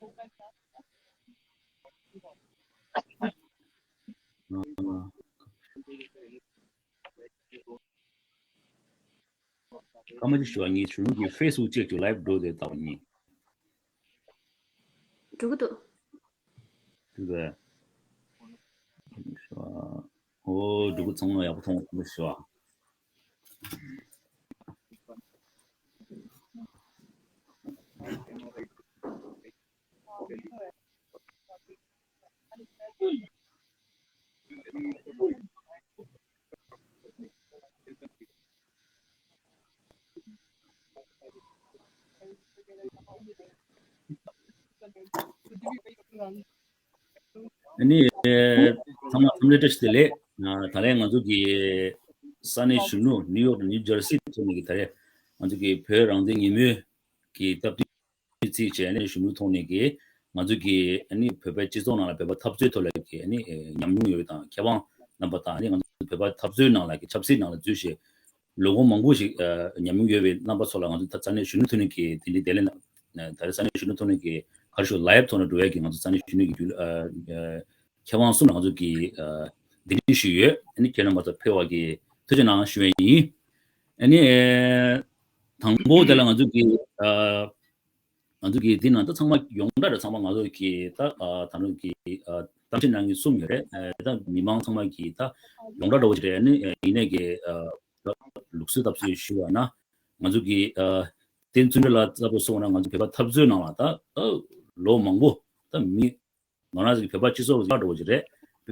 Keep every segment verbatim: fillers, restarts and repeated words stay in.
སྐར་མ་གཅིག་ཞུ་བ། ངས་གཞོན་ནུ་གི་ཕེ་སི་བུག་ཅེག་བྱེད། ལའེབ་འགྲོ་དེ་ལྟ་བ་ཡིན། འགྲོ་གི་འདུག་འགྲིག་གི། ཨོ། འགྲོ་གི། ཚང་མ་ཡག་པོ་མཐོང་། ཐུགས་རྗེ་ཆེ། ཨ་ནི། ཚང་མ་འཚམས་འདྲི་བཀྲ་ཤིས་བདེ་ལེགས། ད་རེས་ང་ཚོ་གི་ས་གནས་གཞོན་ནུ། ནིའུ་ཡོག་དང་ནིའུ་ཇར་སི་ཐོག་ནས་ཀྱི་ད་རེས་ང་ཚོ་གི་བོད་རང་བཙན་ཉིན་མོའི་གི་སྟབས་བདེ་རྩིས་བྱས་ནས་གཞོན་ནུ་ཐོག་ནས་ཀྱི་ང་ཚོ་གི་ཨ་ནི་བོད་པའི་སྤྱི་ཚོགས་ནང་ལ་བོད་པ་འཐབ་རྩོད་ཐོག་ལ་གི་ཨ་ནི་ཉམས་མྱོང་ཡོད་དང་མཁས་དབང་རྣམ་པ་དང་། ཨ་ནི་ང་ཚོ་བོད་པ་འཐབ་རྩོད་ནང་ལ་གི་ཆབ་སྲིད་ནང་ལ་འཛུལ་བྱས་ལོ་ངོ་མང་པོ་ཞིག་ཉམས་མྱོང་ཡོད་པའི་རྣམ་པ་ཚོ་ལ་ང་ཚོ་ད་ས་གནས་གཞོན་ནུ་ཐོག་ནས་ཀྱི་དེ་འདྲའི་བདེ་ལེགས། ད་རེས་ས་གནས་གཞོན་ནུ་ཐོག་ནས་ཀྱི་ག་རེ་ཞུ། ལའེབ་ཐོག་ནས་འགྲོ་བའི་གི་ང་ཚོ་ས་གནས་གཞོན་ནུ་གི་རྒྱུན་ལས་མཁས་དབང་གསུམ་ལ་ང་ཚོ་གི་གདན་འདྲེན་ཞུས་ཡོད། ཨ་ནི་ཁྱེད་རྣམ་པ་ཚོ་ཕེབས་པ་གི་ཐུགས་རྗེ་གནང་ཞུ་བ་ཡིན། ཨ་ནི་དང་པོ་དེ་ལ་ང་ཚོ་གི་ང་ཚོ་གི་འདི་ནང་ད་ཚང་མ་ཡོངས་གྲགས་རེད། ཚང་མ་ང་ཚོ་གི་ད་ད་རུང་གི་གཏམ་བཤད་གནང་མཁན་གསུམ་ཡོད་རེད། ད་མི་མང་ཚང་མ་གི་ད་ཡོངས་གྲགས་འདྲ་བོ་ཅིག་རེད། ཨ་ནི་ཡིན་ནའི་གི་ལུགས་སྲོལ་ལྟ་བུ་ཞུས་པ་ན། ང་ཚོ་གི་བསྟན་འཛིན་ལགས་ལྟ་བུ་སོང་ན་ང་ཚོ་བོད་པ་འཐབ་རྩོད་ནང་ལ་ད་ལོ་མང་པོ་ད་མི། ང་རང་ཚོ་གི་བོད་པ་སྤྱི་ཚོགས་ལ་འདྲ་བོ་ཅིག་རེད།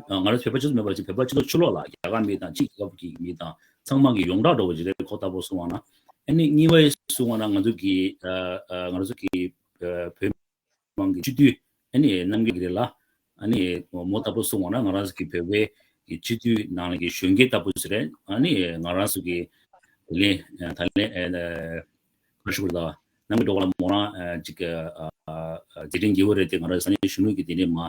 ང་རང་ཚོ་བོད་པ་སྤྱི་ཚོགས་མེད་པ་ཅིག་བོད་པ་སྤྱི་ཚོགས་ཕྱི་ལོགས་ལ་རྒྱ་གར་མི་དང་ཕྱི་རྒྱལ་ཁབ་ཀྱི་མི་དང་ཚང་མ་གི་ཡོངས་གྲགས་འདྲ་བོ་ཅིག་རེད། ཁོ་ལྟ་བུ་སོང་བ་ན། ཨ་ནི་གཉིས་པ་སོང་བ་ན་ང་ཚོ་གི་ང་རང་ཚོ་གི་བོད་མང་གི་སྤྱི་འཐུས་ཨ་ནི་རྣམ་རྒྱལ་རེད་ལ། ཨ་ནི་མོ་ལྟ་བུ་སོང་བ་ན་ང་རང་ཚོ་གི་བོད་པའི་གི་སྤྱི་འཐུས་ནང་ལ་གི་གཞོན་སྐྱེས་ལྟ་བུ་ཞིག་རེད། ཨ་ནི་ང་རང་ཚོ་གི་ད་ལན་ད་ལན་ཁ་ཤུགས་ལ་རྣམ་རྒྱལ་སྒྲོལ་དཀར་ལགས་མོ་རང་ཅིག་མཛད་འཕྲིན་རྒྱས་པོ་རེད་དེ། ང་རང་ས་གནས་གཞོན་ནུ་གི་དེ་ནས་མ་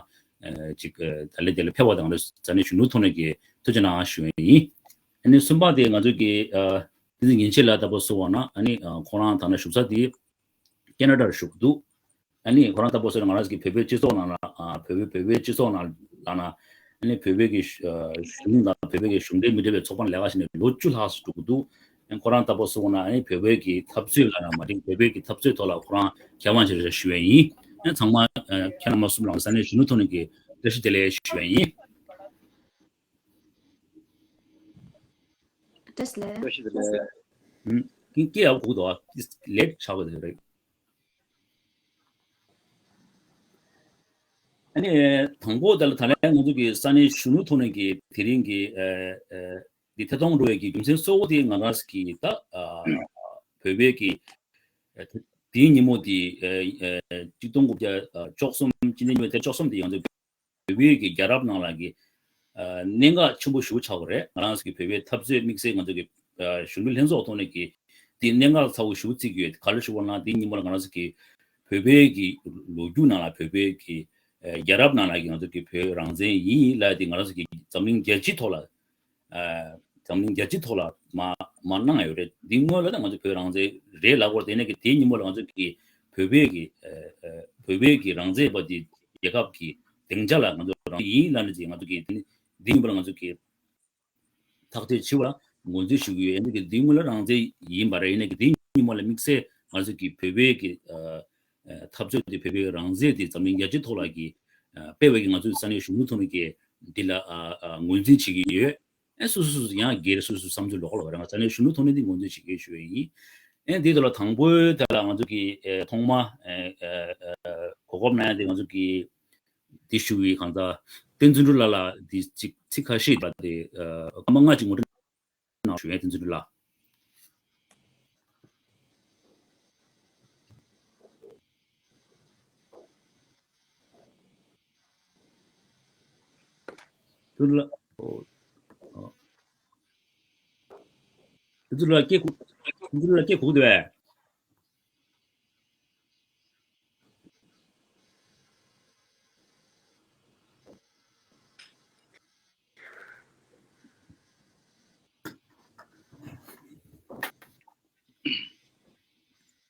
ཅིག་ད་ལན་དེ་ལ་ཕེབས་པ་དང་ང་རང་ས་གནས་གཞོན་ནུ་ཐོག་ནས་གི་ཐུགས་རྗེ་གནང་ཞུ་ཡ་ཡིན། ཨ་ནི་གསུམ་པ་དེ་ང་ཚོ་གི་བསྟན་འཛིན་ཉིན་བྱེད་ལགས་ལྟ་བུ་སོང་བ་ན། ཨ་ནི་ཁོ་རང་ད་ལྟ་བཞུགས་ས་དེ་ཁེ་ན་ཌར་བཞུགས་འདུག་ཨ་ནི་ཁོ་རང་ལྟ་བུ་སོང་ན་ང་རང་གི་བོད་པའི་སྤྱི་ཚོགས་ནང་ལ་བོད་པའི་བོད་པའི་སྤྱི་ཚོགས་ནང་ལ་ན། ཨ་ནི་བོད་པའི་གི་གཞུང་དང་བོད་པའི་གི་གཞུང་འབྲེལ་མི་འབྲེལ་བའི་ཚོགས་པ་ལས་ཀ་བྱས་ནས་ལོ་བཅུ་ལྷག་ཙམ་འགྲོ་གི་འདུག་ཨ་ནི་ཁོ་རང་ལྟ་བུ་སོང་ན་ཨ་ནི་བོད་པའི་གི་འཐབ་རྩོད་ལ་ན་མ་འགྲིག་བོད་པའི་གི་འཐབ་རྩོད་ཐོག་ལ་ཁོ་རང་མཁས་དབང་ཞིག་རེད་ཞུ་བ་ཡིན། ཨ་ཚང་མ་ཁྱེད་རྣམ་པ་གསུམ་ལ་ས་གནས་གཞོན་ནུ་ཐོག་ནས་གི་བཀྲ་ཤིས་བདེ་ལེགས་ཞུ་བ་ཡིན། བཀྲ་ཤིས་བདེ་ལེགས། བཀྲ་ཤིས་བདེ་ལེགས། ཀྱི་ཀྱི་ཡག་གུག་དོ་ལེགས་ཆགས་པ་དེ་རེད། ཨ་ནི་དང་པོ་དེ་ལ་ད་ལན་ང་ཚོ་གི་ས་གནས་གཞོན་ནུ་ཐོག་ནས་ཀྱི་དེ་རིང་གི་འདི་ཐད་གཏོང་འགྲོ་བའི་གི་རྒྱུ་མཚན་གཙོ་བོ་དེ་ང་རང་གི་ད་བོད་པའི་གི་དེའི་ཉིན་མོ་དེ་གཅིག་སྟོང་དགུ་བརྒྱ་བཅུ་གསུམ་སྤྱི་ཟླ་ཉི་མའི་ཚེས་བཅུ་གསུམ་དེ་ང་ཚོ་བོད་པའི་གི་རྒྱལ་རབས་ནང་ལ་གི་གནད་འགག་ཆེན་པོ་ཞེ་པོ་ཆགས་པ་རེད། ང་རང་ཚོ་གི་བོད་པའི་འཐབ་རྩོད་དམིགས་བསལ་ང་ཚོ་གི་གཞོན་ནུ་ལྷན་ཚོགས་ཐོག་ནས་ཀྱི་དེ་གནད་འགག་ཚ་བོ་ཞེ་པོ་བརྩི་གི་ཡོད། ག་རེ་ཞུ་བ་ན་དེ་ཉིན་མོ་ལ་ང་རང་ཚོ་གི་བོད་པའི་གི་ལོ་རྒྱུས་ནང་ལ་བོད་པའི་གི་རྒྱལ་རབས་ནང་ལ་གི་ང་ཚོ་གི་བོད་རང་བཙན་ཡིན་ལབ་དེ་ང་རང་ཚོ་གི་འཛམ་གླིང་རྒྱལ་སྤྱིའི་ཐོག་ལ་འཛམ་གླིང་རྒྱལ་སྤྱིའི་ཐོག་ལ་མ་མ་གནང་ཡོད་རེད། འདི་སྔོན་ལ་ད་ང་ཚོ་བོད་རང་བཙན་རེད་ལབ་ཀྱི་ཡོད་རེད། དེ་ནས་གི་དེ་ཉིན་མོ་ལ་ང་ཚོ་གི་བོད་པའི་གི་བོད་པའི་གི་རང་བཙན་པ་དེ་རྒྱལ་ཁབ་ཀྱི་སྡིངས་ཆ་ལ་ང་ཚོ་རང་ཡིན་ལབ་ནས་ཅིག་ང་ཚོ་གི་དེ་ནི་འདི་ཡིན་པར་ང་ཚོ་གི་ཐག་གཅོད་བྱས་པ་ངོས་འཛིན་ཞུ་གི་ཡོད། ཡིན་ནའི་གི་འདི་སྔོན་ལ་རང་བཙན་ཡིན་པ་རེད། ཡིན་ནའི་གི་འདི་ཉིན་མོ་ལ་དམིགས་བསལ་ང་ཚོ་གི་བོད་པའི་གི་འཐབ་རྩོད་དེ་བོད་པའི་རང་བཙན་དེ་འཛམ་གླིང་རྒྱལ་སྤྱིའི་ཐོག་ལ་གི་སྤེལ་བའི་གི་ང་ཚོའི་ས་གནས་གཞོན་ནུ་ཐོག་ནས་གི་འདི་ལ་ངོས་འཛིན་བྱེད་ཀྱི་ཡོད། ཨེ་སོ་སོ་སོ་སོ་ཡང་སྒེར་སོ་སོ་བསམ་ཚུལ་ལོགས་ལོགས་རེད། ང་ས་གནས་གཞོན་ནུ་ཐོག་ནས་འདི་ངོས་འཛིན་བྱེད་ཀྱི་ཞུ་ཡ་ཡིན། ཨེ་འདི་དེ་ལ་དང་པོའི་དེ་ལ་ང་ཚོ་གི་ཨེ་ཐོག་མ་ཨེ་ཨེ་ཨེ་གོ་སྐབས་གནང་ཡ་དེ་ང་ཚོ་གི་འདི་ཞུ་བའི་གང་ཟག་བསྟན་འཛིན་གྲུབ་ལགས་ལ་འདི་ཅིག་ཚིག་ཁ་ཤས་དེ་ཨེ་སྐར་མ་ལྔ་ཅིག་ངོ་སྤྲོད་གནང་ཞུ་ཡ། བསྟན་འཛིན་གྲུབ་ལགས། ཏུ་ལ། ཨོ། ཨོ། ཏུ་ལ་སྐད་གུག་ཏུ་ལ་སྐད་གུག་འདུག་པས།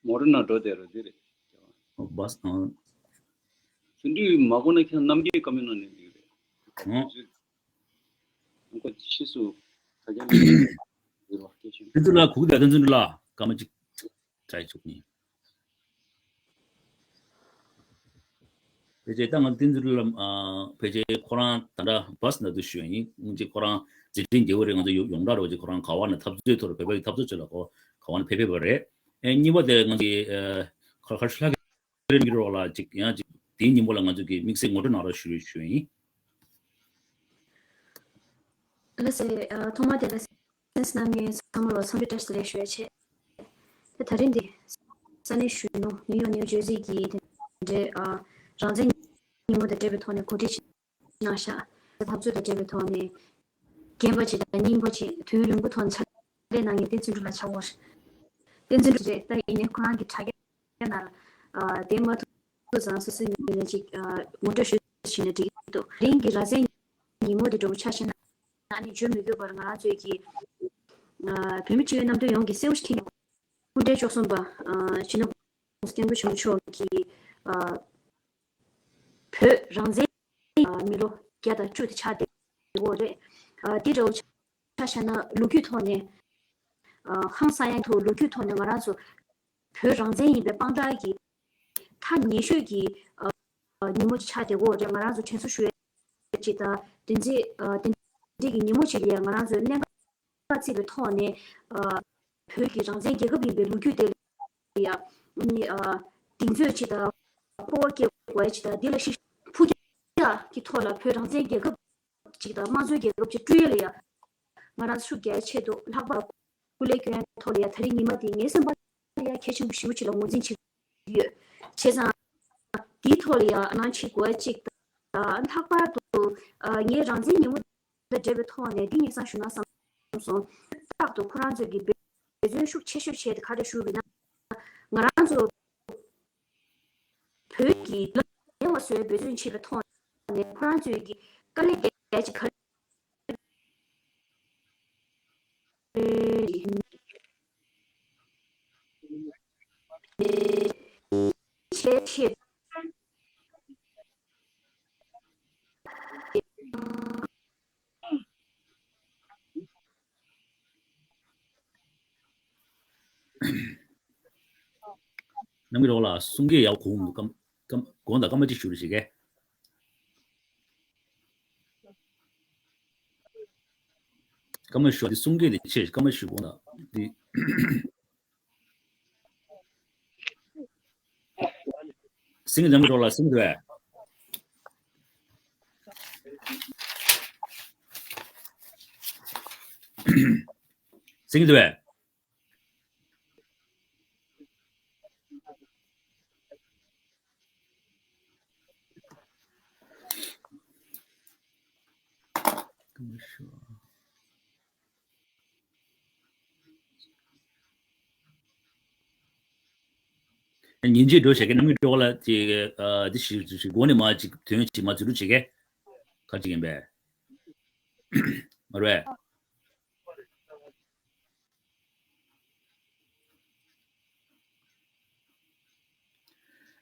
མོ་རེ་ན་འགྲོ་དེ་རོ་དེ་རེད། ཨོ་བས། ཨང་། དེ་འདྲའི་མ་གོ་ན་ཁྱེད་རྣམ་རྒྱལ་བཀའ་མོལ་གནང་ནས་འདུག་རེད། ཨང་། ཁོ་ཕྱིས་སུ་ད་རྒྱ་མི་རེད་བ། སྐད་ཆ། དེ་ཚོ་ལ་གུག་དང་བསྟན་འཛིན་ལ་སྐར་མ་གཅིག་try་བྱུག་ནི། ཕལ་ཆེར་ད་ང་བསྟན་འཛིན་ལ་ཕལ་ཆེར་ཁོ་རང་ད་ལྟ་བྷ་སི་ནང་དུ་ཞུ་ཡ་ཡིན། སྔོན་ཆད་ཁོ་རང་འཛིན་གྲྭའི་རྒྱལ་པོ་རེད། ང་ཚོ་ཡོངས་གྲགས་རེད་བ། ཅིག་ཁོ་རང་ག་བ་ན་འཐབ་རྩོད་ཐོག་བོད་པའི་འཐབ་རྩོད་ཆེད་ལ་ཁོ་ག་བ་ན་ཕེབས་ཕེབས་པ་རེད། ཨེ་གཉིས་པ་དེ་ང་ཚོའི་ཁ་ཁ་ཤུ་ལྷ་རིམ་གྱི་རོགས་ལ་ཅིག་ཡང་ཅིག་དེའི་ཉིན་མོ་ལ་ང་ཚོ་གི་དམིགས་བསལ་ངོ་སྤྲོད་གནང་རོགས་ཞུ་ཞུ་ཡིན། ལགས་སེ། ཨ། ཐོག་མར་དེ་ལ་གསན་གཟིགས་གནང་མཁན་ཚང་མ་ལ་འཚམས་འདྲི་བཀྲ་ཤིས་བདེ་ལེགས་ཞུ་ཡ་བྱས། དེ་ད་རིང་འདི་ས་གནས་གཞོན་ནུ་ནིའུ་ཡོག་ནིའུ་ཇར་སི་གི་དེ་འདྲའི་ཨ་རང་བཙན་ཉིན་མོ་དང་འབྲེལ་བའི་ཐོག་ནས་གོ་སྒྲིག་གནང་ཤག་འཐབ་རྩོད་དང་འབྲེལ་བའི་ཐོག་ནས་རྒན་པ་ཅིག་དང་རྙིང་པ་ཅིག་དུས་ཡུན་རིང་པོ་ཐོག་ནས་ཕྱག་ལས་གནང་མཁན་བསྟན་འཛིན་གྲུབ་ལགས་ཆགས་ཡོད་རེད། བསྟན་འཛིན་གྲུབ་རེད། ད་ཡིན་ནའི་ཁོ་རང་གི་དྲ་རྒྱ་ནང་ལ་ཨ་དེ་མ་ཐུག་ཙང་སོ་སོའི་ངོས་ནས་ཅིག་ཨ་ངོ་སྤྲོད་ཞུ་བྱས་ནས་འགྲིག་གི་འདུག་རིང་གི་རང་བཙན་ཉིན་མོ་དེ་འདྲ་པོ་ཆ་བཞག་ན་ཨ་ནི་བརྗོད་མི་དགོས་པར་ང་རང་ཚོའི་གི་ཨ་བོད་མི་སྤྱི་འཐུས་རྣམ་གྲོལ་ཡོངས་ཀྱིས་གསལ་པོ་ཞིག་མཁྱེན་ཡོང་། སྐུ་ཕྲེང་བཅུ་གསུམ་པ་ཨ་སྤྱི་ནོར་༸གོང་ས་༸སྐྱབས་མགོན་ཆེན་པོ་མཆོག་གིས་ཨ་བོད་རང་བཙན་ཨ་མི་ལོ་བརྒྱ་དང་བཅུ་དེ་ཆགས་བསྡད་ཡོད་རེད། ཨ་དེ་འདྲ་པོ་ཆ་བཞག་ན་ལོ་རྒྱུས་ཐོག་ནས་ཨ་ཧང་སང་ཡ་ཐོག་ལོ་རྒྱུས་ཐོག་ནས་ང་རང་ཚོ་བོད་རང་བཙན་ཡིན་པའི་དཔང་རྟགས་ཀྱི་ཐག་ཉེ་ཤོས་ཀྱི་ཨ་ཉིན་མོ་ཆགས་བསྡད་ཡོད་རེད། ང་རང་ཚོ་དྲན་གསོ་ཞུ་ཡ་ཅིག་དང་བདེན་ཚིག་ཨ་བདེན་འཛིན་གྱི་ཉིན་མོ་ཅིག་ལ་ཡ་ང་རང་ཚོའི་གནད་འགག་བརྩིས་པའི་ཐོག་ནས་ཨ་བོད་ཀྱི་རང་བཙན་རྒྱལ་ཁབ་ཡིན་པའི་ལོ་རྒྱུས་དེ་ལ་ཡ་ཨ་ནི་ཨ་གདེང་ཚོད་ཅིག་དང་སྤོབས་པ་སྐྱེ་དགོས་ཡ་ཅིག་དང་། འདི་ལ་ཤི་ཕུགས་རྒྱང་གི་ཐོག་ལ་བོད་རང་བཙན་རྒྱལ་ཁབ་ཅིག་དང་དམངས་གཙོའི་རྒྱལ་ཁབ་ཅིག་བསྐྲུན་ཡས་ལ་ཡ་ང་རང་ཤུགས་རྒྱག་ཆེད་དུ་ལྷག་པར་སྐུ་ལས་སྐྱོན་ཐོག་ལ་ཡ་ད་རེས་ཉི་མ་འདི་ངའི་སེམས་པ་ལ་ཡ་གལ་ཆེན་པོ་ཞེ་པོ་ཅིག་ལ་ངོས་འཛིན་བྱེད་ཀྱི་ཡོད། བྱས་ཙང་འདིའི་ཐོག་ལ་ཡ་ཨ་ནང་བྱེད་དགོས་ཅིག་དང་། ལྷག་པར་དུ་ཨ་ངས་རང་བཙན་ཉིན་མོ་དང་འབྲེལ་བའི་ཐོག་ནས་འདི་ངས་སང་ཞུ་ན་བསམ་སོང་། རྟག་ཏུ་ཁོ་རང་ཚོས་ཀྱི་འབད་བརྩོན་ཤུགས་ཆེ་ཤོས་བྱས་ཏེ་ག་རེ་ཞུ་བ་ཡིན་ན། ང་རང་ཚོ་བོད་ཀྱི་ལམ་ཡངས་པ་བཟོ་བའི་འབད་བརྩོན་བྱེད་པའི་ཐོག་ནས་ཁོ་རང་ཚོས་ཀྱི་དཀའ་ལས་རྒྱག་ཅིག་ག་རེ་བྱེད་ཆེད། རྣམ་རྒྱལ་རོགས་ལ་གསུང་སྐད་ཡག་གོ་མི་འདུག་སྐམ་སྐམ་དགོངས་དག་སྐར་མ་གཅིག་ཞུ་རོགས་བྱེད་ཀྱི། སྐར་མ་ཞུ་འདི་གསུང་སྐད་འདི་ཆེ་སྐར་མ་ཞུ་དགོངས་དག་འདི། སིང་རྣམ་རྒྱལ་རོགས་ལ་སིང་དུ་བས། སིང་དུ་བས། ཉིན་གཅིག་འགྲོ་བྱེད་ཀྱི་རྣམ་ཀུན་འགྲོ་ལ་ཅིག་འདི་ཞིག་ཞིག་སྒོ་ནས་མ་ཅིག་དོན་ཅིག་མ་འཛུལ་བྱེད་ཀྱི་ག་ཅིག་ཡིན་པས། མ་རེད།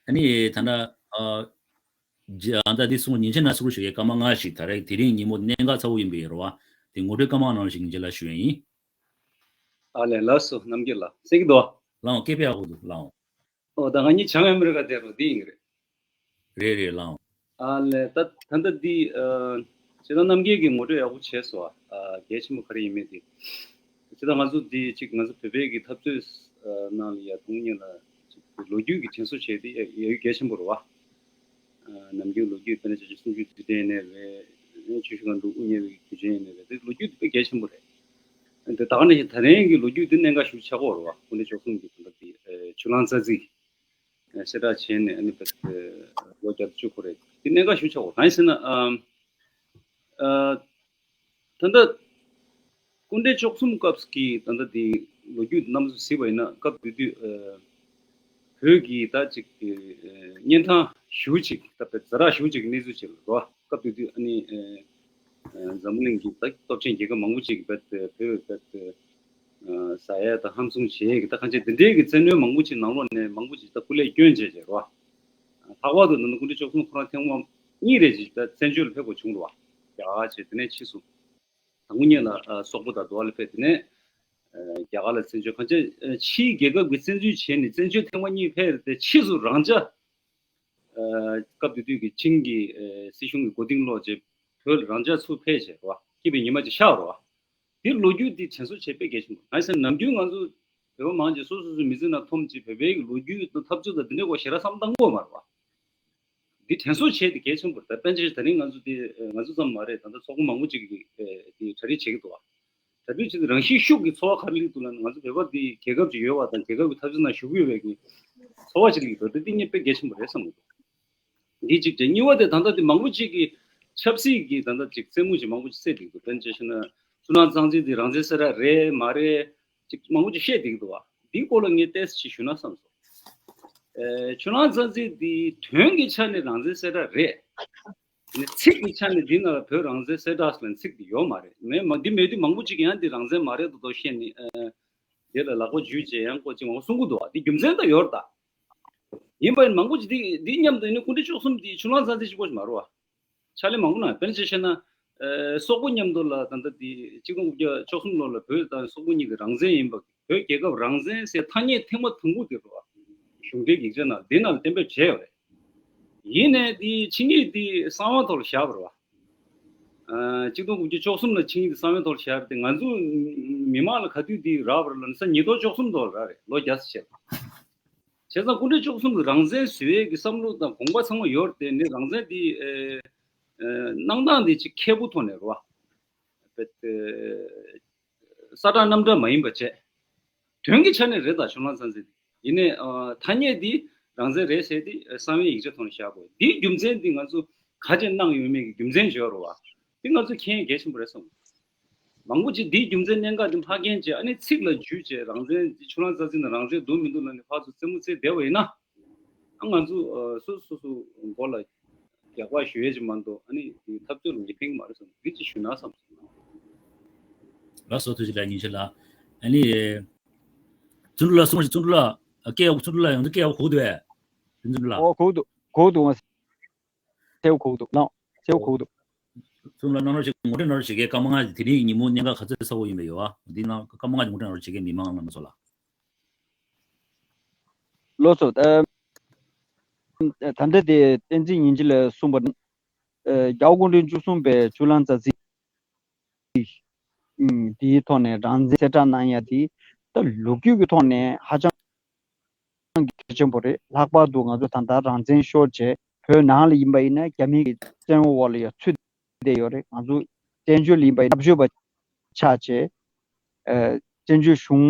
ཨ་ནི་ད་ལྟ་ཨ་ད་འདི་གསུང་ཉིན་ཆེན་ན་གསུང་ཞིག་གི་སྐར་མ་ལྔ་ཞིག་ད་རེས་དེ་རིང་ཉིན་མོ་གནད་འགག་ཚ་བོ་ཡིན་པའི་རེད་བ། དེ་ངོ་སྤྲོད་སྐར་མ་ནང་ཞིག་ཉིན་ཆེན་ལ་ཞུ་ཡ་ཡིན། ཨ་ལས་ལགས་སོ། རྣམ་རྒྱལ་ལགས་གསན་གྱི་འདུག་ལའང་སྐད་ཕེ་ཡག་པོ་འདུག་ལའང་། ཨོ་ད་ང་གཉིས་བྱང་ཨ་མི་རི་ཀ་བསྡད་རོགས་འདི་ཡིན་གྱི་རེད། རེད་རེད་ལའང་། ཨ་ལས་ད་ད་ལྟ་འདི་ཨ་སྤྱིར་བཏང་རྣམ་རྒྱལ་གྱིས་ངོ་སྤྲོད་ཡག་པོ་བྱས་སོང་། ཨ་གལ་ཆེན་པོ་ག་རེ་ཡིན་མིན་དེ། སྤྱིར་བཏང་ང་ཚོ་འདི་གཅིག་ང་ཚོ་བོད་པའི་གི་འཐབ་རྩོད་ནང་ལ་ཡ་དུང་ཉིད་ལ་གཅིག་ལོ་རྒྱུས་ཀྱི་དྲན་གསོ་བྱས་ཏེ་ཡ་ཡ་ཡུལ་གལ་ཆེན་པོ་རེད་བ། ཨ་ནམ་རྒྱུན་ལོ་རྒྱུས་དཔེར་ན་བྱས་ཆོས་སུམ་ཅུ་དུས་དྲན་ཡིན་ནའི་རེད། ཆུ་ཤུར་སྒང་དྲུག་དབུ་བརྙེས་པའི་དུས་ཆེན་ཡིན་ནའི་རེད། དེ་ལོ་རྒྱུས་དེ་དཔེ་གལ་ཆེན་པོ་རེད། དེ་ད་ག་ནང་བཞིན་ད་རིང་གི་ལོ་རྒྱུས་དེ་གནད་འགག་ཞེ་པོ་ཆགས་ཀྱི་ཡོད་རེད་བ། སྐུ་ཕྲེང་བཅུ་གསུམ་གྱི་དེ་འདྲ་དེ་ཆུ་གླང་རྩ་རྩིས་གསལ་བསྒྲགས་བྱས་ནས་ཨ་ནི་ད་ལོ་བརྒྱ་དང་བཅུ་དགུ་རེད། དེ་གནད་འགག་ཞེ་པོ་ཆགས་ཀྱི་ཡོད་རེད། གང་ཡིན་ཟེར་ན་ཨ་ཨ། ད་ལྟ་སྐུ་ཕྲེང་བཅུ་གསུམ་སྐབས་ཀྱི་ད་ལྟ་དེ་ལོ་རྒྱུས་རྣམ་པ་ཚོ་གཟིགས་པ་ཡིན་ན་སྐབས་དེ་དུས་ཨ་བོད་ཀྱི་ད་ཅིག་ཨ་གཉན་འཕྲང་ཞེ་པོ་ཅིག་ད་དཔེ་ཛ་དྲག་ཞེ་པོ་ཅིག་གི་གནས་ཚུལ་ཅིག་རེད་བ། སྐབས་དེ་དུས་ཨ་ནི་ཨ་ཨ་འཛམ་བུ་གླིང་གི་ད་སྟོབས་ཆེན་རྒྱལ་ཁབ་མང་པོ་ཅིག་གིས་རྦད་དེ་བོད་རྦད་དེ་ཨ་ཟ་ཡ་དང་ཧམ་བཟུང་བྱེད་ཡ་གི་ད་གང་ཅི་དེ་འདྲའི་གི་བཙན་གནོན་མང་པོ་ཅིག་ནང་ལོགས་ནས་མང་པོ་ཅིག་ད་སྐུ་ལས་བསྐྱོན་བྱས་བྱས་རེད་བ། ཨ་ ལྷག་པར་དུ་ད་ལྟ་སྐུ་ཕྲེང་བཅུ་གསུམ་ཁོ་རང་ཐེངས་མ་གཉིས་རེ་ཅིག་ད་བཙན་བྱོལ་ལ་ཕེབས་དགོས་བྱུང་རེད་བ། རྒྱ་གར་བྱས། དེ་ནས་ཕྱིས་སུ་དང་པོ་ཉིད་ལ་ཨ་སོག་པོ་དང་འདུ་བ་ལ་ཕེབས། དེ་ནས་ཨ་རྒྱ་གར་ལ་བཙན་བྱོལ། གང་ཅི་ཕྱིའི་རྒྱལ་ཁབ་ཀྱི་བཙན་འཛུལ་བྱས་ནས་བཙན་བྱོལ་ཐེངས་མ་གཉིས་ཕེབས་ཏེ། ཕྱིས་སུ་རང་འཇགས། ཨ་སྐབས་དེ་དུས་ཀྱི་ཆིང་གི་ཨ་སྲིད་གཞུང་གི་མགོ་རྟིང་སློག་བྱས། བོད་ལ་རང་འཇགས་ཚུར་ཕེབས་བྱས་རེད་བ། སྐྱིད་པའི་ཉི་མ་ཅིག་ཤར་བ་རེད་བ། དེ་ལོ་རྒྱུས་དེ་དྲན་གསོ་བྱེད་དཔེ་གལ་ཆེན་པོ། ང་ཡིན་ན་ནམ་རྒྱུན་ང་ཚོ་བོད་པ་མང་ཆེ་སོ་སོ་སོའི་མི་ཚེ་ནང་མཐོང་བྱས། བོད་པའི་གི་ལོ་རྒྱུས་དང་འཐབ་རྩོད་དང་འདི་འདྲའི་སྐོར་ཞེ་དྲག་བསམ་བློ་བཏང་གི་ཡོད་མ་རེད་བ། འདི་དྲན་གསོ་བྱེད་དེ་གལ་ཆེན་པོ་རེད། ད་དཔེར་ན་ཆ་བཞག་ད་རིང་ང་ཚོ་འདི་ང་ཚོ་ཙམ་མ་རེད། ད་ལྟ་ཚོགས་པ་མང་པོ་ཅིག་གིས་ཨེ་འདི་གྲ་སྒྲིག་བྱེད་ཀྱི་འདུག་བ། གྲ་སྒྲིག་བྱེད་དུས་རང་བཞིན་ཤུགས་ཀྱིས་ཚོར་བ་ག་རེ་སླེབས་འདུག་ལབ་ན། ང་ཚོ་བོད་པ་འདི་རྒྱལ་ཁབ་ཅིག་ཡོད་པ་དང་། རྒྱལ་ཁབ་ཀྱི་འཐབ་རྩོད་ནང་ཞུགས་ཀྱི་ཡོད་པའི་གི་ཚོར་བ་ཅིག་སླེབས་ཀྱི་འདུག་དེ་འདི་ངས་དཔེ་གལ་ཆེན་པོ་རེད་བསམ་གྱི་འདུག་འདི་གཅིག་བྱས། གཉིས་པ་དེ་ད་ལྟ་དེ་མང་པོ་ཅིག་གིས་ཆབ་སྲིད་ཀྱི་ད་ལྟ་ཅིག་རྩེད་མོ་ཅིག་མང་པོ་ཅིག་རྩེ་བསྡད་འདུག་དཔེར་ན་ཆ་བཞག་ན་ཆུ་ནང་གཙང་འཛིན་དེ་རང་བཙན་གསལ་བསྒྲགས་རེད་མ་རེད་ཅིག་མང་པོ་ཅིག་བཤད་བསྡད་འདུག་བ། འདིའི་སྐོར་ལ་ངས་ཏོག་ཙམ་ཅིག་ཞུས་ན་བསམ་སོང་། ཨེ་ཆུ་ནང་གཙང་འཛིན་འདི་དོན་གྱི་ཆ་ནས་རང་བཙན་གསལ་བསྒྲགས་རེད། ནི་ཚིག་གི་ཆ་ནས་འདི་ན་བོད་རང་བཙན་གསལ་བསྒྲགས་ལབ་ཚིག་འདི་ཡོད་མ་རེད། མེད་མ་འདི་མེད་དུས་མང་པོ་ཅིག་ཡང་འདི་རང་བཙན་མ་རེད་མདོག་མདོག་བཤད་ནས་ཨེ་དེ་ལ་ལག་པ་འཇུས་བྱས་ཡང་ཀོ་ཅིག་མང་པོ་གསུང་གི་འདུག་བ། འདི་རྒྱུ་མཚན་ད་ཡོད་རེད་ད། ཡིན་པ་ཡིན་མང་པོ་ཅིག་འདི་འདི་མཉམ་དུ་ཡིན་ན་སྐུ་ཕྲེང་བཅུ་གསུམ་འདི་ཆུ་ནང་གཙང་འཛིན་གཅིག་པོ་ཞིག་མ་རེད་བ། ཕྱག་ལས་མང་པོ་གནང་། དཔེར་ན་ཆ་བཞག་ན་ཨེ་སོག་པོ་མཉམ་དུ་ལ་ད་ལྟ་འདི་གཅིག་སྟོང་དགུ་བརྒྱ་བཅུ་གསུམ་ལོ་ལ་བོད་དང་སོག་པོ་གཉིས་ཀྱི་རང་བཙན་ཡིན་པ། བོད་རྒྱལ་ཁབ་རང་བཙན་ཟེར་ཐ་སྙད་ཐེངས་མ་དང་པོ་དེ་རེད་བ། གཞུང་འབྲེལ་ཡིག་ཆ་ནང་འདི་ནང་ལ་གཏན་འབེབས་བྱས་ཡོད་རེད། ཡིན་ནའི་འདི་ཆིངས་ཡིག་འདི་གསང་བའི་ཐོག་ལ་བཞག་པ་རེད་བ། ཨ་གཅིག་སྟོང་དགུ་བརྒྱ་བཅུ་གསུམ་ལ་ཆིངས་ཡིག་འདི་གསང་བའི་ཐོག་ལ་བཞག་པ་རེད་དེ། ང་ཚོ་མི་མང་ལ་ག་དུས་འདི་རག་པ་རེད་ལབ་ན་ས་ཉིས་སྟོང་བཅུ་གསུམ་ལོར་རག་རེད། ལོ་བརྒྱ་ཙམ་ཕྱིན། བྱས་ཙང་སྐུ་ཕྲེང་བཅུ་གསུམ་གྱི་རང་བཙན་བཟོ་ཡས་ཀྱི་བསམ་བློ་དང་དགོངས་པ་ཚང་མ་ཡོད་རེད་དེ། ནི་རང་བཙན་འདི་ཨེ་ཨེ་གནང་སྟངས་འདི་ཅིག་མཁས་པོ་ཐོག་ནས་རེད་བ། ཨེ་གསལ་བསྒྲགས་རྣམ་གྲངས་མ་ཡིན་པ་བྱས། དོན་གྱི་ཆ་ནས་རེད་ད། ཆུ་ནང་གཙང་འཛིན་དེ་ཡིན་ནའི་ཨ་ཐ་སྙད་འདི་རང་བཙན་རེད་ཟེར་དེ་གསང་བའི་ཡིག་ཆ་ཐོག་ནས་བཞག་དགོས། འདིའི་རྒྱུ་མཚན་འདི་ང་ཚོ་ག་རེ་གནང་ཡོད་མེད་ཀྱི་རྒྱུ་མཚན་ཅིག་ཡོད་རེད་བ། འདི་ང་ཚོ་མཁྱེན་ཡས་གལ་ཆེན་པོ་རེད་བསམ། མང་པོ་ཅིག་འདིའི་རྒྱུ་མཚན་གནད་འགག་འདི་ཕ་རྒན་བྱས། ཨ་ནི་ཚིག་ལ་འཇུས་བྱས་རང་བཙན་འདི་ཆུ་ནང་གཙང་འཛིན་ནང་རང་བཙན་འདུག་མི་འདུག་ལབ་ནས་ཕར་ཚུར་རྩེད་མོ་རྩེ་བསྡད་པ་ཡིན་ན། ཨ་ང་ཚོ་ཨ་སོ་སོ་སོ་སོ་མགོ་ལ་རྒྱག་པ་ཞུ་ཡས་ཅིག་མ་གཏོགས་ཨ་ནི་དེ་འཐབ་རྩོད་ལ་མི་ཕན་གི་མ་རེད་བསམ། འདི་ཅིག་ཞུ་ན་བསམ་སོང་། ལགས་སོ། ཐུགས་རྗེ་ཆེ་ལགས། ཉིན་ཤས་ལགས། ཨ་ནི་བརྩོན་འགྲུས་ལགས་གསུང་རོགས། བརྩོན་འགྲུས་ལགས་སྐད་ཡག་པོ། བརྩོན་འགྲུས་ལགས་ཡོང་དུས་སྐད་ཡག་པོ་གོ་གི་འདུག་གས། བརྩོན་འགྲུས་ལགས། ཨོ་གོ་གི་འདུག་གོ་གི་འདུག་ང་གསལ་པོ་གོ་གི་འདུག་ལགས། གསལ་པོ་གོ་གི་འདུག་བརྩོན་འགྲུས་ལགས་གནང་རོགས་བྱེད། ངོ་སྤྲོད་གནང་རོགས་བྱེད་གས། སྐར་མ་ལྔ་ཞིག་དེ་རིང་གི་ཉིན་མོ་གནད་འགག་ག་ཚོད་ཚ་བོ་ཡིན་པ་ཡོད་ཨ། འདི་ནང་སྐར་མ་ལྔ་ཞིག་ངོ་སྤྲོད་གནང་རོགས་བྱེད་གས། མི་མང་རྣམ་པ་ཚོ་ལ། ལགས་སོ། ད་ད་ལྟ་དེ་བསྟན་འཛིན་ཉིན་བྱེད་ལགས་གསུངས་པ་ནི། ཨ་རྒྱལ་བ་སྐུ་ཕྲེང་བཅུ་གསུམ་པའི་ཆུ་ནང་གཙང་འཛིན་འདིའི་ཐོག་ནས་རང་བཙན་གསལ་བསྒྲགས་གནང་ཡ་དེ་ད་ལོ་རྒྱུས་ཀྱི་ཐོག་ནས་ཧ་ཅང་གལ་ཆེན་པོ་རེད། ལྷག་པར་དུ་ང་ཚོ་ད་ལྟ་རང་བཙན་ཤོར་བྱས་བོད་ནང་ལ་ཡིན་པ་ཡིན་ན་རྒྱ་མི་གི་བཙན་འོག་ལ་ཡང་ཚུད་བསྡད་ཡོད་རེད། ང་ཚོ་བཙན་བྱོལ་ལ་ཡིན་པ་ཡིན་ན་སྐྱབས་བཅོལ་བ་ཆགས་བྱས། ཨ་བཙན་བྱོལ་གཞུང་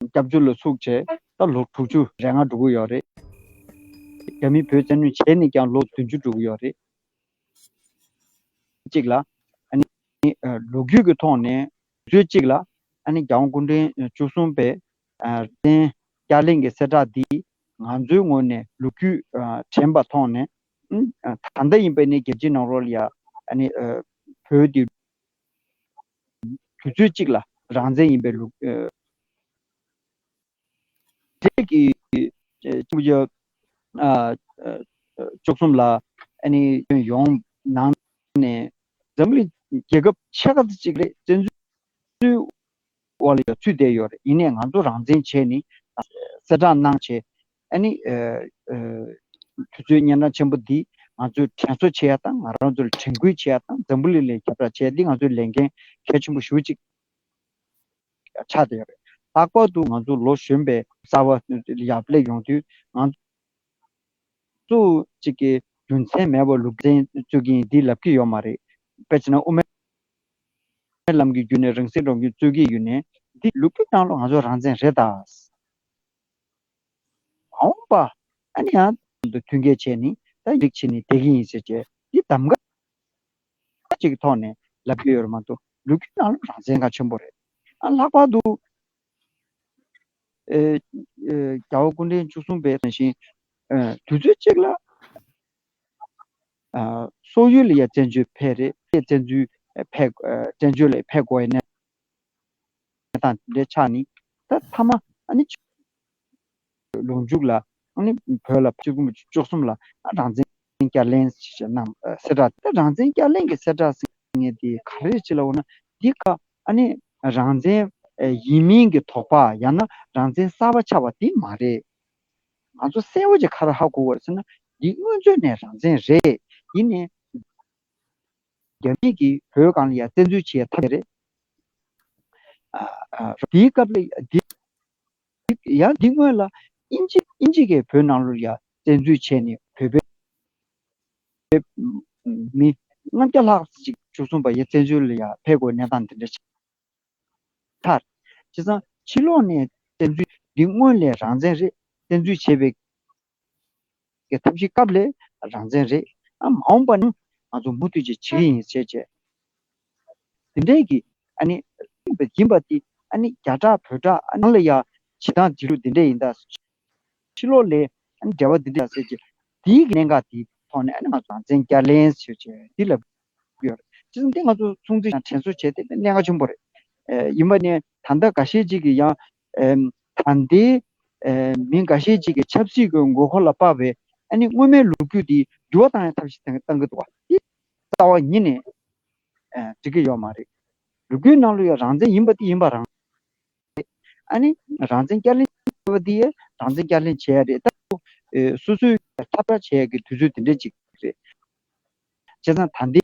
སྐྱབས་བཅོལ་ལ་ཚུད་བྱས་ད་ལོ་དྲུག་ཅུ་རེ་ལྔ་འགྲོ་གི་ཡོད་རེད། རྒྱ་མིས་བོད་བཙན་གནོན་བྱས་ནས་ཀྱང་ལོ་བདུན་ཅུ་འགྲོ་གི་ཡོད་རེད། གཅིག་ལ། ཨ་ནི་ཨ་ལོ་རྒྱུས་ཀྱི་ཐོག་ནས་དུས་ཚོད་གཅིག་ལ་ཨ་ནི་རྒྱལ་དབང་སྐུ་ཕྲེང་བཅུ་གསུམ་པའི་ཨ་བརྟན་བསྐྱར་གླེང་གི་གསལ་བསྒྲགས་འདི་ང་ཚོའི་ངོས་ནས་ལོ་རྒྱུས་ཨ་དྲན་པ་ཐོག་ནས། ཨ་ད་ལྟ་ཡིན་པ་ནི་རྒྱལ་སྤྱིའི་ནང་ལོགས་ལ་ཡ་ཨ་ནི་ཨ་བོད་འདི་དུས་ཚོད་གཅིག་ལ་རང་བཙན་ཡིན་པའི་ལུགས། ཨ་དེ་གི་ཨ་ཨ་བཅུ་གསུམ་ལ་ཨ་ནི་ཡོང་ནང་ནས་འཛམ་གླིང་རྒྱལ་ཁབ་ཆེ་ཁག་ཅིག་རེད། བཙན་འཛུལ་འོག་ལ་ཡང་ཚུད་བསྡད་ཡོད་རེད། ཡིན་ནའི་ང་ཚོ་རང་བཙན་བྱས་ནས་གསལ་བསྒྲགས་གནང་བྱས། ཨ་ནི་ཨ་ཨ་དུས་ཚོད་སྙན་གྲགས་ཆེན་པོ་འདི་ང་ཚོས་དྲན་གསོ་བྱེད་ཡ་དང་། ང་རང་ཚོ་ལ་དྲན་སྐུལ་བྱེད་ཡ་དང་། འཛམ་བུ་གླིང་ལ་ཁྱབ་བསྒྲགས་བྱེད་ཡ་འདི་ང་ཚོའི་ལས་འགན་གལ་ཆེན་པོ་ཞེ་པོ་ཅིག་ཆགས་བསྡད་ཡོད་རེད། ལྷག་པར་དུ་ང་ཚོ་ལོ་གཞོན་པའི་གསར་པ་ཡར་སླེབས་ཡོང་དུས་ང་ཚོ་གཅིག་གི་རྒྱུ་མཚན་མེད་པར་ལུགས་འཛིན་རྩོད་ཀྱིན་འདི་ལབ་ཀྱི་ཡོད་མ་རེད། དཔེ་བྱས་ན་དབུ་མའི་ལམ་གྱི་བརྒྱུད་ནས་རང་སྲིད་སྒྲུབ་ཀྱི་རྩོད་ཀྱི་ཡོད་ནའི་འདི་ལུགས་ཀྱི་ནང་ལོགས་ང་ཚོ་རང་བཙན་རེད་ད། མ་འོངས་པ་ཨ་ནི་ཡང་དུ་མཐུན་རྐྱེན་བྱས་ནས་ད་ཡིག་ཆ་ནི་བསྡད་ཀྱི་ཡིན་ཟེར་བྱས་འདི་གདམ་ག་ཅིག་གི་ཐོག་ནས་ལབ་ཀྱི་ཡོད་རེད་མ་གཏོགས། ལུགས་ཀྱི་ནང་ལོགས་རང་བཙན་གལ་ཆེན་པོ་རེད། ཨ་ལྷག་པར་དུ་ཨེ་ཨེ་རྒྱལ་བ་སྐུ་ཕྲེང་བཅུ་གསུམ་པའི་ནང་བཞིན་ཨེ་དུས་ཚོད་གཅིག་ལ་ཨ་སོག་ཡུལ་ལ་ཡ་བཙན་བྱོལ་ཕེབས་རེད། བཙན་འཛུལ་ཕེབས་ཨེ་བཙན་བྱོལ་ལ་ཕེབས་དགོས་ཡ་གནས་སྟངས་དེ་འདྲའི་ཆགས་ནི། ད་མཐའ་མ་ཨ་ནི་ལོ་མཇུག་ལ་ ཨ་ནི་བོད་ལ་ཆིག་སྟོང་དགུ་བརྒྱ་བཅུ་གསུམ་ལ་རང་བཙན་བསྐྱར་ལེན་ཞེས་གནང་གསལ་བསྒྲགས། ད་རང་བཙན་བསྐྱར་ལེན་གྱི་གསལ་བསྒྲགས་ཟེར་མཁན་དེ་ག་རེ་ཅིག་ལབ་ན། འདི་ག་ཨ་ནི་རང་བཙན་ཡིན་མིན་གྱི་དོགས་པ། ཡང་ན་རང་བཙན་གསར་པ་ཆགས་པ་དེ་མ་རེད། ང་ཚོ་གསལ་པོ་ཅིག་ག་རེ་ཧ་གོ་དགོས་རེད་ཟེར་ན། འདི་སྔོན་ཚུད་ནས་རང་བཙན་རེད། ཡིན་ནའི་རྒྱ་མི་གིས་བོད་སྒང་ལ་ཡ་བཙན་འཛུལ་བྱེད་ཐབས་རེད། ཨ་ཨ་དེའི་སྐབས་ལ་འདི་ཡང་འདི་སྔོན་ལ་དབྱིན་ཇི་དབྱིན་ཇི་གིས་བོད་ནང་ལོགས་ལ་ཡ་བཙན་འཛུལ་བྱས་ནས་བོད་པའི་མི་ལྔ་བརྒྱ་ལྷག་ཅིག་བཅུ་གསུམ་པ་ཡ་བཙན་འཛུལ་ལ་ཡ་ཕེབས་དགོས་གནས་སྟངས་དེ་འདྲ་ཅིག་མཐར། བྱས་ཙང་ཕྱི་ལོགས་ནས་བཙན་འཛུལ་འདི་སྔོན་ལས་རང་བཙན་རེད། བཙན་འཛུལ་བྱས་པའི་གི་ཐབས་ཤེས་སྐབས་ལས་རང་བཙན་རེད། ཨ་མ་འོངས་པ་ནི་ང་ཚོ་མུ་མཐུད་ཅིག་བྱེད་ཀྱི་ཡིན་ཟེར་བྱས། དེ་འདྲའི་གི་ཨ་ནི་ཡིན་པ་དེ་ཨ་ནི་རྒྱ་དྲག་བོད་དྲག་ཨ་ནང་ལ་ཡ་བྱེད་སྟངས་བྱེད་ལུགས་དེ་འདྲ་ཡིན་ད། ཕྱི་ལོགས་ལས་ཨ་ནི་འབྲེལ་བ་འདི་འདྲ་ཟེར་གྱི་དེའི་གི་གནད་འགག་དེའི་ཐོག་ནས་ཨ་ནི་ང་ཚོ་རང་བཙན་བསྐྱར་ལེན་ཟེར་བྱས་འདི་ལབ་ཡོད་རེད། སྤྱིར་བཏང་འདི་ང་ཚོ་སྲུང་བརྩི་དང་དྲན་གསོ་བྱས་ཏེ་གནད་འགག་ཆེན་པོ་རེད། ཨེ་ཡིན་པ་ནས་ད་ལྟ་འགའ་ཤས་ཅིག་གིས་ཡང་ཨེམ་ད་ལྟའི་ཨེ་མི་འགའ་ཤས་ཅིག་གིས་ཆབ་སྲིད་ཀྱི་དགོས་མཁོ་ལ་དཔག་པའི་ཨ་ནི་སྔོན་མའི་ལོ་རྒྱུས་འདི་འགྱུར་བ་བཏང་ཡ་ཐབས་ཤེས་བཏང་གི་འདུག་བ། འདི་རྩ་བ་ཉིད་ནས་ཨེ་འགྲིག་གི་ཡོད་མ་རེད། ལོ་རྒྱུས་ནང་ལ་ཡང་རང་བཙན་ཡིན་པ་དེ་ཡིན་པ་རང་། ཨ་ནི་རང་བཙན་བསྐྱར་ལེན་བྱས་པ་དེ་ཡང་རང་བཙན་བསྐྱར་ལེན་བྱས་ཡ་རེད། ད་ཨེ་སོ་སོའི་ཐབས་བྲལ་བྱས་ཡ་གི་དུས་ཚོད་དེ་འདྲ་ཅིག་རེད། བྱས་ཙང་ད་འདི་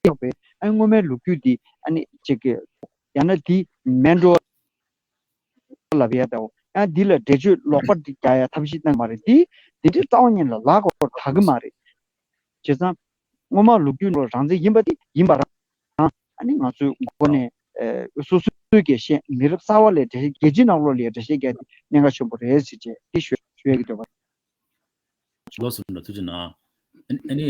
ཡོད་པའི་ཨ་ནི་སྔོན་མའི་ལོ་རྒྱུས་འདི་ཨ་ནི་ཅིག་གི་ཡང་ན་འདི་མེད་འགྲོ་ལབ་ཡ་དང་། ཡང་འདི་ལ་འགྲེལ་བརྗོད་ལོག་པ་འདི་རྒྱག་ཡ་ཐབས་ཤེས་གནང་མ་རེད། འདི་འདི་འདྲའི་རྩ་བ་ཉིད་ལ་ལག་འོག་ལ་བབས་ཀྱི་མ་རེད། བྱས་ཙང་སྔོན་མ་ལོ་རྒྱུས་ནང་རང་བཙན་ཡིན་པ་དེ་ཡིན་པ་རང་། ཨ་ནི་ང་ཚོའི་མགོ་ནས་ཨེ་སོ་སོའི་འགན་བཞེས། མི་རབས་གསར་བ་ལ་འགྲེལ་བཤད། རྒྱལ་སྤྱིའི་ནང་ལོགས་ལ་འགྲེལ་བཤད་རྒྱག་དེ་གནད་འགག་ཆེན་པོ་རེད་ཟེར་བྱས་དེ་ཞུ་ཞུ་ཡ་གི་འདོད་པ། ལགས་སོ། ཐུགས་རྗེ་གནང་། ཨ་ནི་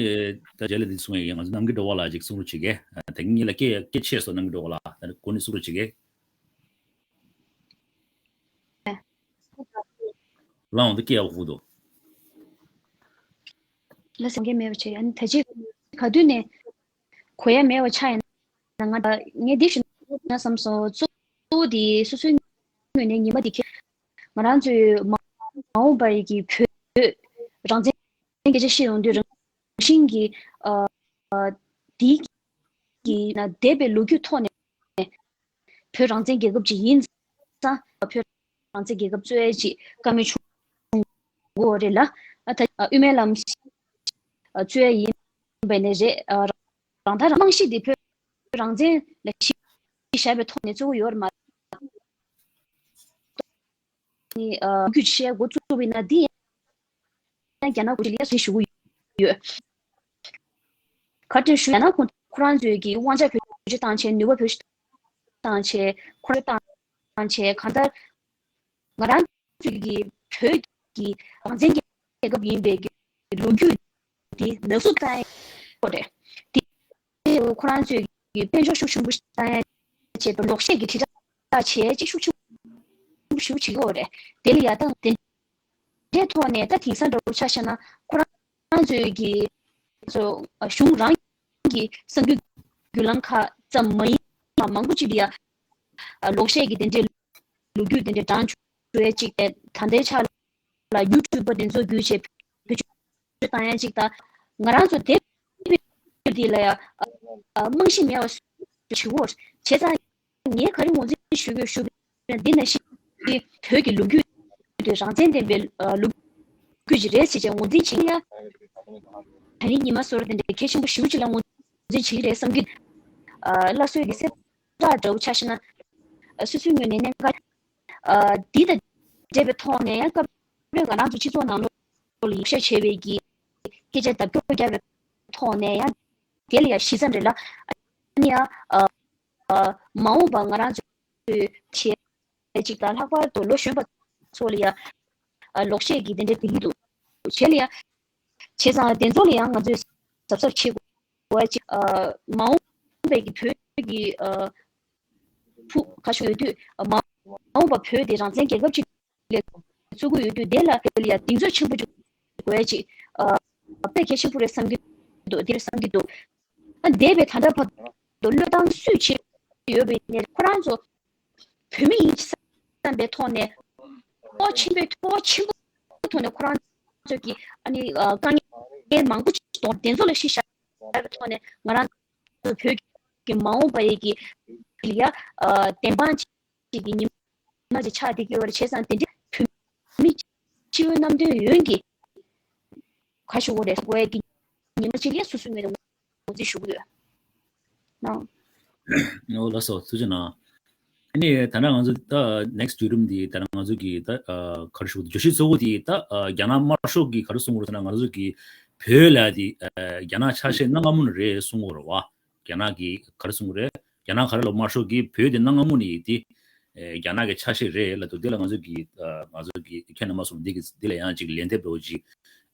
ད་རྗེས་ལ་འདི་གསུང་ཡ་ཡིན། ང་ཚོ་རྣམ་རྒྱལ་སྒྲོལ་མ་ལགས་ཅིག་གསུང་རོགས་བྱེད་གེ། ད་གིན་ལ་སྐད་སྐད་ཆད་སོང་། རྣམ་རྒྱལ་སྒྲོལ་མ་ལགས་ད་གོ་ནས་གསུང་རོགས་བྱེད་གེ། ལའང་འདི་སྐད་ཡག་པོ་ཧུ་འདུག་ལ་སེང་གེ་མེད་པ་བྱས། ཨ་ནི་ད་ཅི་ག་དུས་ནས་གོ་ཡ་མེད་པ་ཆགས་ཡིན་ན། ང་ད་ངས་འདི་ཞུ་ན་བསམ་སོང་། གཙོ་བོ་དེ་སོ་སོའི་ངོས་ནས་ཉི་མ་འདི་ཁྱེད་ང་རང་ཚོའི་མ་མ་འོངས་པ་ཡི་གི་བོད་རང་བཙན་སྐད་ཆ་བཤད་ཡོང་དུས་རང་བཞིན་གྱི་ཨ་འདི་གི་ན་འདས་པའི་ལོ་རྒྱུས་ཐོག་ནས་བོད་རང་བཙན་རྒྱལ་ཁབ་ཅིག་ཡིན་ཙང་། བོད་རང་བཙན་རྒྱལ་ཁབ་རྩོད་ཡ་ཅིག་བཀའ་མོལ་བྱུང་དགོས་རེད་ལ། ཨ་ད་ཨ་དབུ་མའི་ལམ་ཨ་རྩོད་ཡ་ཡིན་པ་ནས་རེད། ཨ་རང་ད་རང་རྨང་གཞི་འདི་བོད་རང་བཙན་ལ་གཞི་བཞག་པའི་ཐོག་ནས་རྩོད་ཀྱི་ཡོད་རེད་མ་ནི། ཨ་རྒྱུས་བཤད་འགོ་བཙུགས་པ་ཡིན་ན། འདི་ཡང་རྒྱ་ནག་གུ་ཅི་ལས་ཞུ་གི་ཡོད། ག་དེ་ཞུ་ཡ་ན་ཁོང་ཁོ་རང་ཚོའི་གི་དབང་ཆ་བེད་སྤྱོད་བཏང་བྱས། ནུས་པ་བེད་སྤྱོད་བཏང་བྱས། ཁོ་རང་བཏང་བྱས། གང་ལྟར་ང་རང་ཚོའི་གི་བོད་ཀྱི་རང་བཙན་རྒྱལ་ཁབ་ཡིན་པའི་གི་ལོ་རྒྱུས་འདི་ནག་བསུབ་བཏང་ཡ་ཁོ་རེད། དེ་ཁོ་རང་ཚོའི་གི་དཔལ་འབྱོར་ཤུགས་ཆེན་པོ་བཏང་ཡ་བྱས་པའི་ལོག་བཤད་ཀྱི་དྲིལ་བསྒྲགས་བྱས་ཅིག་ཤུགས་ཆེན་པོ་ཞེ་པོ་བྱེད་ཀྱི་ཡོད་རེད། དེ་ལ་ཡ་ད་དེ་འདྲའི་ཐོག་ནས་ད་དེང་སང་འདྲ་པོ་ཆ་བཞག་ན། ཁོ་རང་ཚོའི་གི་ཚོ་གཞུང་རང་གི་གསར་འགྱུར་བརྒྱུད་ལམ་ཁག་ཙམ་མ་ཡིན་པ་མང་པོ་ཅིག་ལ་ཡ་ལོག་བཤད་ཀྱི་དེ་འདྲའི་ལོ་རྒྱུས་དེ་འདྲའི་བགྲང་བཅུག་ཡ་ཅིག་དེ་ད་ལྟའི་ཆ་ལ་ཡུ་ཊུབ་པ་དེ་ཚོ་བརྒྱུད་བྱས་བེད་སྤྱོད་བཏང་ཡ་ཅིག་ད་ང་རང་ཚོ་དེ་དེ་ལ་ཡ་རྨང་གཞི་མེད་པ་བྱེད་དགོས། བྱས་ཙང་ངས་ག་རེ་ངོས་འཛིན་ཞུ་དགོས་ཞུ་བ་ཡིན་ན། འདི་ནང་བཞིན་བོད་ཀྱི་ལོ་རྒྱུས་དེ་རང་བཙན་ལྡན་པའི་ལོ་རྒྱུས་ཅིག་རེད་ཟེར་བྱས་ངོས་འཛིན་བྱེད་ཀྱི་ཡ། ད་རིང་ཉི་མ་བཟོ་འདྲ་དེ་འདྲ་གལ་ཆེན་པོ་ཞེ་པོ་ཅིག་ལ་ངོས་འཛིན་བྱེད་ཀྱི་རེད་བསམ་གྱི། སླར་གསོའི་གི་གསལ་བསྒྲགས་འདྲ་པོ་ཆ་བཞག་ན། སོ་སོའི་ངོས་ནས་གནད་འགག་འདི་དང་འབྲེལ་བའི་ཐོག་ནས་ཡང་སྐབས་རེ་ང་རང་ཚོ་སྤྱི་ཚོགས་ནང་ལོགས་ལ་ཡིག་བཤད་བྱས་པའི་གི་སྐད་ཆ་བརྡབ་སྐྱོར་བརྒྱབ་པའི་ཐོག་ནས་ཡང་དེ་ལ་ཡང་ཞིབ་ཚགས་རེད་ལ། ཨ་ནི་ཡང་མ་འོངས་པ་ང་རང་ཚོའི་བྱས་ཅིག་དང་། ལྷག་པར་དུ་ལོ་གཞོན་པ་ཚོ་ལ་ཡང་ལོག་བཤད་ཀྱི་དེ་འདྲ་དེ་གི་འདུག་བྱས་ལ་ཡང་བྱས་ཙང་དེ་ཚོ་ལ་ཡང་ང་ཚོས་གཟབ་གཟབ་བྱེད་དགོས། བ་ཅིག་ཨ་མ་འོངས་པའི་གི་བོད་ཀྱི་ཨ་ཕུགས་ཁ་ཤོ་ཡོད་དུས། ཨ་མ་འོངས་པ་བོད་དེ་རང་བཙན་རྒྱལ་ཁབ་ཅིག་ལ་བཙུགས་ཀྱི་ཡོད་དུས། དེ་ལ་དེ་ལ་ཡ་གདེང་ཚོད་ཆེན་པོ་ཅིག་དགོས་ཡ་ཅིག་ཨ་དཔེ་གལ་ཆེན་པོ་རེད་བསམ་གྱི་འདུག་འདིར་བསམ་གྱི་འདུག་ཨ་འདས་པའི་ད་ལྟ་བར་དུ་བློས་བཏང་སུས་བྱས་ཡོད་པ་ཡིན་ནའི་ཁོ་རང་ཚོ་བོད་མི་ཡིན་བསམ་པའི་ཐོག་ནས། ཕོགས་ཆེན་པོའི་ཕོགས་ཆེན་པོ་ཐོག་ནས་ཁོ་རང་ཚོ་གི་ཨ་ནི་དཀའ་ངལ་མང་པོ་ཞིག་གཏོང་དེ་ཚོ་ལ་གཞི་བཞག་པའི་ཐོག་ནས་ང་རང་ཚོ་བོད་ཀྱི་མ་འོངས་པ་ཡི་གི་ཡ་བདེན་དཔང་ཅིག་གི་ཉི་མ་ཅིག་ཆགས་བསྡད་ཀྱི་ཡོད་རེད། བྱས་ཙང་དེ་འདྲའི་བོད་མི་སྤྱི་བོའི་རྣམ་ཐོས་ཡོན་གྱི་ཁ་ཤོ་གོ་རེ་སོ་གོ་ཡ་གི་ཉི་མ་གཅིག་ལ་སོ་སོའི་ངོས་ནས་ངོས་འཛིན་ཞུ་གི་ཡོད། ནའོ། ཨོ་ལགས་སོ། ཐུགས་རྗེ་གནང་། ཨ་ནི་ད་ནང་ང་ཚོ་ད་next བརྒྱུད་རིམ་འདི་ད་ནང་ང་ཚོ་གི་ད་ག་རེ་ཞུ་དགོས་རེད། བརྗོད་གཞི་གཙོ་བོ་དེ་ད་རྒྱ་ནག་དམར་ཤོག་གིས་ག་རེ་གསུང་གི་རེད་ཟེར་ན། ང་ཚོ་གི་བོད་ལ་དེ་རྒྱ་ནག་ཆ་ཤས་གནའ་སྔ་མོ་ནས་རེད་གསུང་གི་རེད་བ། རྒྱ་ནག་གིས་ག་རེ་གསུང་གི་རེད། རྒྱ་ནག་ག་རེ་ལབ། དམར་ཤོག་གིས་བོད་དེ་གནའ་སྔ་མོ་ནས་དེ་རྒྱ་ནག་གི་ཆ་ཤས་རེད་ལབ་འདུག། དེ་ལ་ང་ཚོ་གི་ང་ཚོ་གི་ཁྱེད་རྣམ་པ་ཚོ་འདི་གི་འདི་ལ་ཡང་ཅིག་ལན་འདེབས་འདྲ་བོ་ཅིག།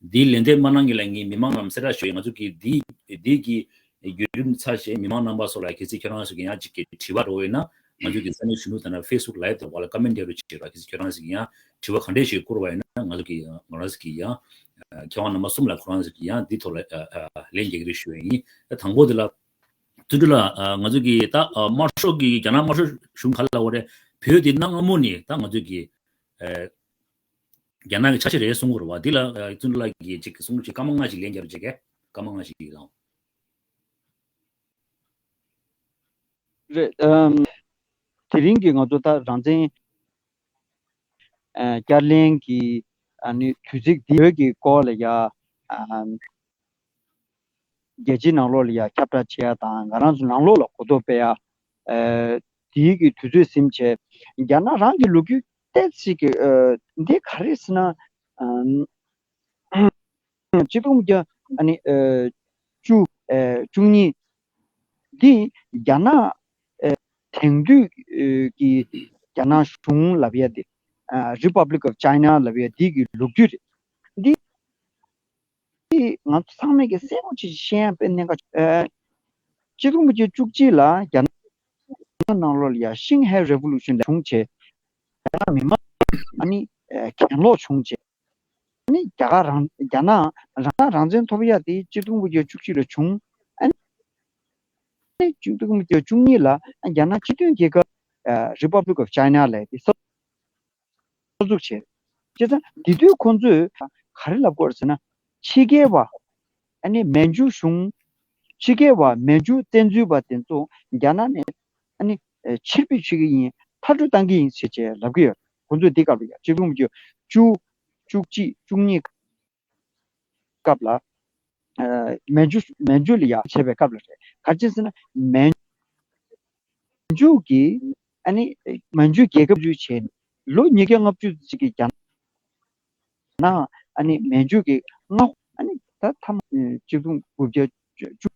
འདིའི་ལན་འདེབས་མ་གནང་གི་ལ་ངས་མི་མང་རྣམས་གསལ་བསྒྲགས་ཞུ་ཡིན། ང་ཚོ་གི་འདི་འདི་གི་བརྒྱུད་རིམ་ཚར་རྗེས་མི་མང་རྣམ་པ་ཚོ་ལ་གལ་སྲིད་ཁྱེད་རང་ཚོ་གི་ཡང་ཅིག་གི་དྲི་བ་འདྲ་བོ་ཡོད་ན། ང་ཚོ་གི་ས་གནས་གཞོན་ནུ་དང་ན་Facebook Live དང་བ་ལ་comment འདྲ་བོ་ཅིག་ར། གལ་སྲིད་ཁྱེད་རང་ཚོ་གི་ཡང་དྲི་བ་ག་འདྲས་ཞིག་བསྐུར་བ་ཡིན་ན། ང་ཚོ་གི་ང་རང་ཚོ་གི་ཡང་མཁས་དབང་རྣམ་པ་གསུམ་ལ་ཁོ་རང་ཚོ་གི་ཡང་འདི་ཐོག་ལ་ལན་རྒྱག་གི་རེད་ཞུ་ཡ་ཡིན། དང་པོ་འདི་ལ་བརྩོན་འགྲུས་ལགས། ང་ཚོ་གི་ད་དམར་ཤོག་གི་རྒྱ་ནག་དམར་ཤོག་གཞུང་ག་ལ་བ་རེད། བོད་འདི་གནའ་སྔ་མོ་ནས་ད་ང་ཚོ་གི་རྒྱ་ནག་གི་ཆ་ཤས་རེད་གསུང་གི་རེད་བ། འདི་ལ་བརྩོན་འགྲུས་ལགས་ཀྱིས་ཅིག་གསུང་རོགས་བྱེད། སྐར་མ་ལྔ་ཞིག་ལན་རྒྱབ་བྱེད་ཀྱི། སྐར་མ་ལྔ་ཞིག་ལ། རེད། ཨམ། དེ་རིང་གི་ང་ཚོ་ད་རང་བཙན་ཨ་བསྐྱར་ལེན་གྱི་ཨ་ནི་དུས་ཚིགས་འདི་བོད་ཀྱི་སྐོར་ལ་ཡ་ཨམ། རྒྱལ་སྤྱིའི་ནང་ལོགས་ལ་ཡ་ཁྱབ་བསྒྲགས་བྱེད་ཡ་དང་། ང་རང་ཚོ་ནང་ལོགས་ལ་གོ་རྟོགས་སྤེལ་ཡ། ཨ། དེའི་གི་དུས་ཚོད་ཟིན་བྱས། རྒྱ་ནག་རང་གི་ལོ་རྒྱུས་ཏོག་ཙམ་གྱི་ཨ་འདི་ག་རེ་ཟེར་ན། ཨམ། གཅིག་སྟོང་དགུ་བརྒྱ་ཨ་ནི་ཨ་བཅུ་ཨ་བཅུ་གཉིས་འདི་རྒྱ་ནག་ཨ་དེང་དུས་ཨ་ཀྱི་རྒྱ་ནག་གཞུང་ལབ་ཡ་དེ། ཨ་Republic of China ལབ་ཡ་འདི་གི་ལོ་རྒྱུས་རེད། འདི་ང་ཚོ་ཚང་མས་ཀྱི་གསལ་པོ་ཅིག་ཤེས་ཡ་དཔེ་གནད་འགག་ཆེ། ཨ་གཅིག་སྟོང་དགུ་བརྒྱ་བཅུ་གཅིག་ལ་རྒྱ་ནག་ནང་ལོགས་ལ་ཡ་Xinhai Revolution ལབ་བྱུང་བྱས། རྒྱ་ནག་མི་མང་ཨ་ནི་ཨ་གྱེན་ལོག་བྱུང་བྱས། ཨ་ནི་རྒྱ་གར་རང་རྒྱ་ནག་རང་ནང་རང་བཙན་ཐོབ་ཡ་དེ་གཅིག་སྟོང་དགུ་བརྒྱ་བཅུ་གཅིག་ལ་བྱུང་། ཨ་ནི་གཅིག་སྟོང་དགུ་བརྒྱ་བཅུ་གཉིས་ལ་རྒྱ་ནག་སྤྱི་མཐུན་རྒྱལ་ཁབ་ཨ་Republic of China ལབ་དེ་གསར་འཛུགས་བྱས། བྱས་ཙང་དེ་དུས་ཁོང་ཚོས་ག་རེ་ལབ་ཀྱི་ཡོད་རེད་ཟེར་ན། ཕྱི་རྒྱལ་བ་ཨ་ནི་མན་ཇུ་གཞུང་། ཕྱི་རྒྱལ་བ་མན་ཇུ་བཙན་འཛུལ་བ་དེ་ཚོ་རྒྱ་ནག་ནས་ཨ་ནི་ཕྱིར་འབུད་བྱེད་ཀྱི་ཡིན། མཐར་སྐྲོད་བཏང་གི་ཡིན་ཟེར་བྱས་ལབ་ཀྱི་ཡོད། ཁོང་ཚོས་འདི་སྐབས་ལ་ཡ་གཅིག་སྟོང་དགུ་བརྒྱ་བཅུ་བཅུ་གཅིག་བཅུ་གཉིས་སྐབས་ལ་ཨ་མན་ཇུ་མན་ཇུ་ལ་ཡ་བྱས་པའི་སྐབས་ལ་རེད། ག་རེ་བྱས་ཟེར་ན། མན་ཇུ་གིས་ཨ་ནི་མན་ཇུ་རྒྱལ་ཁབ་བཙུགས་བྱས་ནས་ལོ་ཉིས་བརྒྱ་ལྔ་བཅུ་ཙམ་གྱི་རྒྱ་ནག་ཨ་ནི་མན་ཇུ་གི་མངའ་ཁོངས་ཨ་ནི་ད་མཐའ་མ་གཅིག་སྟོང་དགུ་བརྒྱ་བཅུ་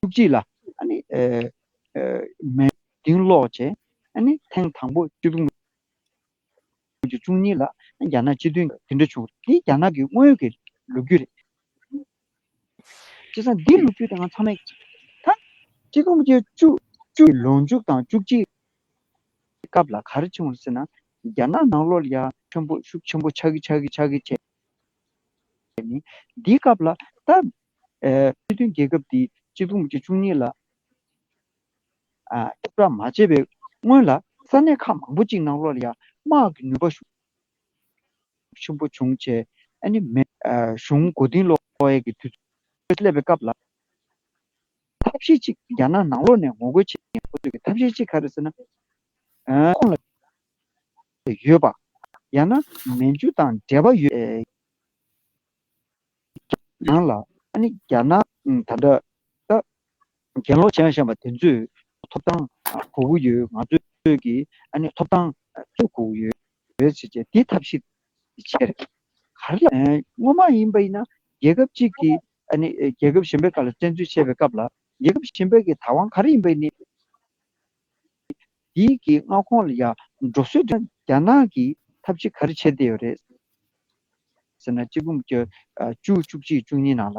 གཅིག་ལ་ཨ་ནི་ཨ་ཨ་མན་ཇུ་གདན་སློག་བྱས། ཨ་ནི་ཐེངས་དང་པོ་གཅིག་སྟོང་དགུ་བརྒྱ་བཅུ་གཉིས་ལ་རྒྱ་ནག་སྤྱི་མཐུན་དེ་འདྲ་བྱུང་། དེ་རྒྱ་ནག་གི་དངོས་ཀྱི་ལོ་རྒྱུས་རེད། བྱས་ཙང་འདི་ལོ་རྒྱུས་དེ་ང་ཚང་མས་ད་གཅིག་སྟོང་དགུ་བརྒྱ་བཅུ་བཅུ་ལོ་མཇུག་དང་བཅུ་གཅིག་སྐབས་ལ་ག་རེ་བྱུང་ཟེར་ན། རྒྱ་ནག་ནང་ལོགས་ལ་ཡ་ཆེན་པོ་ཤུགས་ཆེན་པོ་ཆགས་ཀྱི་ཆགས་ཀྱི་ཆགས་ཀྱི་བྱས་ནས། འདིའི་སྐབས་ལ་ད་ཨེ་སྤྱི་མཐུན་རྒྱལ་ཁབ་འདི་གཅིག་སྟོང་དགུ་བརྒྱ་བཅུ་གཉིས་ལ་ཨ་ཁྱབ་བསྒྲགས་མ་བྱས་པའི་སྔོན་ལ་ས་གནས་ཁག་མང་པོ་ཅིག་ནང་ལོགས་ལ་ཡ་དམག་གི་ནུས་པ་ཤུགས་ཆེན་པོ་བྱུང་བྱས། ཨ་ནི་མེ་ཨ་གཞུང་མགོ་རྟིང་སློག་ཡས་ཀྱི་དུས་ཚོད་སླེབས་པའི་སྐབས་ལ། ཐབས་ཤེས་གཅིག་རྒྱ་ནག་ནང་ལོགས་ནས་ངོ་རྒོལ་བྱེད་མཁན་ཁོ་ཚོ་གི་ཐབས་ཤེས་གཅིག་ག་རེ་ཟེར་ན། ཨ་ཁོང་ལ་ཡོད་པ། ཡང་ན་མན་ཇུ་དང་འབྲེལ་བ་ཡོད། ནང་ལ་ཨ་ནི་རྒྱ་ནག་ད་ལྟ་ད་གྱེན་ལོག་བྱས་བཞིན་པ་དེ་ཚོས་ཐོབ་ཐང་དགོས་ཀྱི་ཡོད། ང་ཚོས་ཀྱི་ཨ་ནི་ཐོབ་ཐང་རྩོད་དགོས་ཀྱི་ཡོད་ཟེར་བྱས་དེ་ཐབས་ཤེས་བྱས་རེད། ག་རེ་ལ་སྔོན་མ་ཡིན་པ་ཡིན་ན་རྒྱལ་ཁབ་གཅིག་གིས་ཨ་ནི་རྒྱལ་ཁབ་གཞན་པའི་སྒང་ལ་བཙན་འཛུལ་བྱས་པའི་སྐབས་ལ་རྒྱལ་ཁབ་གཞན་པའི་གི་བདག་དབང་ག་རེ་ཡིན་པ་ཡིན་ནའི། དེའི་གི་མངའ་ཁོངས་ལ་ཡ་འགྲོ་སྲོལ་དེ་རྒྱ་ནག་གིས་ཐབས་ཤེས་ག་རེ་བྱས་བསྡད་ཡོད་རེད་ཟེར་ན། གཅིག་སྟོང་དགུ་བརྒྱ་བཅུ་བཅུ་གཅིག་བཅུ་གཉིས་ནང་ལ་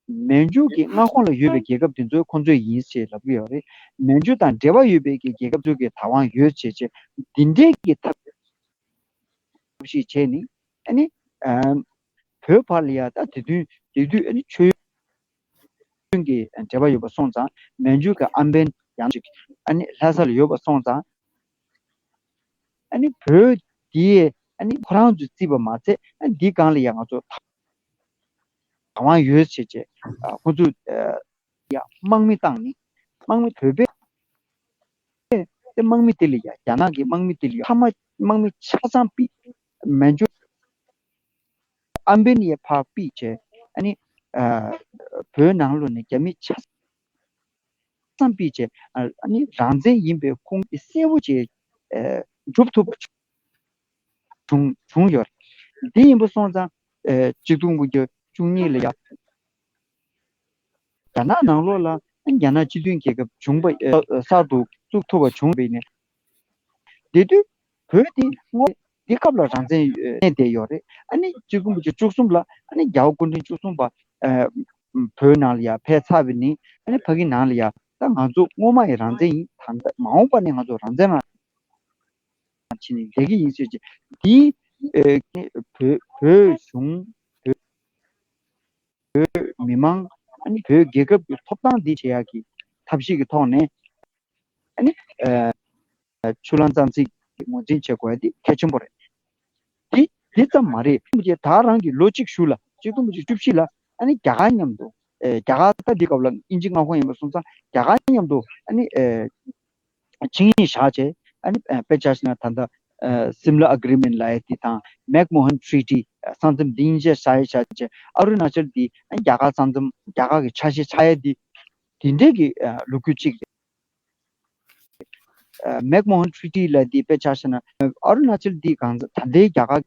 མན་ཇུ་གི་མངའ་ཁོངས་ལ་ཡོད་པའི་རྒྱལ་ཁབ་དེ་ཚོ་ཁོང་ཚོའི་ཡིན་ཞེས་ལབ་ཀྱི་ཡོད་རེད། མན་ཇུ་དང་འབྲེལ་བ་ཡོད་པའི་གི་རྒྱལ་ཁབ་ཚོའི་གི་བདག་དབང་ཡོད་ཅེས་བྱས། འདི་འདྲའི་གི་ཐབས་ཤེས་བྱས་ནས་ཨ་ནི་ཨམ་བོད་བར་ལ་ཡ་ད་དེ་དུས་དེ་དུས་ཨ་ནི་ཆོས་ཡོན་གྱི་འབྲེལ་བ་ཡོད་པ་སོང་ཙང་། མན་ཇུ་གི་ཨམ་བན་ཡང་ཅིག་ཨ་ནི་ལྷ་ས་ལ་ཡོད་པ་སོང་ཙང་། ཨ་ནི་བོད་ དེ་ཨ་ནི་ཁོ་རང་ཚོས་བརྩིས་པ་མ་ཚད། ཨ་ནི་འདི་སྒང་ལ་ཡང་ང་ཚོ་བདག་དབང་ཡོད་བྱས་བྱས། ཨ་ཁོ་ཚོས་ཨ་ཡ་དམག་མི་བཏང་ནི། དམག་མི་བོད་པའི་དེ་དམག་མི་དེ་ལ་ཡ། རྒྱ་ནག་གི་དམག་མི་དེ་ལ་ཡ་ཕ་མ་དམག་མི་ཆ་ཚང་ཕུད། མན་ཇུ་ཨམ་བན་ཡ་ཕར་ཕུད་བྱས། ཨ་ནི་ཨ་བོད་ནང་ལོགས་ནས་རྒྱ་མི་ཆ་ཚང་ཕུད་བྱས། ཨ་ནི་རང་བཙན་ཡིན་པའི་ཁུངས་དེ་གསལ་པོ་བྱས། ཨ་སྒྲུབ་ཐུབ་པ་བྱུང་བྱུང་ཡོད་རེད། དེ་ཡིན་པ་སོང་ཙང་ཨ་གཅིག་སྟོང་དགུ་བརྒྱ་བཅུ་གཉིས་ལ་ཡ། རྒྱ་ནག་ནང་ལོགས་ལ་རྒྱ་ནག་སྤྱི་མཐུན་རྒྱལ་ཁབ་བྱུང་བ། ཨ་གསར་དུ་བཙུགས་ཐུབ་པ་བྱུང་བ་ཡིན་ནའི། དེ་དུས་བོད་དེ་སྔོན་དེ་སྐབས་ལ་རང་བཙན་ཡོད་གནས་བསྡད་ཡོད་རེད། ཨ་ནི་གཅིག་སྟོང་དགུ་བརྒྱ་བཅུ་གསུམ་ལ་ཨ་ནི་རྒྱལ་བ་སྐུ་ཕྲེང་བཅུ་གསུམ་པ་ཨ་བོད་ནང་ལ་ཡ་ཕེབས་ཚར་བ་ཡིན་ནའི། ཨ་ནི་ཕ་གི་ནང་ལ་ཡ་ད་ང་ཚོ་སྔོན་མ་ཡི་རང་བཙན་ཡིན། ད་ལྟ་མ་འོངས་པ་ནས་ང་ཚོ་རང་བཙན་ལ་ཕྱིན་ནས་བསྡད་ཀྱི་ཡིན་ཟེར་གྱི། དེའི་ཨེ་བོད་བོད་གཞུང་། བོད་བོད་མི་མང་། ཨ་ནི་བོད་རྒྱལ་ཁབ་ཀྱི་ཐོབ་ཐང་འདི་བྱེད་ཡག་གི་ཐབས་ཤེས་ཀྱི་ཐོག་ནས། ཨ་ནི་ཨེ་ཆུ་གླང་རྩ་འཛིན་གྱི་ངོས་འཛིན་བྱེད་དགོས་ཡ་འདི་གལ་ཆེན་པོ་རེད། འདི་འདི་ཙམ་མ་རེད། ད་རང་གི་ལོ་གཅིག་གཞུག་ལ། གཅིག་སྟོང་དགུ་བརྒྱ་བཅུ་བཞི་ལ་ཨ་ནི་རྒྱ་གར་མཉམ་དུ། ཨེ་རྒྱ་གར་ད་འདི་སྐབས་ལ་དབྱིན་ཇི་མངའ་ཁོངས་ཡིན་པ་སོང་ཙང་རྒྱ་གར་མཉམ་དུ་ཨ་ནི་ཨེ་ཆིངས་ཡིག་བཞག་བྱས། ཨ་ནི་ཨ་དཔེ་ཆ་བཞག་ན་ད་ལྟ་ཨ་Simla Agreement ལབ་ཡ་དེ་དང་། McMahon Treaty ཨ་ས་མཚམས་འདི་གཉིས་ཆ་བཞག་ཡ་བཞག་བྱས། ཨ་རུ་ན་ཅལ་འདི་ཨ་རྒྱ་གར་ས་མཚམས། རྒྱ་གར་གྱི་ཆ་ཤས་ཆགས་ཡ་འདི། དེ་འདྲའི་གི་ཨ་ལོ་རྒྱུས་གཅིག་རེད། ཨ་McMahon Treaty ལབ་ཡ་འདི་དཔེ་ཆ་བཞག་ན་ཨ་རུ་ན་ཅལ་འདི་གང་ཟག་ད་ལྟའི་རྒྱ་གར་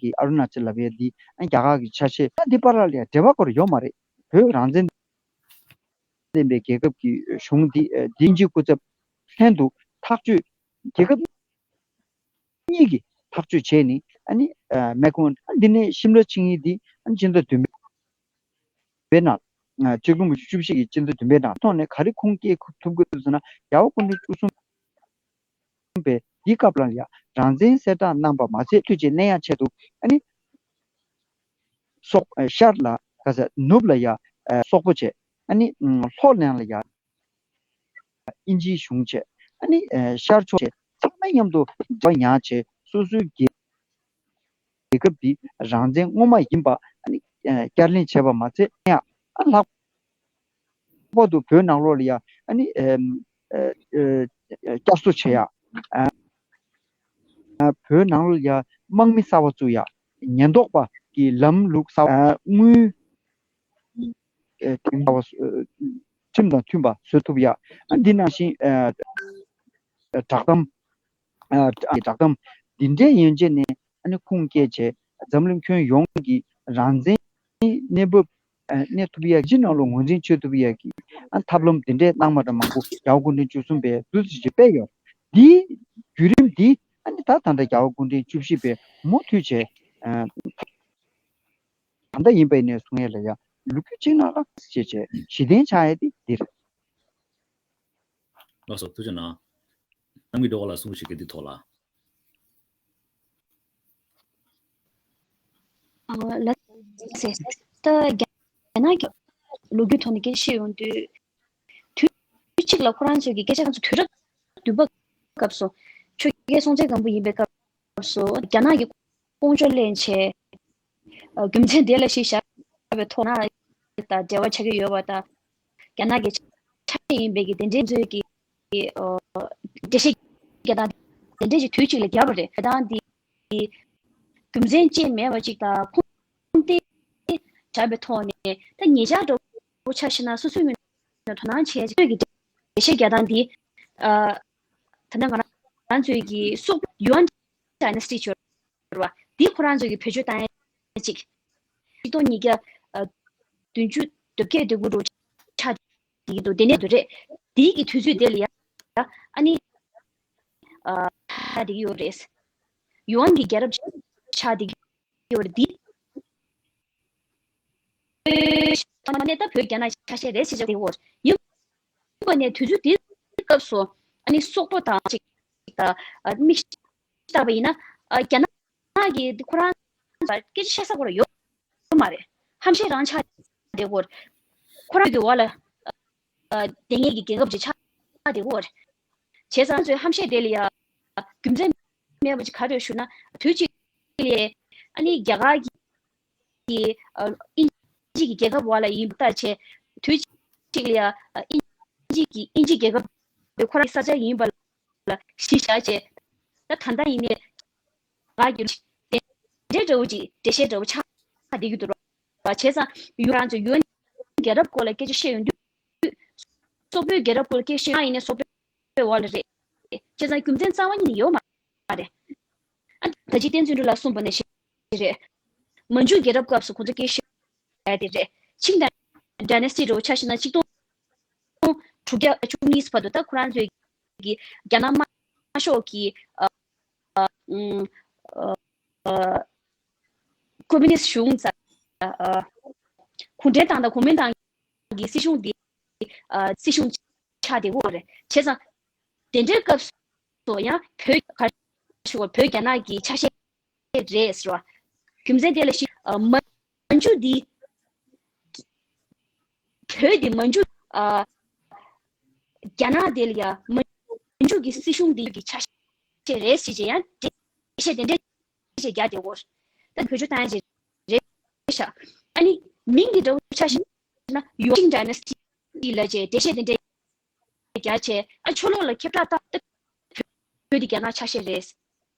གྱི་ཨ་རུ་ན་ཅལ་ལབ་ཡ་འདི་ཨ་རྒྱ་གར་གྱི་ཆ་ཤས། ད་འདི་བར་ལ་ཡ་འབྲེལ་བ་སྐོར་ཡོད་མ་རེད། བོད་རང་བཙན་ལྡན་པའི་རྒྱལ་ཁབ་ཀྱི་གཞུང་འདི་ཨ་དབྱིན་ཇིའི་སྐུ་ཚབ་ལྷན་དུ་ཐག་གཅོད། རྒྱལ་ཁབ་གཉིས་ཀྱིས་ཐག་གཅོད་བྱས་ནས། ཨ་ནི་ཨ་མེག་མོན། ཨ་འདི་ནས་ཤིམ་ལ་ཆིངས་ཡིག་འདི་ཨ་ནི་སྤྱི་ཟླ་བདུན་པའི་ནང་། ཨ་གཅིག་སྟོང་དགུ་བརྒྱ་བཅུ་བཞི་གི་སྤྱི་ཟླ་བདུན་པའི་ནང་ཐོག་ནས་ག་རེ་ཁུངས་སྐྱེལ་ཐུབ་ཀྱི་འདུག་ཟེར་ན། རྒྱལ་བ་སྐུ་ཕྲེང་བཅུ་གསུམ་པས་འདི་སྐབས་ལ་ཡ་རང་བཙན་གསལ་བསྒྲགས་གནང་པ་མ་ཚད། དུས་ཆེན་གནས་ཡ་ཆེད་དུ་ཨ་ནི་སོག་ཨ་ཤར་ལ་ག་ས་ནུབ་ལ་ཡ་ཨ་སོག་པོ་བྱས། ཨ་ནི་ཨ་ལྷོ་ནང་ལ་ཡ་དབྱིན་ཇིའི་གཞུང་བྱས། ཨ་ནི་ཨ་ཤར་ཕྱོགས་བྱས། ཚང་མ་མཉམ་དུ་འབྲེལ་བ་ཡང་བྱས། སོ་སོའི་རྒྱལ་རྒྱལ་ཁབ་འདི་རང་བཙན་ངོ་མ་ཡིན་པ་ཨ་ནི་ཨ་བསྐྱར་ལེན་བྱས་པ་མ་ཚད། ཡང་ཨ་ལྷག་པར་དུ་བོད་ནང་ལོགས་ལ་ཡ་ཨ་ནི་ཨ་ཨ་ཨ་བསྐྱར་གསོ་བྱེད་ཡ། ཨ་ཨ་བོད་ནང་ལོགས་ལ་ཡ་དམག་མི་གསར་པ་བཙུགས་ཡ། ཉེན་རྟོག་པ་གི་ལམ་ལུགས་གསར་པ། ཨ་དངུལ་ཨེ་དེང་རབས་ཨེ་ཁྲིམས་དང་མཐུན་པ་བཟོ་ཐུབ་ཡ། ཨ་འདི་ནང་བཞིན་ཨེ་བསྒྲགས་གཏམ། ཨ་བསྒྲགས་གཏམ་འདི་འདྲའི་ཡན་ཆད་ནས་ཨ་ནི་ཁུངས་སྐྱེལ་བྱས། འཛམ་གླིང་ཁྱོན་ཡོངས་ཀྱི་རང་བཙན་གནས་བབ་ཨ་གནས་ཐུབ་ཡ། སྤྱི་ནང་ལ་ངོས་འཛིན་བྱེད་ཐུབ་ཡ་གི་ཨ་ཐབས་ལམ་འདི་འདྲའི་གནང་མ་འདྲ་མང་པོ་རྒྱལ་བ་སྐུ་ཕྲེང་བཅུ་གསུམ་པས་འདུ་འཛི་ཅིག་སྤེལ་ཡོད། འདིའི་བརྒྱུད་རིམ་འདི་ཨ་ནི་ད་ད་ལྟ་རྒྱལ་བ་སྐུ་ཕྲེང་བཅུ་བཞི་པས་མུ་མཐུད་བྱས། ཨ་ད་ལྟ་ཡིན་པ་ཡིན་ནས་གསུང་ཡས་ལ་ཡ་ལོ་རྒྱུས་གཅིག་ནང་ལ་ཞེས་བྱས་གཞི་རྟེན་ཆགས་ཡས་དེ་འདི་རེད། ལགས་སོ། ཐུགས་རྗེ་གནང་། གནམ་གྱི་སྒྲོལ་དཀར་ལགས་གསུང་བཤད་ཀྱི་འདི་ཐོག་ལ། ཨ་ལགས་སེ། ད་རྒྱ་ནག་གི་ལོ་རྒྱུས་ཐོག་ནས་སྐད་ཆ་བཤད་ཡོང་དུས། དུས་གཅིག་ལ་ཁོ་རང་ཚོའི་གི་སྐད་ཆ་ཁོང་ཚོ་དུས་རབས་བདུན་པ་སྐབས་སུ། ཆོས་རྒྱལ་སྲོང་བཙན་སྒམ་པོ་ཡིན་པའི་སྐབས་སུ་རྒྱ་ནག་གི་ཀོང་ཇོ་གླེན་བྱས། ཨ་རྒྱུ་མཚན་དེ་ལ་གཞི་བཞག་པའི་ཐོག་ན་དང་འབྲེལ་བ་ཆགས་ཀྱི་ཡོད་པ་དང་། རྒྱ་ནག་གི་ཆ་ཤས་ཡིན་པའི་གི་དེ་འདྲའི་ཚོའི་གི་ཨ་འགྲེལ་བཤད་རྒྱག་སྟངས་དེ་འདྲའི་ཅིག་དུས་གཅིག་ལ་བརྒྱབ་པ་རེད། དེ་དང་དེ་རྒྱུ་མཚན་ཅིག་མེད་པ་ཅིག་དང་། ཁུངས་ལྡན་བྱས་པའི་ཐོག་ནས། ད་ཉེ་ཆར་འདྲ་པོ་ཆ་བཞག་ན་སོ་སོའི་ངོས་ནས་དོ་སྣང་བྱས་ཚོས་ཀྱི་འགྲེལ་བཤད་རྒྱག་སྟངས་འདི། ཨ་ད་ལྟ་ང་རང་ཚོའི་གི་སོག་པོ་ཡུའན་ཌའི་ནེ་སི་ཊི་བྱས་པ་འདི་ཁོ་རང་ཚོའི་གི་བེད་སྤྱོད་བཏང་ཡ་ཅིག་ཆིག་སྟོང་ཉིས་བརྒྱ་ཨ་བདུན་ཅུ་དོན་བརྒྱད་དོན་དགུ་འདྲ་པོ་ཆགས་བསྡད་ཀྱི་འདུག་དེ་ནས་དུ་རེད། དེའི་གི་དུས་ཚོད་དེ་ལ་ཡ་ཨ་ནི་ཨ་ཆགས་བསྡད་ཀྱི་ཡོད་རེད། ཡུའན་གྱི་རྒྱལ་རབས་ཆགས་བསྡད་ཀྱི་ཡོད་རེད། འདི་ནས་ད་བོད་རྒྱ་ནག་ཆ་ཤས་རེད་ཟེར་བྱས་བསྡད་ཡོད་རེད། ཡིན་པ་ནས་དུས་ཚོད་དེའི་སྐབས་སུ་ཨ་ནི་སོག་པོ་དང་ཅིག་དང་ཨ་མིག་བལྟས་པ་ཡིན་ན། ཨ་རྒྱ་ནག་གི་ཁོ་རང་སྐད་ཆ་བཤད་ས་ཁོ་རང་ཡོད་མ་རེད། ཧམ་བཤད་རང་ཆགས་བསྡད་ཡོད་རེད། ཁོ་རང་གི་འོག་ལ་ཨ་བསྡད་མཁན་གྱི་རྒྱལ་ཁབ་ཅིག་ཆགས་བསྡད་ཡོད་རེད། བྱས་ཙང་ཚོས་ཧམ་བཤད་དེ་ལ་ཡ་རྒྱུ་མཚན་ མེད་པ་ཅིག་ག་རེ་ཞུ་ན། དུས་གཅིག་ལ་ཨ་ནི་རྒྱ་གར་གྱི་ཨ་དབྱིན་ཇི་གི་རྒྱལ་ཁབ་འོག་ལ་ཡིན་པ་ལྟར་བྱས། དུས་གཅིག་ལ་ཨ་དབྱིན་ཇི་གི་དབྱིན་ཇི་རྒྱལ་ཁབ་དེ་ཁོ་རང་གི་ས་ཆ་ཡིན་པ་ལ་གཞི་བཞག་བྱས། ད་ད་ལྟ་ཡིན་ནའི་ག་གི་དེ་འདྲ་འདྲ་བོ་ཅིག་འགྲེལ་བཤད་འདྲ་བོ་ཆགས་བསྡད་ཀྱི་འདུག་ར། བྱས་ཙང་ཡུ་རང་ཚོ་ཡུ་ཨེན་རྒྱལ་རབས་སྐོར་ལ་སྐད་ཆ་བཤད་ཡོང་དུས། སོག་པོའི་རྒྱལ་རབས་སྐོར་ལ་སྐད་ཆ་བཤད་ཡིན་ནའི་སོག་པོའི་འོག་ལ་རེད། བྱས་ཙང་རྒྱུ་མཚན་རྩ་བ་ཉིད་ནས་ཡོད་མ་རེད། ཨ་ད་ཅི་བསྟན་འཛིན་གྲུབ་ལགས་གསུངས་པ་ནང་བཞིན་རེད། མན་ཇུ་རྒྱལ་རབས་སྐབས་སུ་ཁོ་ཚོ་སྐད་ཆ་བཤད་དེ་རེད། ཆིང་ཌའི་ནེ་སི་ཊི་འདྲ་བོ་ཆ་བཞག་ན་ཆིག་སྟོང་དྲུག་བརྒྱ་བཅུ་གཉིས་བར་དུ་ད་ཁོ་རང་ཚོའི་གི་རྒྱ་ནག་དམར་ཤོག་གི་ཨ་ཨ་ཨ་ཀོ་མུ་ནིསྟ་གཞུང་ཙ་ཨ་གུང་ཁྲན་ཏང་དང་གོ་མིན་ཏང་གི་སྲིད་གཞུང་འདི་ཨ་སྲིད་གཞུང་ཆགས་བསྡད་ཡོད་རེད། བྱས་ཙང་དེ་འདྲའི་སྐབས་སུ་ཡང་བོད་ག་ཞུ་བ་བོད་རྒྱ་ནག་གི་ཆ་ཤས་རེད་ཟེར་བ། རྒྱུ་མཚན་དེ་ལ་གཞི་ཨ་མན་ཇུ་འདི་བོད་འདི་མན་ཇུ་ཨ་རྒྱ་ནག་དེ་ལ་ཡ་མན་ཇུ་གི་སྲིད་གཞུང་འདི་གི་ཆ་ཤས་རེད་ཟེར་བྱས་ཡང་འགྲེལ་བཤད་དེ་འདྲས་བྱས་རྒྱག་བསྡད་ཡོད་རེད། ད་བེད་སྤྱོད་བཏང་ཡ་ཅིག་རེད་ཤག་ཨ་ནི་མིང་གི་འདྲ་བོ་ཆ་བཞག་ན་ཡོ་ཆིང་ཌའི་ནེ་སི་ཊི་ལབ་བྱས་འགྲེལ་བཤད་དེ་འདྲས་རྒྱག་བྱས། ཨ་ཕྱོགས་ལོགས་ལ་ཁྱབ་བསྒྲགས་བཏང་སྟེ་བོད་འདི་རྒྱ་ནག་ཆ་ཤས་རེད། བྱས་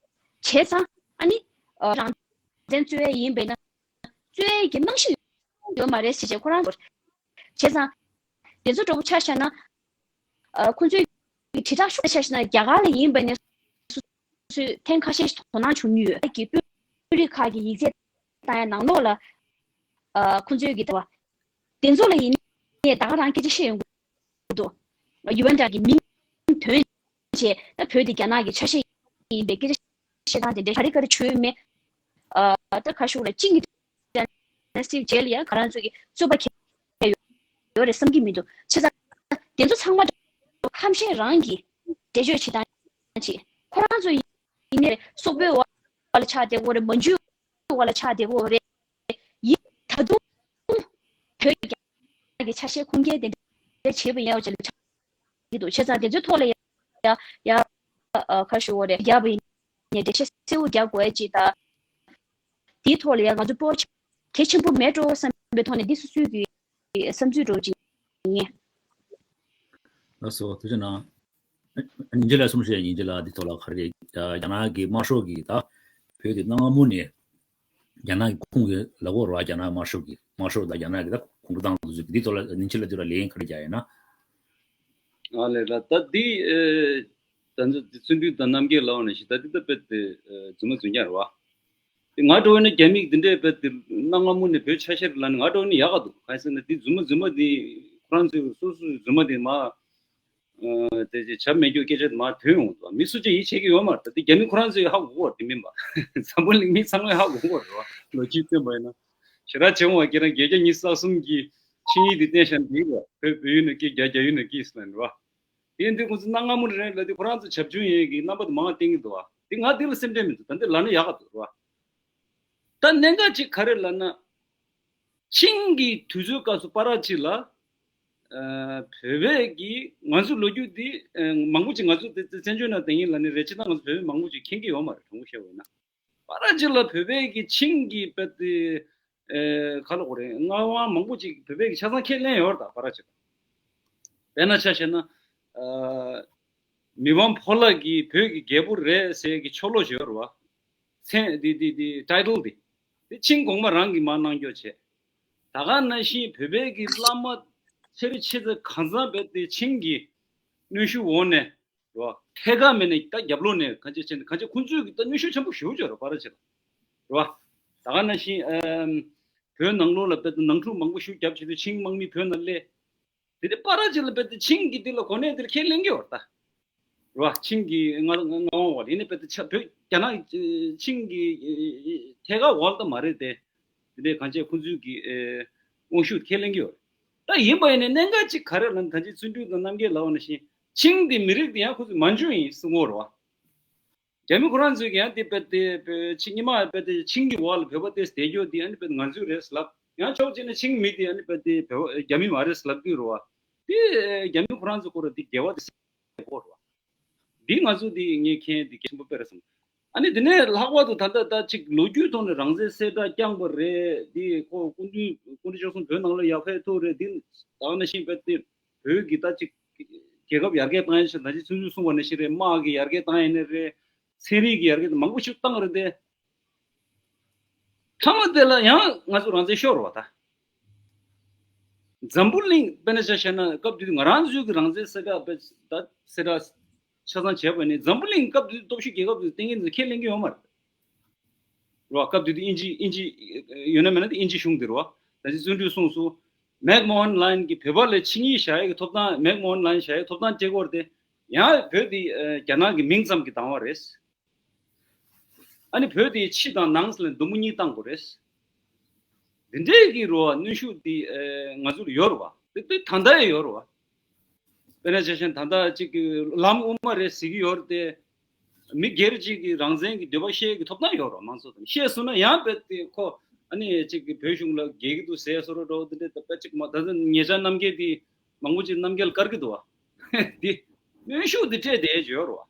ཙང་ཨ་ནི་ཨ་རང་བཙན་རྩོད་ཡ་ཡིན་པས་ན་རྩོད་ཡ་གི་རྨང་གཞི་ཡོད་མ་རེད་ཟེར་བྱས་ཁོ་རང་ཚོར། བྱས་ཙང་དེ་ཚོ་འདྲ་བོ་ཆ་བཞག་ན། ཨ་ཁོ་ཚོའི་དྲིལ་བསྒྲགས་ཤུགས་ཆེ་ཤོས་ན་རྒྱ་གར་ལ་ཡིན་པ་ནས་སུ་སུས་ཐེངས་ཁ་ཤས་ཤིག་དོ་སྣང་བྱུང་མྱོང་ཡོད་ཀྱི། དཔོན་རིགས་ཁག་གི་ཡིག་ཚད་བཏང་ཡ་ནང་ལོགས་ལ་ཨ་ཁོ་ཚོའི་གི་ལྟ་བ་དེ་ཚོ་ལ་ཡིན་ནས་ད་ག་རང་སྐད་ཆ་བཤད་ཡོང་གི་འདུག་ཡུ་ཨེན་འདྲ་གི་མིང་ཐོན་བྱས། ད་བོད་དེ་རྒྱ་ནག་གི་ཆ་ཤས་ཡིན་པའི་སྐད་ཆ་བཤད་སྟངས་དེ་འདྲ་ག་རེ་ག་རེ་བྱུང་ཡོད་མེད། ཨ་ད་ཁ་ཤུགས་ལ་ཅིང་གི་ནེ་སི་ཊི་རྗེས་ལ་ཡང་ང་རང་ཚོ་གི་རྩོད་པ་གལ་ཡོད་རེད་བསམ་གྱི་མི་འདུག་བྱས་ཙང་དེ་ཚོ་ཚང་མ་ཁམས་ཤེས་རང་གིས་འགྲེལ་བརྗོད་བྱེད་སྟངས་ཅིག་ཁོ་རང་ཚོ་ཡིན་ནའི་སོག་པོའི་འོག་ལ་ཆགས་བསྡད་ཡོད་རེད། མན་ཇུའི་འོག་ལ་ཆགས་བསྡད་ཡོད་རེད། ཡིན་ད་དུང་བོད་ཀྱི་ཆ་ཤས་ཁུངས་སྐྱེལ་དེ་འདྲ་བྱེད་པ་ཡིན་ཡག་ཅིག་ཆགས་ཀྱི་འདུག་བྱས་ཙང་དེ་ཚོའི་ཐོག་ལ་ཡ་ཡ་ཡ་ཁ་ཤུ་འོ་རེད་རྒྱབ་ཡིན་ནས་འགྲེལ་བཤད་གསལ་བོ་རྒྱག་དགོས་ཡ་ཅིག་དང་། དེའི་ཐོག་ལ་ཡང་ང་ཚོ་སྤོབས་པ་གལ་ཆེན་པོ་མེད་འགྲོ་བསམ་པའི་ཐོག་ནས་འདི་སོ་སོའི་གི་བསམ་ཚུལ་འདྲ་བོ་ཅིག་ཡིན། ལགས་སོ། ཐུགས་རྗེ་གནང་། ཉིན་རྗེ་ལ་གསུང་བཤད་ཉིན་རྗེ་ལ་འདི་ཐོག་ལ་ག་རེ་རྒྱ་ནག་གི་དམར་ཤོག་གི་ད་བོད་དེ་གནའ་སྔ་མོ་ནས་རྒྱ་ནག་གི་ཁོངས་ཀྱི་ལ་གོ་ར་རྒྱ་ནག་དམར་ཤོག་གི་དམར་ཤོག་དང་རྒྱ་ནག་གི་ད་གོང་བུ་བཏང་འདུག་ཚུལ་འདི་ཐོག་ལ་ཉིན་རྗེ་ལ་འདི་ལ་ལན་ག་རེ་རྒྱག་ཡིན་ན། ཨ་ལས་ལ་ད་འདི་ཨེ་ད་ཚོ་འདི་བརྩོན་འགྲུས་དང་རྣམ་རྒྱལ་ལའོ་ནས་ཤི་ད་འདི་ད་བེད་དེ་རྫུན་མ་རྫུན་རྐྱང་རེད་བ། དེ་ང་འགྲོ་བས་ན་རྒྱ་མིག་འདི་འདྲའི་བེད་དེ་གནའ་སྔ་མོ་ནས་བོད་ཆ་ཤས་ལ་ནི་ང་འགྲོ་བས་ན་ཡག་ག་འདུག་གང་ཟེར་ན་འདི་རྫུན་མ་རྫུན་མ་འདི་ཁོ་རང་ཚོའི་སོ་སོའི་རྫུན་མ་འདི་མ་དེ་ཅི་བྱ་མེད་རྒྱུ་སྐད་ཆ་མ་ཐོན་ཡོང་དུ་མི་སུ་ཅི་ཡིད་ཆེས་ཀྱི་ཡོད་མ་རེད། དེ་རྒྱ་མི་ཁོ་རང་ཚོས་ཧ་གོ་གོ་དེ་མིན་པ་འཛམ་བུ་གླིང་མི་ཚང་མས་ཧ་གོ་གོ་རེད་བ། ལོ་རྒྱུས་བཙོན་པ་ཡིན་ན་ཞེ་དྲག་བྱེད་འོང་བ་ཁྱེད་རང་བརྒྱད་བརྒྱ་ཉི་ཤུ་རྩ་གསུམ་གྱི་ཆིངས་ཡིག་དེ་བསྟན་བཞག་འདི་རེད་བ། བོད་བོད་ཡུལ་ནས་སྐད་རྒྱ་རྒྱ་ཡུལ་ནས་སྐད་ཟེར་ལ་རེད་བ། དེ་འདི་ཁོང་ཚོ་གནའ་སྔ་མོ་རེད་ལ་དེ་ཁོ་རང་ཚོ་བྱབ་ཆུང་ཡིན་གྱི་རྣམ་པ་དེ་མང་བ་བསྟན་གྱི་འདུག་བ། དེ་ང་དེ་ལ་སེམས་ཁྲལ་མི་འདུག་ད་འདི་ལ་ནི་ཡག་ག་འདུག་རེད་བ། ད་གནད་འགག་ཅིག་ག་རེ་ལབ་ན། ཆིང་གི་དུས་ཚོད་སྐབས་སུ་པ་ར་ཅིག་ལ། ཨ་བོད་པས་ཀྱི་ང་ཚོའི་ལོ་རྒྱུས་འདི་ཨ་མང་པོ་ཅིག་ང་ཚོ་དེ་བཙན་བྱོལ་ནང་བསྡད་མཁན་ལ་ནི་རེ་ཆེ་ད་ང་ཚོ་བོད་པས་མང་པོ་ཅིག་མཁྱེན་གྱི་ཡོད་མ་རེད། དྲང་པོ་བཤད་པ་ཡིན་ན། པ་ར་ཅིག་ལ་བོད་པས་ཀྱི་ཆིང་གི་དཔེ་དེ་ཨ་ག་ལ་གོ་རེད། མངའ་དབང་མང་པོ་ཅིག་བོད་པས་ཀྱི་ཆ་ཚང་ཁས་ལེན་ཡོད་རེད། ད་པ་ར་ཅིག་ལ། དཔེར་ན་ཆ་བཞག་ན། ཨ་མི་དབང་ཕོ་ལྷ་གིས་བོད་ཀྱི་རྒྱལ་པོ་རེད་ཟེར་གྱི་ཆོ་ལོ་ཞིག་ཡོད་རེད་བ། མཚན་འདི་འདི་འདི་ཊའི་ཊལ་འདི། འདི་ཆིང་གོང་མ་རང་གིས་མར་གནང་རྒྱུ་བྱས། ད་ག་ནང་བཞིན་བོད་པའི་གི་བླ་མ་ཆེ་རུ་ཆེ་ཚད་གང་ཚང་བས་དེ་ཆིང་གི་གནོན་ཤུགས་འོག་ནས་རེད་བ། ཐད་ཀར་མེད་ནས་ད་རྒྱབ་ལོགས་ནས་གང་ཅི་བྱས་ནས་གང་ཅི་ཁོང་ཚོས་གི་ད་གནོན་ཤུགས་ཆེན་པོ་ཞེ་པོ་ཅིག་ཡོད་རེད་པ་ར་ཅིག་ལ། རེད་བ། ད་ག་ནང་བཞིན་ཨམ་བོད་ནང་ལོགས་ལ་དཔེ་དེ་ནང་འཁྲུག་མང་པོ་ཞིག་བརྒྱབ་བྱས་དུས་ཆིང་དམག་མི་བོད་ནང་སླེབས། དེ་ནས་པ་ར་ཅིག་ལ་དཔེ་དེ་ཆིང་གི་དེ་ལ་གོ་གནས་དེ་ལ་ཁས་ལེན་གྱི་ཡོད་རེད་ད། རེད་བ། ཆིང་གི་མངའ་མངའ་དབང་འོག་ལ་ཡིན་ནའི་དཔེ་དེ་ཆ་བོད་རྒྱ་ནག་ཆིང་གི་ཐད་ཀར་འོག་ལ་ད་མ་རེད་དེ། དེ་འདྲའི་གང་ཅི་ཁོང་ཚོའི་གི་ཨེ་དབང་ཤུགས་ཁས་ལེན་གྱི་ཡོད་རེད། ད་ཡིན་པ་ཡིན་ནའི་གནད་འགག་ཅིག་ག་རེ་ལབ་ན་ད་ཅི་བརྩོན་འགྲུས་དང་རྣམ་རྒྱལ་ལབ་པ་ནང་བཞིན་ཆིང་དེ་མི་རིགས་དེ་ཡང་ཁོང་ཚོ་མན་ཇུ་ཡིན་གསུང་གི་ཡོད་རེད་བ། རྒྱ་མི་ཁོ་རང་ཚོས་ཀྱང་དེ་དཔེ་དེ་དཔེ་ཆིང་ཉི་མ་དཔེ་དེ་ཆིང་གི་འོག་ལ་བོད་པ་དེ་བསྡད་རྒྱུ་དེ་ཨ་ནི་དཔེ་ང་ཚོའི་རེད་ལབ། ཡང་ཕྱོགས་གཅིག་ནས་ཆིང་མི་དེ་ཨ་ནི་དཔེ་དེ་བོད་རྒྱ་མི་མ་རེད་ལབ་ཀྱི་ཡོད་རེད་བ། དེ་རྒྱ་མི་ཁོ་རང་ཚོ་ཁོ་ར་དེ་འགལ་བ་དེ་སེ་གོ་རེད་བ། འདི་ང་ཚོ་འདི་ངས་མཁྱེན་འདི་གལ་ཆེན་པོ་དཔེ་རེད་བསམ། ཨ་ནི་དེ་ནས་ལྷག་པར་དུ་ད་ལྟ་ད་ཅིག་ལོ་རྒྱུས་ཐོག་ནས་རང་བཙན་གསལ་བསྒྲགས་བསྐྱངས་པ་རེད། འདི་ཁོ་སྐུ་མདུན་སྐུ་མདུན་མཆོག་གསུམ་བོད་ནང་ལ་ཡར་ཕེབས་ཐུབ་རེད། འདི་ད་ག་ནང་བཞིན་བོད་དེ་བོད་ཀྱི་ད་ཅིག་རྒྱལ་ཁབ་ཡར་རྒྱས་བཏང་ཡ་ཆེད་ད་ཅིག་ཚུན་ཚོད་གསུངས་པ་ནང་བཞིན་རེད། དམག་གི་ཡར་རྒྱས་བཏང་ཡ་ནི་རེད། ཚན་རིག་གི་ཡར་རྒྱས་མང་པོ་ཞིག་བཏང་རེད་དེ། མཐའ་མ་དེ་ལ་ཡང་ང་ཚོ་རང་བཙན་ཤོར་བ་ད། འཛམ་བུ་གླིང་དཔེར་ན་ཆ་བཞག་ན་སྐབས་དེ་དུས་ང་རང་ཚོའི་གི་རང་བཙན་གསལ་བསྒྲགས་དཔེ་ད་གསལ་བསྒྲགས་ཆ་ཚང་བྱས་པ་ནི་འཛམ་བུ་གླིང་སྐབས་དེ་དུས་སྟོབས་ཤུགས་རྒྱལ་ཁབ་དེ་བསྟན་མཁན་ཚོ་ཁས་ལེན་གྱི་ཡོད་མ་རེད། རེད་བ། སྐབས་དེ་དུས་དབྱིན་ཇི་དབྱིན་ཇི་ཡོད་ན་མེད་ན་དེ་དབྱིན་ཇི་གཞུང་དེ་རེད་བ། ད་ཅི་བརྩོན་འགྲུས་གསུངས་སོང་། མེག་མོ་ཧན་ལའིན་གྱི་བོད་པ་ལ་ཆིངས་ཡིག་བཞག་ཡག་གི་ཐོབ་ཐང་མེག་མོ་ཧན་ལའིན་བཞག་ཡག་ཐོབ་ཐང་སྤྲད་ཀྱི་ཡོད་རེད་དེ། ཡང་བོད་དེ་རྒྱ་ནག་གི་མིང་ཙམ་གྱི་བདག་དབང་རེད། ཨ་ནི་བོད་དེ་ཕྱི་དང་ནང་ལ་འདུམ་འགྲིག་གཉིས་བཏང་དགོས་རེད། འདི་འདྲས་ཀྱི་རེད་བ། གནོན་ཤུགས་འདི་ཨེ་ང་ཚོར་ཡོད་རེད་བ། འདི་འདི་ད་ལྟ་ཡང་ཡོད་རེད་བ། དཔེར་ན་ཆ་བཞག་ན་ད་ལྟ་གཅིག་གི་ལམ་དབུ་མ་རེད་ཟེར་གྱི་ཡོད་རེད་དེ། མི་སྒེར་གཅིག་གི་རང་བཙན་གྱི་འདོད་པ་བཤད་ཀྱི་ཐོབ་ཐང་ཡོད་རེད་བ། མང་ཚོགས་དང་བཤད་སོང་ན་ཡང་རྦད་དེ་ཁོ་ཨ་ནི་གཅིག་གི་བོད་གཞུང་ལ་འགལ་གྱི་འདུག་ཟེར་བཟོ་འདྲ་འདྲ་བོ་འདི་འདྲས་ད་དཔེ་གཅིག་མ། ད་ལྟ་ཉེ་ཆར་རྣམ་རྒྱལ་འདི་མང་པོ་ཅིག་རྣམ་རྒྱལ་བཀར་གྱི་འདུག་བ། འདི་གནོན་ཤུགས་འདི་སྤྲད་བསྡད་ཡོད་རེད་བ།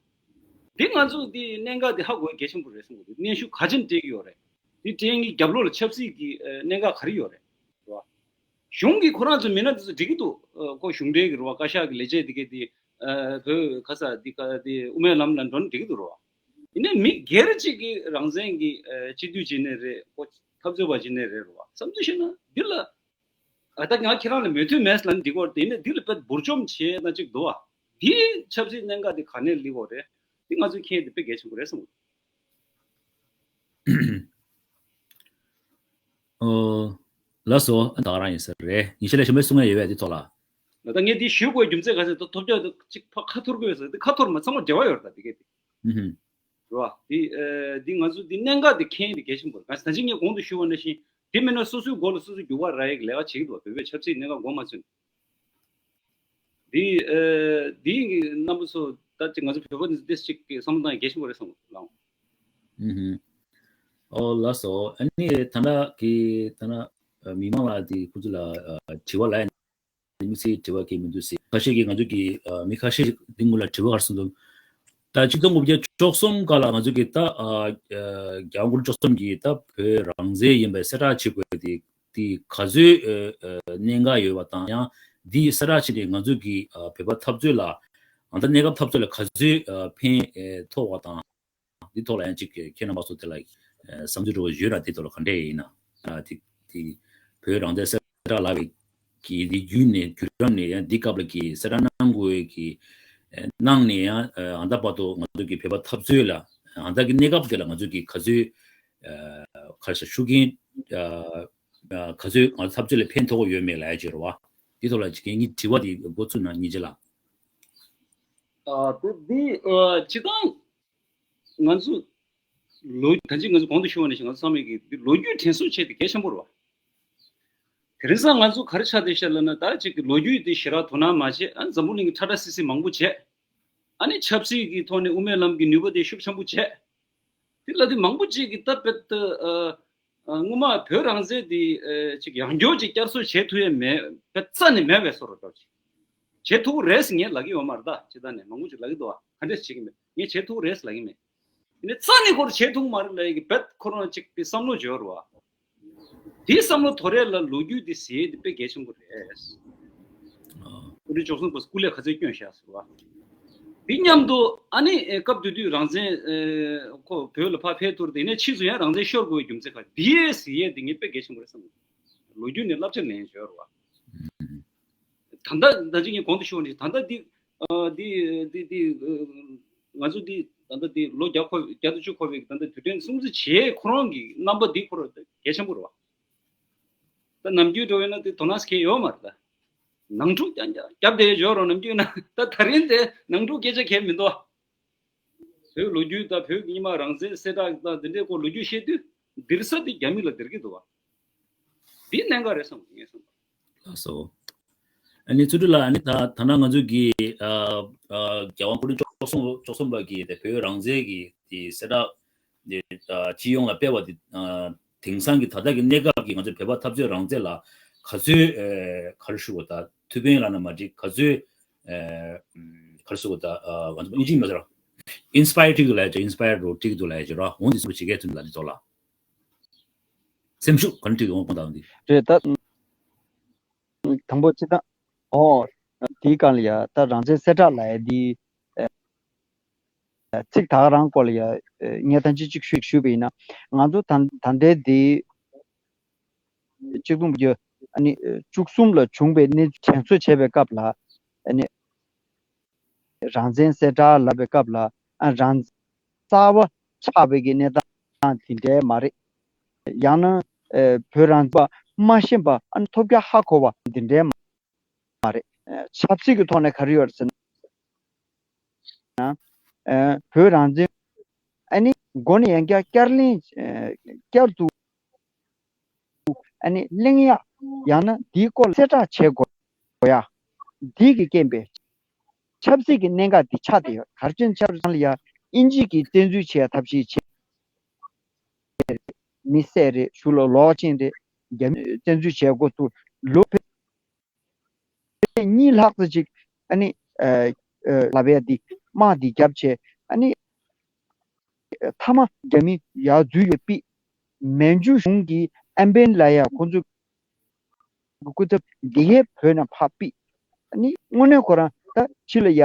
འདི་ང་ཚོ་འདི་གནད་འགག་འདི་ཧ་གོ་གལ་ཆེན་པོ་རེད་བསམ་གྱི་འདུག་གནོན་ཤུགས་ག་ཅིག་སྤྲད་ཀྱི་ཡོད་རེད། འདི་སྤྲད་མཁན་གྱི་རྒྱབ་ལོགས་ལ་ཆབ་སྲིད་ཀྱི་ཨ་གནད་འགག་ག་རེ་ཡོད་རེད། རེད་བ། གཞུང་གིས་ཁོ་རང་ཚོ་མི་སྣ་འདི་ཚོ་སྒྲིག་གི་འདུག་ཨ་ཁོ་གཞུང་འབྲེལ་གྱི་རེད་བ། བཀའ་ཤག་གི་ལས་བྱེད་འདི་གས་འདི་ཨ་བོད་ག་ས་འདི་ག་འདི་དབུ་མའི་ལམ་ལ་འགྲོ་ན་འགྲིག་གི་འདུག་རེད་བ། ཡིན་ནའི་མི་སྒེར་གཅིག་གིས་རང་བཙན་གྱི་ཨ་སྤྱི་འཐུས་བྱས་ནའི་རེད། ཁོ་འཐབ་རྩོད་པ་བྱས་ནའི་རེད། རེད་བ། བསམ་ཚུལ་བཤད་ན་འདི་ལ་ཨ་ད་ང་ཁྱེད་རང་ལ་མོས་མཐུན་མེད་ལབ་ན་འགྲིག་གི་རེད་དེ། ཡིན་ནའི་འདི་ལ་དཔེ་འབུར་འཇོམས་བྱས་ན་གཅིག་འདུག་བ། འདི་ཆབ་སྲིད་གནད་འགག་འདི་ག་ནས་སླེབས་ཡོད་རེད། འདི་ང་ཚོས་མཁྱེན་ཡས་འདི་དཔེ་གལ་ཆེན་པོ་རེད་བསམ་གྱི་འདུག་ཨོ། ལགས་སོ། ད་ག་རང་ཡིན་ས་རེད། ཉིན་ཤས་ལས་གཞན་པའི་གསུང་ཡ་ཡོད་པས་འདི་ཐོག་ལ། ད་ངས་འདི་ཞུ་དགོས་རྒྱུ་མཚན་ག་ཚོད་ད་ཐོབ་རྒྱག་ཅིག་ཕ་ཁ་འཐོར་དགོས་ས་འདི་ཁ་འཐོར་མ་ཚང་མ་འབྲེལ་བ་ཡོད་རེད་ད་འདི་གས་འདི། ཨུ་ཧུམ། རེད་བ། འདི་ཨ་འདི་ང་ཚོ་འདི་གནད་འགག་འདི་མཁྱེན་འདི་གལ་ཆེན་པོ་རེད། ག་ཟེར་ན་ཅིག་ངས་གོང་དུ་ཞུས་པ་ནང་བཞིན་འདི་མིན་ན་སོ་སོའི་མགོ་ལ་སོ་སོ་རྒྱུག་པ་རག་ཡག་ལས་ཀ་བྱེད་ཀྱི་འདུག་བ། བོད་པའི་ཆབ་སྲིད་གནད་འགག་མགོ་མ་ཚོས་ནས། འདི་ཨ་འདི་རྣམ་པ་ཚོ་ད་ཅིག་ང་ཚོ་བོད་པ་འདི་ཚོ་ཏོག་ཙམ་ཅིག་བསམ་བློ་བཏང་ཡག་གལ་ཆེན་པོ་རེད་བསམ་གི་འདུག་ལགས། ཨུ་ཧུམ། ཨོ་ལགས་སོ། ཨ་ནི་ད་ལྟ་གི་ད་ལྟ་ཨ་མི་མང་ལ་དེ་ཁོ་ཚོ་ལ་ཨ་དྲི་བ་ལབ་ཡ་དམིགས་བསལ་དྲི་བ་གང་ཡང་མི་འདུག་ཟེར། ཁ་ཤས་ཀྱིས་ང་ཚོ་གི་ཨ་མི་ཁ་ཤས་ཤིག་འདི་སྔོན་ལ་དྲི་བ་ག་རེ་གསུངས་འདུག་ད་ཆིག་སྟོང་དགུ་བརྒྱ་བཅུ་གསུམ་སྐབས་ལ་ང་ཚོ་གི་ད་ཨ་ཨ་རྒྱལ་དབང་སྐུ་ཕྲེང་བཅུ་གསུམ་གྱིས་ད་བོད་རང་བཙན་ཡིན་པའི་གསལ་བསྒྲགས་བྱེད་དགོས་དེ་དེ་ག་ཚོད་ཨ་ཨ་གནད་འགག་ཡོད་པ་དང་། ཡང་འདི་གསལ་བསྒྲགས་བྱས་ནས་ང་ཚོ་གི་ཨ་བོད་པ་འཐབ་རྩོད་ལ་ཨ་ད་གནས་སྐབས་འཐབ་རྩོད་ལ་ག་ཚོད་ཨ་ཕན་ཨ་ཐོགས་པ་དང་། འདི་ཐོག་ལ་ཡང་ཅིག་ཁྱེད་རྣམ་པ་ཚོ་དེ་ལ་ཨ་བསམ་ཚུལ་འདྲ་བོ་ཡོད་ན་དེ་ཐོག་ལ་ག་འདྲས་ཡིན་ན། ཨ་དེ་དེ་བོད་རང་བཙན་གསལ་བསྒྲགས་ལབ་པའི་གི་དེ་བརྒྱུད་ནས་བརྒྱུད་རིམ་ནས་ཡང་འདི་སྐབས་ལ་གི་གསལ་བསྒྲགས་གནང་དགོས་ཀྱི་ཨ་གནང་ནས་ཡང་ཨ་ད་ལྟ་བར་དུ་ང་ཚོ་གི་བོད་པ་འཐབ་རྩོད་ལ་ཨ་ད་གི་གནས་སྐབས་དེ་ལ་ང་ཚོ་གི་ག་ཚོད་ཨ་ག་རེ་ཟེར་ཤུགས་རྐྱེན་ཨ་ཨ་ག་ཚོད་ང་ཚོ་འཐབ་རྩོད་ལ་ཕན་ཐོགས་ཀྱི་ཡོད་མེད་ལབ་ཡ་ཅིག་ཡོད་རེད་བ། དེ་ཐོག་ལ་ཅིག་ངས་དྲི་བ་དེ་འགོ་ཚུགས་ན་སྙིང་རྗེ་ལགས། ཨ་དེ་འདི་ཨ་སྤྱིར་བཏང་ང་ཚོ་ལོ་ད་ཅི་ང་ཚོ་གོང་དུ་ཞུས་པ་ནང་བཞིན་ང་ཚོ་ཚང་མས་ཀྱི་འདི་ལོ་རྒྱུས་དྲན་གསོ་བྱེད་དེ་གལ་ཆེན་པོ་རེད་བ། དེ་རིང་སང་ང་ཚོ་ག་རེ་ཆགས་བསྡད་ཤག་ལབ་ན། ད་ཅིག་གི་ལོ་རྒྱུས་དེ་ཞེ་དྲག་དོ་སྣང་མ་བྱས། ཨ་འཛམ་བུ་གླིང་གི་ཁྲ་ཁྲ་སིལ་སིལ་མང་པོ་བྱས། ཨ་ནི་ཆབ་སྲིད་ཀྱི་ཐོག་ནས་དབུ་མའི་ལམ་གྱི་ནུས་པ་དེ་ཤུགས་ཆེན་པོ་བྱས། དེ་ལ་དེ་མང་པོ་ཅིག་གིས་ད་དཔེ་ད་ཨ་ཨ་སྔོན་མ་བོད་རང་བཙན་དེ་ཨ་ཅིག་ཡང་བསྐྱར་ཅིག་བསྐྱར་གསོ་བྱེད་ཐུབ་ཡས་མེད་པ་རྩ་ནས་མེད་པའི་བཟོ་འདྲ་ཅིག་བྱེད་ཐུབ་ཀྱི་རེད་ཟེར་ངས་ལབ་ཀྱི་ཡོད་མ་རེད། ད་སྤྱིར་བཏང་ནས་མང་པོ་ཅིག་ལབ་ཀྱི་འདུག་བ། ག་འདྲས་བྱེད་ཀྱི་མེད། ངས་བྱེད་ཐུབ་ཀྱི་རེད་ཟེར་ལབ་ཀྱི་མེད། ཡིན་ནའི་རྩ་ནས་ཁོ་རང་བྱེད་ཐུབ་ཀྱི་མ་རེད་ལབ་ཡས་ཀྱི་དཔེ་ཁོ་རང་ཅིག་དེ་བསམ་བློ་འབྱོར་བ། དེའི་བསམ་བློ་དོར་ཡས་ལ་ལོ་རྒྱུས་དེ་ཟེར་ཡས་དེ་དཔེ་གལ་ཆེན་པོ་རེད། ཨ། སྐུ་ཕྲེང་བཅུ་གསུམ་པ་སྐུ་ལས་ག་ཚོད་བསྐྱོན་བཞག་ཟེར་བ། དེ་མཉམ་དུ་ཨ་ནི་ཨེ་སྐབས་དེ་དུས་རང་བཙན་ཨེ་ཁོ་བོད་ལ་ཕར་ཕེབས་ཐུབ་རེད། དེ་ནས་ཕྱིས་སུ་ཡང་རང་བཙན་ཤོར་དགོས་པའི་རྒྱུ་མཚན་ག་རེ། དེ་ཟེར་ཡས་དེ་ངས་དཔེ་གལ་ཆེན་པོ་རེད་བསམ་གྱི་འདུག་ལོ་རྒྱུས་ནས་བསླབ་བྱ་ལེན་ཡས་ཡོད་རེད་བ། ད་ལྟ་ད་ཅི་ངས་གོང་དུ་ཞུས་པ་ནི་ད་ལྟ་འདི་ཨ་འདི་འདི་འདི་ཨ་ང་ཚོ་འདི་ད་ལྟ་འདི་ལོ་བརྒྱ་འཁོར་བའི་བརྒྱ་དང་བཅུ་འཁོར་བའི་ད་ལྟ་དུས་དྲན་སྲུང་བརྩི་བྱེད་ཁོ་རང་གི་རྣམ་པ་འདི་ཁོ་རང་གལ་ཆེན་པོ་རེད་བ། ད་ནམ་རྒྱུན་འགྲོ་བས་ན་དེ་དོ་སྣང་གང་ཡོད་མ་རེད། ད་ནང་འཁྲུག་རྐྱང་རྐྱང་རྒྱབ་བསྡད་ཡོད་རུང་ནམ་རྒྱུན་ན་ད་ད་རིང་དེ་ནང་འཁྲུག་སྐད་ཆ་གང་ཡང་མི་འདུག་བ། བོད་ལོ་རྒྱུས་དང་བོད་ཀྱི་སྔོན་མ་རང་བཙན་གསལ་བསྒྲགས་དང་དེ་འདྲའི་སྐོར་ལོ་རྒྱུས་བཤད་དུས་འདིར་ས་དེ་རྒྱ་མི་ལ་སྡེར་གྱི་འདུག་བ། འདི་གནད་འགག་རེད་བསམ་གྱི་ངས་བསམ་པ། ལགས་སོ། ཨ་ནི་ཚུལ་ཁྲིམས་ལགས། ཨ་ནི་ད་ད་ནང་ང་ཚོ་གི་ཨ་ཨ་རྒྱལ་དབང་སྐུ་ཕྲེང་བཅུ་གསུམ་བཅུ་གསུམ་པ་གི་དེ་བོད་རང་བཙན་གྱི་དེ་གསལ་བསྒྲགས་དེ་ཨ་སྤྱི་ཡོངས་ལ་སྤེལ་བ་དེ་ཨ་དེང་སང་གི་ད་ལྟ་གི་གནས་སྐབས་ཀྱི་ང་ཚོ་བོད་པ་འཐབ་རྩོད་རང་བཙན་ལ་ག་ཚོད་ཨ་ག་རེ་ཞུ་དགོས། ད་ཐུགས་ཕན་ལབ་ན་མ་འགྲིག། ག་ཚོད་ཨ་ག་རེ་ཞུ་དགོས། ད་ཨ་ང་ཚོ་ཨིན་ཇི་མ་ཟེར། ཨིན་སི་པ་ཡར་ཐིག་ཏུ་ལ་ཡ་ཅིག་ཨིན་སི་པ་ཡར་རོ་ཐིག་ཏུ་ལ་ཡ་ཅིག་རོ་འོང་དེ་སུ་ཞིག་གས་ཚུན་ལ་ནི་ཚོ་ལ། སེམས་ཤུགས་ག་ནི་ཐིག་ཏུ་འོང་གོང་དང་འདི། རེད་ད། དང་པོ་ཅི་ད། ཨོ། དེའི་སྒང་ལ་ཡ་ད་རང་བཙན་གསལ་བསྒྲགས་ལ་ཡ་འདི། ཚིག་ད་ག་རང་སྐོར་ལ་ཡ། ངས་ད་ཅི་གཅིག་ཞུས་ཞུས་པ་ཡིན་ན། ང་ཚོ་ད་ད་ལྟའི་འདི། གཅིག་སྟོང་དགུ་བརྒྱ་ཨ་ནི་བཅུ་གསུམ་ལ་བྱུང་བའི་གནས་ཚུལ་དྲན་གསོ་བྱས་པའི་སྐབས་ལ་ཨ་ནི་རང་བཙན་གསལ་བསྒྲགས་ལབ་པའི་སྐབས་ལ་ཨ་རང་རྩ་བ་ཆགས་པའི་གི་གནས་སྟངས་དེ་འདྲའི་མ་རེད། ཡང་ན་ཨ་བོད་རང་བཙན་པ་མ་ཤེས་པ་ཨ་ནི་ཐོབ་རྒྱ་ཧ་གོ་བ་དེ་འདྲའི་མ་མ་རེད། ཨ་ཆབ་སྲིད་ཀྱི་ཐོག་ནས་ག་རེ་ཡོད་རེད་ཟེར་ན། ཨ་བོད་རང་བཙན་ཨ་ནི་མགོ་ནས་ཡང་བསྐྱར་བསྐྱར་གླེང་ཨ་བསྐྱར་དུ་ཨ་ནི་གླེང་ཡག་ཡང་ན་འདིའི་སྐོར་ལ་གསལ་བསྒྲགས་བྱེད་དགོས་ཡག་འདི་གི་རྐྱེན་པས་ཆབ་སྲིད་ཀྱི་གནད་འགག་འདི་ཆགས་བསྡད་ཡོད། ག་རེ་བྱས་ཆབ་སྲིད་ལ་ཡ་དབྱིན་ཇི་གིས་བཙན་འཛུལ་བྱེད་ཡ་ཐབས་ཤེས་བྱེད། མི་བསད་རེད། གཞུང་ལ་ལོག་ཕྱིན་རེད། རྒྱ་མི་བཙན་འཛུལ་བྱས་འགོ་ཚུགས་ལོ་ཕེ་གཉིས་ལྷག་ཙམ་ཅིག་ཨ་ནི་ཨ་ཨ་ལབ་ཡ་འདི་དམག་འདི་བརྒྱབ་བྱས་ཨ་ནི་མཐའ་མ་རྒྱ་མི་ཡར་འཛུལ་ཡོད་པི་མན་ཇུ་གཞུང་གི་ཨན་པེན་ལ་ཡ་ཁོང་ཚོ་གི་སྐུ་ཚབ་འདི་གའི་བོད་ནང་ཕར་པི་ཨ་ནི་དངོས་གནས་ཁོ་རང་ད་ཕྱི་ལ་ཡ།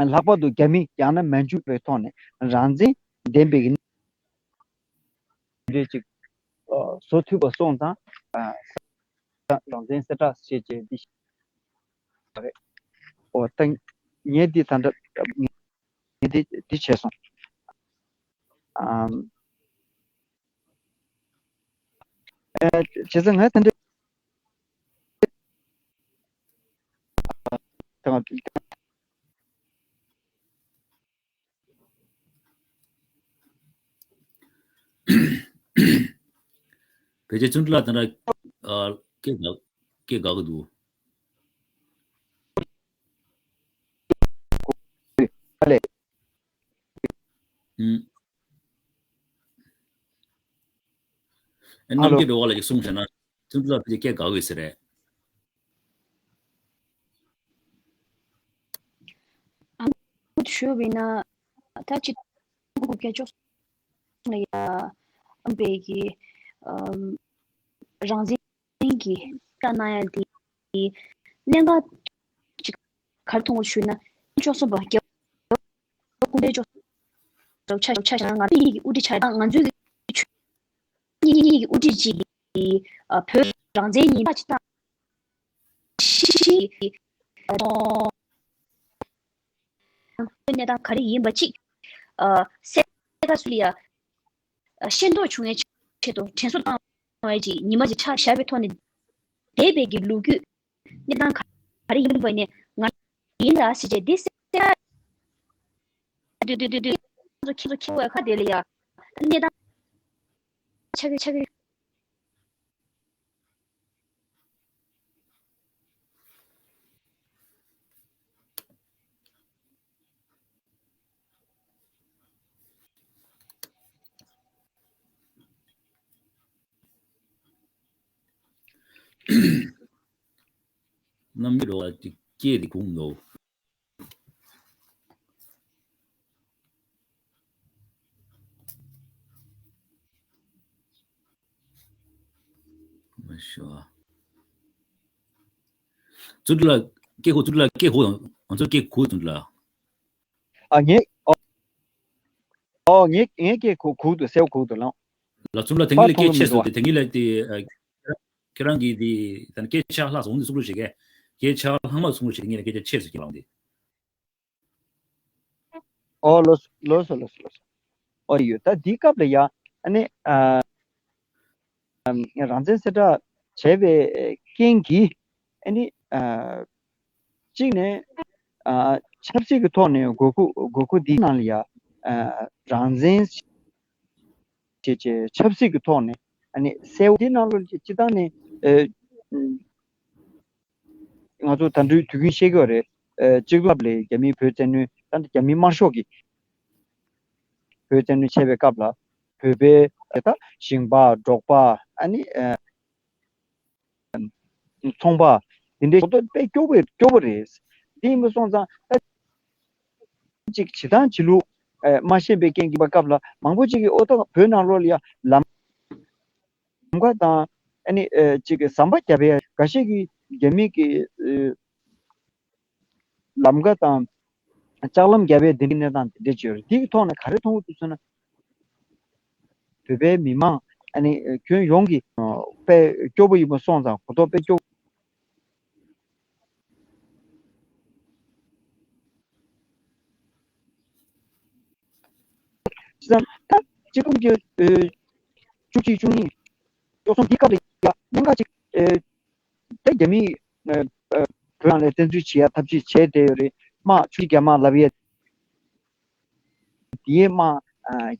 ལྷག་པར་དུ་རྒྱ་མི་ཡང་ན་མན་ཇུ་པའི་ཐོག་ནས་རང་བཙན་ལྡན་པའི་གི་འདྲ་ཅིག་བཟོ་ཐུབ་པ་སོང་ཙང་རང་བཙན་གསལ་བསྒྲགས་བྱེད་ཅེས་འདི་ཞིག་རེད། ཨོ་ད་ངས་འདི་ད་ལྟ་ངས་འདི་འདི་བྱས་སོང་། ཨམ། ཨེ། བྱས་ཙང་ང་ད་འདི། བོད་རྒྱ་ཚུན་ལ་ད་ལྟ་ཨ་སྐད་དགའ་སྐད་དགའ་གི་འདུག་ཨ་ལས། ཨུམ། ཨ་ནམ་ཧ་ལོ། རྒྱལ་འགྲོ་བ་ལ་ཅིག་གསུངས་བྱས་ན་ཚུན་ཚོད་ལ་ཕལ་ཆེར་སྐད་དགའ་གི་ཟེར་རེད། ཨ་ཁུ་ཞུ་བས་ན་ད་ཅི་ཁུ་སྐད་ཅོག་ལ་ཡ་ཨམ་པའི་གི་ཨམ་རང་བཙན་གྱི་ལྟ་ན་ཡ་དེ་གནད་འགག་ཅིག་གར་མཐོང་བ་ཞུས་ན་ཅོག་གསུམ་པ་རྒྱལ་བ་སྐུ་ཕྲེང་ཅོག་ཆ་ཆ་ཆ་ང་ཚོ་ཡིག་གི་དབུ་ཁྲིད་ཆ་དང་ང་ཚོའི་གི་ཆོས་ཉིད་ཀྱི་དབུ་ཁྲིད་ཅིག་གིས་བོད་རང་བཙན་ཉིན་ལ་ཅིག་བཏང་ཤིང་གནས་སྟངས་ག་རེ་ཡིན་པ་ཅིག་གསལ་ཁ་སུ་ལ་ཡ་ཤེས་རྟོགས་བྱུང་བའི་ཆེད་དུ་དྲན་གསོ་བཏང་བའི་ཅིག་ཉི་མ་ཅིག་ཆ་བཞག་པའི་ཐོག་ནས་འདས་པའི་གི་ལོ་རྒྱུས་གནས་སྟངས་ག་རེ་ཡིན་པ་ནས་ང་ཡིན་ད་ཟེར་བྱས་འདི་གསལ་དུས་དུས་དུས་དུས་ཁྱེད་ཚོ་ཁྱེད་ཚོ་ཁྱེད་བའི་ཁ་དེ་ལ་ཡ་གནས་སྟངས་ཆགས་ཀྱི་ཆགས་ཀྱི། རྣམ་འགྱུར་བ་ཅིག་སྐྱེས་ཏེ་གུང་ནོ། མ་ཤོ། ཙུ་ཏུ་ལ་སྐད་ཁུ། ཙུ་ཏུ་ལ་སྐད་ཁུ་དང་། ང་ཚོ་སྐད་ཁུ་ཙུ་ཏུ་ལ། ཨ་ངས་ཨོ་ཨོ་ངས་ངས་སྐད་ཁུ་ཁུ་ཏུ་སེའུ་ཁུ་ཏུ་ལང་། ལ་ཙུ་ལ་དེང་གི་ལ་སྐད་ཆེ་སོང་སྟེ་དེང་གི་ལ་དེ་ཨ་ཁྱེད་རང་གི་དེ་ད་སྐད་ཆ་ལྷག་སོང་དེ་གསུང་རོགས་བྱེད་གས། སྐད་ཆ་ལྷག་མ་གསུང་རོགས་བྱེད་གས། ངས་ལ་སྐད་ཆ་ཆེ་སོང་ཁྱེད་རང་དེ། ཨོ་ལོས་ལོས་སོ་ལོས་སོ་ལོས་སོ། ཨོ་ཡོད་ད་འདི་སྐབས་ལ་ཡ་ཨ་ནི་ཨ་རང་བཙན་གསལ་བསྒྲགས་བྱས་པའི་རྐྱེན་གྱིས་ཨ་ནི་ཨ་གཅིག་ནས་ཨ་ཆབ་སྲིད་ཀྱི་ཐོག་ནས་དགོས་མཁོ་དགོས་མཁོ་འདིའི་ནང་ལ་ཡ་ཨ་རང་བཙན་བྱས་བྱས་ཆབ་སྲིད་ཀྱི་ཐོག་ནས་ཨ་ནི་གསལ་བོ་འདི་ནང་ལོགས་ཀྱི་སྤྱི་བཏང་ནས་ཨ། ང་ཚོ་ད་དུང་དུས་རྒྱུན་བཤད་ཀྱི་ཡོད་རེད། ཨ་གཅིག་ལབ་ལས་རྒྱ་མིའི་བོད་བཙན་གནོན། ད་ལྟ་རྒྱ་མི་དམར་ཤོག་གིས་བོད་བཙན་གནོན་བྱས་པའི་སྐབས་ལ་བོད་པའི་ད་ཞིང་པ་འབྲོག་པ་ཨ་ནི་ཨ་ཚོང་པ་འདི་འདྲའི་གོ་རྟོགས་དཔེ་སྐྱོ་པོ་སྐྱོ་པོ་རེད། འདི་ཡིན་པ་སོང་ཙང་ད་ ཅིག་བྱེད་སྟངས་བྱེད་ལུགས་ཨེ་མ་ཤེས་པའི་རྐྱེན་གྱིས་པ་སྐབས་ལ་མང་པོ་ཅིག་གིས་ཨོ་ད་བོད་ནང་ལོགས་ལ་ཡ་ལམ་ཁ་དང་ཨ་ནི་ཨེ་ཅིག་གི་ཟམ་པ་རྒྱབ་པའི་འགའ་ཤས་ཀྱིས་རྒྱ་མི་གི་ཨེ་ལམ་ཁ་དང་ལྕགས་ལམ་རྒྱབ་པའི་འདི་འདྲའི་གནས་སྟངས་འདི་འདྲ་བྱས་ཡོད་རེད། འདིའི་ཐོག་ནས་ག་རེ་མཐོང་གི་འདུག་ཟེར་ན། བོད་པའི་མི་མང་ཨ་ནི་ཁྱོན་ཡོངས་ཀྱི་དཔེ་སྐྱོ་པོ་ཡིན་པ་སོང་ཙང་གོ་རྟོགས་དཔེ་སྐྱོ་བྱས་ཙང་ད་གཅིག་སྟོང་དགུ་བརྒྱ་བཅུ་གཅིག་བཅུ་གཉིས་བཅུ་གསུམ་འདི་སྐབས་ལ་ཡ་གནད་འགག་ཅིག་ཨེ་ད་རྒྱ་མིས་ཨེ་ཨེ་བོད་ནང་ལ་བཙན་འཛུལ་བྱེད་ཡ་ཐབས་ཤེས་བྱས་བསྡད་ཡོད་རེད། དམག་ཆུ་རྒྱ་དམག་ལབ་ཡས་དེའི་དམག་ཨ་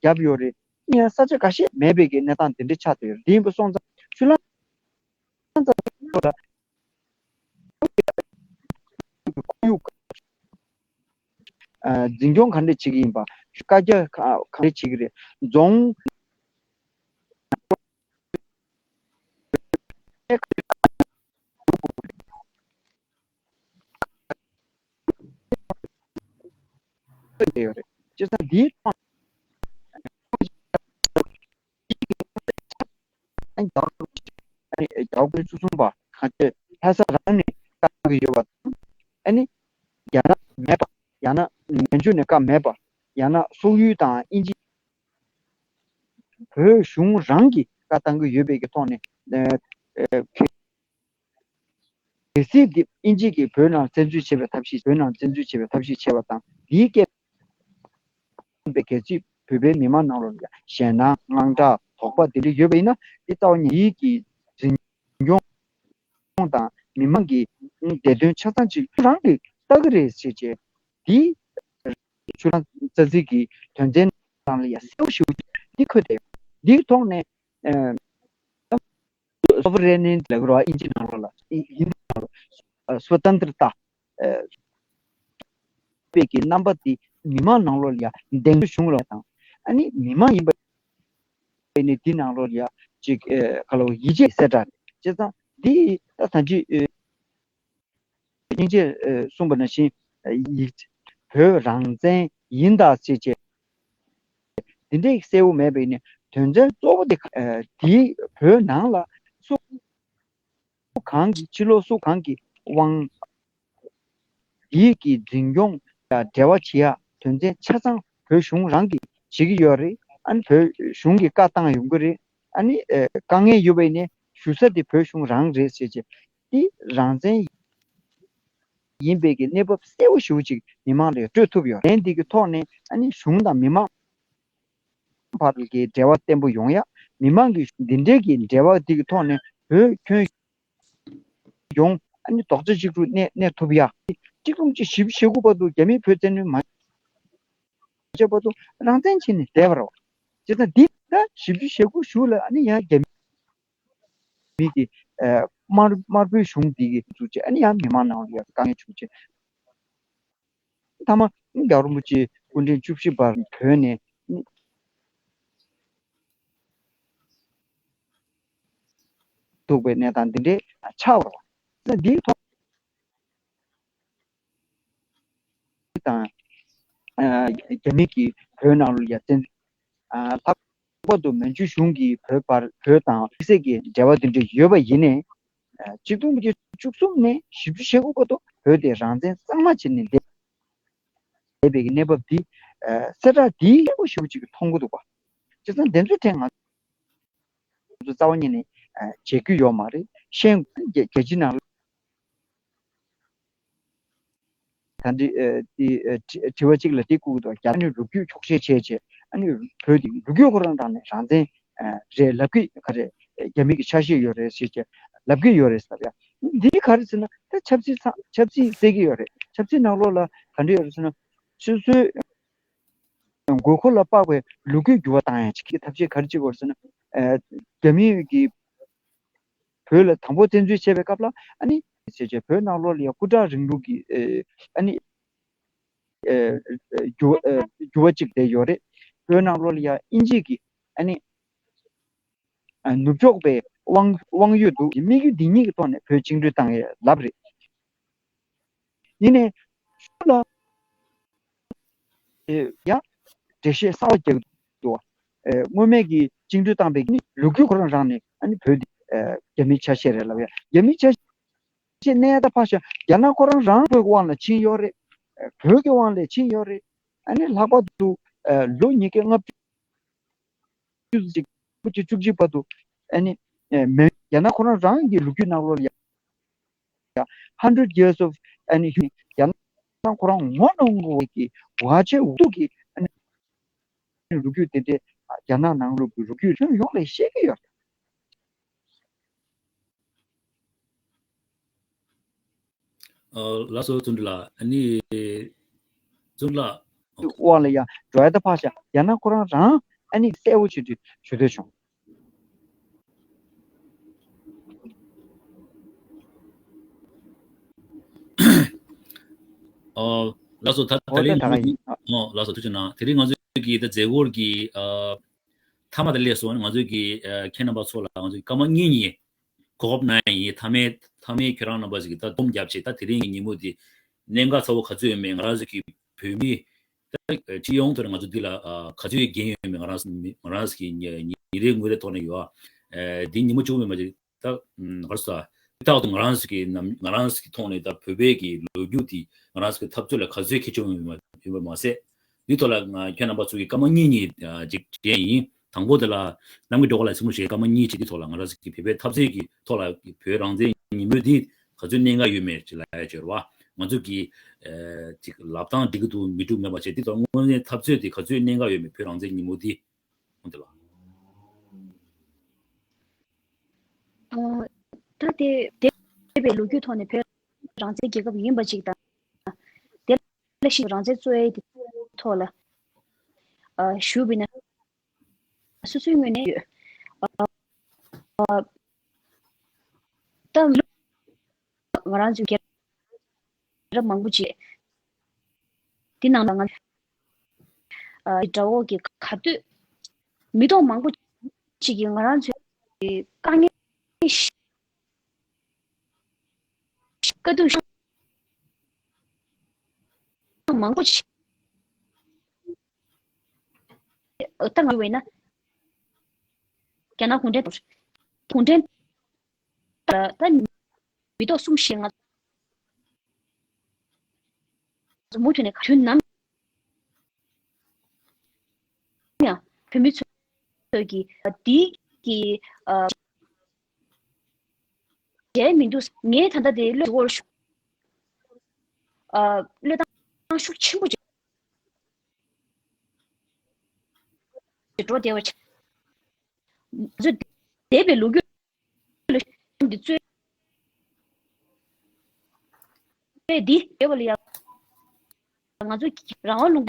བརྒྱབ་ཡོད་རེད། ཡིན་ཡང་ས་ཆ་འགའ་ཤས་མེད་པའི་གི་གནས་སྟངས་དེ་འདྲ་ཆགས་བསྡད་ཡོད་རེད། དེ་ཡིན་པ་སོང་ཙང་ཆུ་ལམ་ཁོར་ཡུག་ཨ་འཛིན་སྐྱོང་ག་འདྲས་བྱེད་ཀྱི་ཡིན་པ། བཀའ་རྒྱ་ག་ག་འདྲས་བྱེད་ཀྱི་རེད། རྫོང་ཡོད་རེད། བྱས་ཙང་འདིའི་ཐོག་ཨ་ནི་རྒྱ་གར་ཨ་ནི་རྒྱ་གར་ཁོའི་བཅུ་གསུམ་པ་གང་ཅི་ལྷ་ས་རང་ནས་བཀའ་གནང་གི་ཡོད་པ་དང་། ཨ་ནི་རྒྱ་ནག་མེད་པ། ཡང་ན་མན་ཇུ་ནས་བཀའ་མེད་པ། ཡང་ན་སོག་ཡུལ་དང་དབྱིན་ཇི་བོད་གཞུང་རང་གིས་བཀའ་བཏང་གི་ཡོད་པའི་གི་ཐོག་ནས་ཨ་ཨ་གལ་སྲིད་འདི་དབྱིན་ཇི་གིས་བོད་ནང་བཙན་འཛུལ་བྱེད་པའི་ཐབས་ཤེས། བོད་ནང་བཙན་འཛུལ་བྱེད་པའི་ཐབས་ཤེས་བྱས་པ་དང་། འདིའི་སྐད་པའི་གལ་སྲིད་བོད་པའི་མི་མང་ནང་ལོགས་ལ་ཞེད་སྣང་དངངས་སྐྲག་དོགས་པ་དེ་འདྲ་ཡོད་པ་ཡིན་ན། འདི་ལྟ་བུ་ཉིད་ཀྱི་འཛིན་སྐྱོང་དང་མི་མང་གི་བདེ་དོན་ཆ་ཚང་ཅིག་རང་གིས་ལྟ་གི་རེད་ཟེར་བྱས། འདི་ཆུ་ལང་རྩ་འཛིན་གྱི་དོན་ཚན་ནང་ལ་ཡ་གསལ་པོ་ཞེ་པོ་ཅིག་འདི་འཁོད་བསྡད་ཡོད། འདིའི་ཐོག་ནས་ཨ། སོ་ཝེ་རེན་ལབ་ཀྱི་རེད་པ། དབྱིན་ཇི་ནང་ལོགས་ལ། ཧིན་དི་ནང་ལོགས་སུ་ཏན་ཏྲ་ཏཱ། ཨ་པའི་གི་རྣམ་པ་དེ་མི་མང་ནང་ལོགས་ལ་ཡ་གདེང་ཚོད་བྱུང་རོགས་དང་། ཨ་ནི་མི་མང་ཡིན་པ་ནི་འདི་ནང་ལོགས་ལ་ཡ་ཅིག་ཨ་ག་ལ་ཡིད་ཆེས་གསལ་བསྒྲགས་རེད། བྱས་ཙང་འདི་ད་ད་ཅི་ཨ། སྙིང་རྗེ་ཨ་གསུངས་པ་ནང་བཞིན། ཨ་ཡིག་བོད་རང་བཙན་ཡིན་ད་ཟེར་བྱས། འདི་འདྲའི་གསལ་བོ་མེད་པ་ཡིན་ན། དོན་ཚན་གཙོ་བོ་དེ་ཨ་དེའི་བོད་ནང་ལ་སུ་གང་གིས། ཕྱི་ལོགས་སུ་གང་གིས་དབང་འདིའི་གི་འཛིན་སྐྱོང་ལ་འབྲེལ་བ་བྱེད་ཡ་དོན་ཚན་ཆ་ཚང་བོད་གཞུང་རང་གིས་བྱེད་ཀྱི་ཡོད་རེད། ཨ་ནི་བོད་གཞུང་གིས་བཀའ་བཏང་ཡོང་གི་རེད། ཨ་ནི་ཨ་དཀའ་ངལ་ཡོད་པ་ཡིན་ན་ཞུ་ས་དེ་བོད་གཞུང་རང་རེད་ཟེར་བྱས། འདི་རང་བཙན་ཡིན་པའི་གི་གནས་བབ་གསལ་བོ་ཞེ་པོ་ཅིག་མི་མང་ལ་སྤྲོད་ཐུབ་ཡོད་རེད། འདི་གི་ཐོག་ནས་ཨ་ནི་གཞུང་དང་མི་མང་བར་གྱི་འབྲེལ་བ་བརྟན་པོ་ཡོང་ཡ། མི་མང་གི་འདི་འདྲའི་གི་འབྲེལ་བ་འདི་གི་ཐོག་ནས་བོད་ཁྱོན་ཡོངས་ཨ་ནི་རྡོག་རྩ་གཅིག་ཏུ་གནས་གནས་ཐུབ་ཡ། གཅིག་སྟོང་དགུ་བརྒྱ་བཞི་བཅུ་ཞེ་དགུ་བར་དུ་རྒྱ་མིས་བོད་བཙན་གནོན་མ་བྱས་བར་དུ་རང་བཙན་བྱས་ནས་བསྡད་པ་རེད། བྱས་ཙང་འདི་ད་བཞི་བཅུ་ཞེ་དགུ་གཞུག་ལ་ཨ་ནི་ཡང་རྒྱ་མི་གི་ཨ་དམར་དམར་པོའི་གཞུང་འདི་གི་བཙུགས་བྱས། ཨ་ནི་ཡང་མི་མང་ནང་ལ་ཡང་དཀའ་ངལ་བྱུང་བྱས། མཐའ་མ་རྒྱལ་བ་རིན་པོ་ཆེ་སྐུ་ཕྲེང་བཅུ་བཞི་པར་བོད་ནས་ཐུག་པའི་གནས་སྟངས་འདི་འདྲའི་ཆགས་པ་རེད། འདིའི་ཐོག་དང་ཨ་རྒྱ་མི་གིས་བོད་ནང་ལ་ཡ་བཙན་ཨ་ལྷག་པར་དུ་མན་ཇུ་གཞུང་གིས་བོད་བར་བོད་དང་དམིགས་བསལ་གྱི་འབྲེལ་བ་འདི་འདྲ་ཡོད་པ་ཡིན་ནའི། ཨ་གཅིག་སྟོང་དགུ་བརྒྱ་བཅུ་གསུམ་ནས་བཞི་བཅུ་ཞེ་དགུ་བར་དུ་བོད་དེ་རང་བཙན་གཙང་མ་བྱས་ནས་བསྡད་པའི་གནས་བབ་འདི། ཨ་གསལ་བསྒྲགས་འདིས་གསལ་པོ་ཞེ་པོ་ཅིག་མཐོང་གི་འདུག་པ། བྱས་ཙང་འདི་ཚོའི་ཐད་ང་ཚོ་རྩ་བ་ཉིད་ནས་ཨ་བརྗེད་རྒྱུ་ཡོད་མ་རེད། ཤེས་རྒྱལ་རྒྱལ་སྤྱིའི་ནང་ལ་ད་འདི་ཨ་འདི་ཨ་དྲི་དྲི་བ་གཅིག་ལ་འདི་བསྐུར་གི་འདུག་རྒྱ་ནི་ལོ་རྒྱུས་འཁྱོག་བཤད་བྱས་བྱས། ཨ་ནི་བོད་འདི་ལོ་རྒྱུས་ཁོ་རང་རང་ནས་རང་བཙན་ཨ་རེད་ལབ་ཀྱི། ག་རེ་རྒྱ་མི་གི་ཆ་ཤས་ཡོད་རེད་ཟེར་བྱས་ལབ་ཀྱི་ཡོད་རེད་ཟེར་ཡ། འདི་ག་རེ་ཟེར་ན་ད་ཆབ་སྲིད་ཚང་ཆབ་སྲིད་ཟེར་གྱི་ཡོད་རེད། ཆབ་སྲིད་ནང་ལོགས་ལ་ག་འདྲ་ཡོད་རེད་ཟེར་ན། སོ་སོའི་དགོས་མཁོ་ལ་དཔག་པའི་ལོ་རྒྱུས་འགྱུར་བ་བཏང་ཡ་ཅིག་གི་ཐབས་ཤེས་ག་རེ་བྱེད་དགོས་རེད་ཟེར་ན། ཨ་རྒྱ་མི་གིས་བོད་ལ་དང་པོ་བཙན་འཛུལ་བྱས་པའི་སྐབས་ལ་ཨ་ནི་ཟེར་བྱས་བོད་ནང་ལོགས་ལ་ཡ་སྐུ་དྲག་རིང་ལུགས་ཀྱི་ཨ་ནི་འགྱུར་འགྱུར་བ་ཅིག་བསྡད་ཡོད་རེད། བོད་ནང་ལོགས་ལ་ཡ་དབྱིན་ཇི་གི་ཨ་ནི་ནུབ་ཕྱོགས་པའི་དབང་དབང་ཡོད་འདུག་དམིགས་ཡུལ་འདི་གཉིས་ཀྱི་ཐོག་ནས་བོད་བཅིངས་འགྲོལ་བཏང་ཡས་ལབ་རེད། ཡིན་ནའི་ཤུགས་ལ་ ཡ། འགྲེལ་བཤད་གསར་པ་རྒྱག་འདུག་ཨེ། སྔོན་མེད་ཀྱི་བཅིངས་འགྲོལ་བཏང་པའི་ནི་ལོ་རྒྱུས་ཁོ་རང་རང་ནས་ཨ་ནི་བོད་འདི་ཨེ་རྒྱ་མིའི་ཆ་ཤས་རེད་ལབ་ཡ། རྒྱ་མིའི་ཆ་ཤས་གནས་ད་ཕར་བཞག་རྒྱ་ནག་ཁོ་རང་རང་བོད་ཀྱི་དབང་ལ་ཕྱིན་ཡོད་རེད། ཨེ། བོད་ཀྱི་དབང་ལ་ཕྱིན་ཡོད་རེད། ཨ་ནི་ལྷག་པར་དུ་ཨེ་ལོ་ཉིས་བརྒྱ་ལྔ་བཅུ་ཅིག་བཅུ་གཅིག་བར་དུ་ཨ་ནི་ཨེ་མེ་རྒྱ་ནག་ཁོ་རང་རང་གི་ལོ་རྒྱུས་ནང་ལོགས་ལ་ཡ། Hundred years of ཨ་ནི་རྒྱ་ནག་ཁོ་རང་ངོ་གནོང་དགོས་ཀྱི་བར་ཆད་འུ་ཐུག་གི་ཨ་ནི་ལོ་རྒྱུས་དེ་འདྲའི་རྒྱ་ནག་ནང་ལོགས་ཀྱི་ལོ་རྒྱུས་ཁྱོན་ཡོངས་ལ་ཤེས་ཀྱི་ཡོད། ཨ། ལགས་སོ། བརྩོན་འགྲུས་ལགས། ཨ་ནི་བརྩོན་འགྲུས་ལགས། དབང་ལ་ཡང་འགྲོ་ཡ་ད་ཕར་བཞག་རྒྱ་ནག་ཁོ་རང་རང་ཨ་ནི་གསལ་པོ་བྱེད་དུས་ཞུ་འདོད་བྱུང་། ཨོ། ལགས་སོ། ད་ད་ཨོ་ལན་ད་ག་ཡིན། ཨོ་ལགས་སོ། ཐུགས་རྗེ་གནང་། དེ་རིང་ང་ཚོའི་གི་ད་མཛད་སྒོར་གི་ཨ་མཐའ་མ་དེ་སླེབས་སོང་། ང་ཚོའི་གི་ཨ་ཁྱེད་རྣམ་པ་ཚོ་ལ་ང་ཚོའི་སྐར་མ་གཉིས་གཉིས་གོ་སྐབས་གནང་ཡ་ཡིན། མཐའ་མའི་མཐའ་མའི་ཁྱེད་རང་རྣམ་པ་ཞིག་གིས་ད་སྡོམ་རྒྱབ་བྱས། ད་དེ་རིང་གི་ཉིན་མོ་འདི་གནད་འགག་ཚ་བོ་ག་ཚོད་ཡོད་མེད། ང་རང་ཚོ་གི་བོད་མི་ད་སྤྱི་ཡོངས་ཐོག་ནས་ང་ཚོ་འདི་ལ་ཨ་ག་ཚོད་འགན་ཡོད་མེད། ང་རང་ང་རང་ཚོ་གི་ཉིན་ཉིན་རེའི་དངོས་རེ་ཐོག་ནས་ཡོད་ཨ། འདི་ཉིན་མོ་གཅིག་པོ་མེད་པ་ཅིག་ད་ཨ་ག་རེ་ཟེར། རྟག་ཏུ་ང་རང་ཚོ་གི་ནམ་ང་རང་ཚོ་གི་ཐོག་ནས་ད་བོད་པའི་གི་ལོ་རྒྱུས་དེ་ང་རང་ཚོ་གི་འཐབ་རྩོད་ལ་ག་ཚོད་གལ་ཆེན་པོ་ཡོད་མ་ཡོད་པ་མ་ཟད། འདི་ཐོག་ལ་ང་ཁྱེད་རྣམ་པ་ཚོ་གི་སྐར་མ་གཉིས་གཉིས་ཨ་ཅིག་སྤྲད་ཡིན། དང་པོ་དེ་ལ་གནམ་གྱི་སྒྲོལ་དཀར་ལགས་གསུང་རོགས་བྱེད། སྐར་མ་གཉིས་ཅིག་འདི་ཐོག་ལ་ང་རང་ཚོ་གི་བོད་པའི་འཐབ་རྩོད་ཀྱི་ཐོག་ལ་བོད་རང་བཙན་ཉིན་མོ་འདི་ག་ཚོད་གནད་འགག་ཡོད་མེད་ཅིག་ལབ་ཡ་བྱས་རེད་བ། ང་ཚོ་གི་ཨ་ཅིག་ལབ་སྟངས་འགྲིག་གི་འདུག་མི་འགྲིག་མེད་པ་བྱས། འདི་ཐོག་དངོས་གནས་འཐབ་རྩོད་འདི་ག་ཚོད་གནད་འགག་ཡོད་མེད། བོད་རང་བཙན་ཉིན་མོ་འདི་འོང་དེ་ལ། ཨ། ད་དེ་འདས་པའི་ལོ་རྒྱུས་ཐོག་ནས་བོད་རང་བཙན་རྒྱལ་ཁབ་ཡིན་པ་ཅིག་དང་། དེ་ལ་ཤི་རང་བཙན་རྩོད་ཡས་དེ་ཐོག་ལ་ཨ་ཞུ་བ་ཡིན་ན། སོ་སོའི་ངོས་ནས་ཡོད། ཨ། ཨ། ད་ང་རང་ཚོའི་རྒྱལ་རབས་མང་པོ་ཅིག་འདི་ནང་ལ་ང་ཨ་དགྲ་བོ་གི་ག་དུས་མི་ཐོག་མང་པོ་ཅིག་གིས་ང་རང་ཚོའི་དཀའ་ངལ་དཀའ་སྡུག་མང་པོ་ཅིག་ད་ང་བས་ན་རྒྱ་ནག་གུང་ཁྲན་གུང་ཁྲན་ད་ད་མི་ཐོག་གསུམ་བཞི་ལྔ་མུ་མཐུད་ནས་དུས་ནམ་ཡང་བོད་མི་ཚོས་ཀྱི་འདི་གི་ཨ་རྒྱལ་མི་འདུག་ངས་ད་ལྟ་དེ་བློས་འོར་ཤོག་ཨ་བློས་བཏང་ཤུགས་ཆེན་པོ་ཅིག་འགྲོ་བདེ་བ་ཆགས། ང་ཚོ་འདས་པའི་ལོ་རྒྱུས་ལ་འདི་རྩོད་པས་འདི་འདས་པ་ལ་ཡང་ང་ཚོ་རང་དབང་ལུང་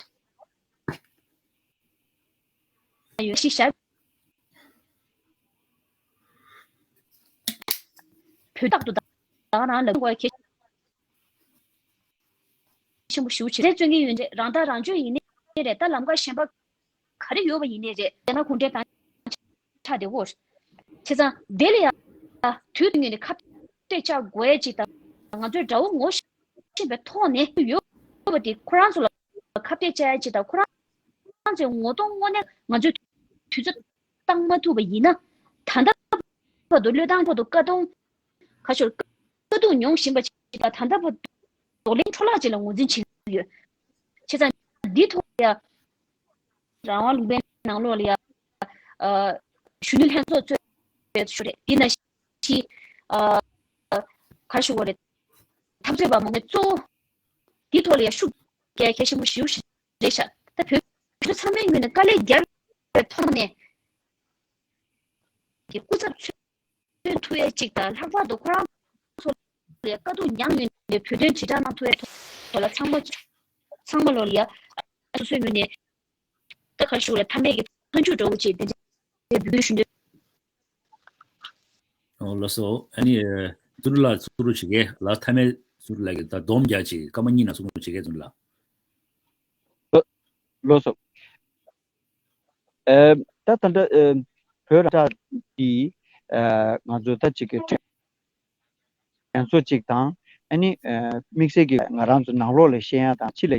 པ་ཡོད་ཤི་བཞག་བོད་རྟག་ཏུ་ད་ག་རང་ལ་དགོས་གལ་ཆེན་པོ་ཞེ་པོ་ཅིག་རེད། བརྩོན་གྱི་ཡོད་རེད། རང་ཐག་རང་གཅོད་ཡིན་ནའི་རེད། ད་ལམ་ཁ་གཞན་པ་ག་རེ་ཡོད་པ་ཡིན་ནའི་རེད། དེ་ན་གུང་ཁྲན་ཏང་ཆགས་བསྡད་ཡོད་རེད། བྱས་ཙང་དེ་ལ་ཡང་དུས་ཐུང་ངེས་ནས་ཁ་གཏད་བཅག་དགོས་ཡ་ཅིག་དང་། ང་ཚོའི་དགྲ་བོ་ངོ་ཤེས་པའི་ཐོག་ནས་ཡོད་པ་དེ་ཁོ་རང་ཚོ་ལ་ཁ་གཏད་བཅག་ཡ་ཅིག་དང་། ཁོ་རང་ཚོའི་ངོ་གདོང་དངོས་གནས་ང་ཚོས་དུས་ཚོད་བཏང་མ་ཐུབ་པ་ཡིན་ན། ད་ལྟ་བར་དུ་བློས་བཏང་བར་དུ་བཀའ་གདོང་ཁ་ཤོར་དཀའ་སྡུག་མྱོང་བཞིན་པ་ཞིག་ལ་ད་ལྟ་བར་དུ་གདོང་ལེན་འཕྲོ་བརླག་ཅིག་ལ་ངོས་འཛིན་བྱེད་ཀྱི་ཡོད། བྱས་ཙང་འདི་ཐོག་ལ་ཡ་རང་དབང་ལུང་པའི་ནང་ལོགས་ལ་ཡ་ཨ་གཞོན་ནུ་ལྷན་ཚོགས་གཙོས་པའི་ཞུ་རེད། འདི་ན་ཤི་ཨ་ག་ཞུ་བ་རེད། འཐབ་རྩོད་པ་མང་པོས་གཙོ་བོ་འདི་ཐོག་ལ་ཡ་ཤུགས་རྒྱག་གལ་ཆེན་པོ་ཞེ་པོ་ཞིག་རེད་ཤག་ད་བོད་ཆོལ་ཚང་མའི་ངོས་ནས་དཀའ་ལས་བརྒྱབ་པའི་ཐོག་ནས་ཀྱི་སྐུ་ཚབ་མཚོན་ཐུབ་ཡས་ཅིག་དང་། ལྷག་པར་དུ་ཁོ་རང་ཚོ་ལ་དཀའ་སྡུག་མྱངས་ཡོད་པའི་བོད་དོན་དྲིལ་བསྒྲགས་གནང་ཐུབ་ཡས་ཐོག་ལ་ཚང་མ་ཚང་མ་ལོ་ལ་ཡ་སོ་སོའི་ངོས་ནས་ད་ག་ཞུ་ལ་མཐའ་མའི་གི་མཐའ་མཇུག་འདྲ་བོ་ཅིག་དེ་འདྲ་འབུལ་ཞུ་འདོད། ཨོ་ལགས་སོ། ཨ་ནི་ཨ་ཚུར་ལ་ཚུར་བྱེད་ཀྱི་ལ་མཐའ་མའི་ཚུར་ལ་གི་ད་སྡོམ་རྒྱག་ཅིག་སྐར་མ་གཉིས་ནང་ཚུར་བྱེད་ཀྱི་ཚུར་ལ། ལགས་སོ། ཨེ། ད་ད་ལྟ་ཨེ་བོད་རང་བཙན་འདི་ཨེ་ང་ཚོ་ད་ཅིག་གི་དྲན་གསོ་ཅིག་དང་། ཨ་ནི་ཨེ་དམིགས་བསལ་གྱི་ང་རང་ཚོ་ནང་ལོགས་ལ་ཤེས་ཡ་དང་ཕྱི་ལ་ཡ་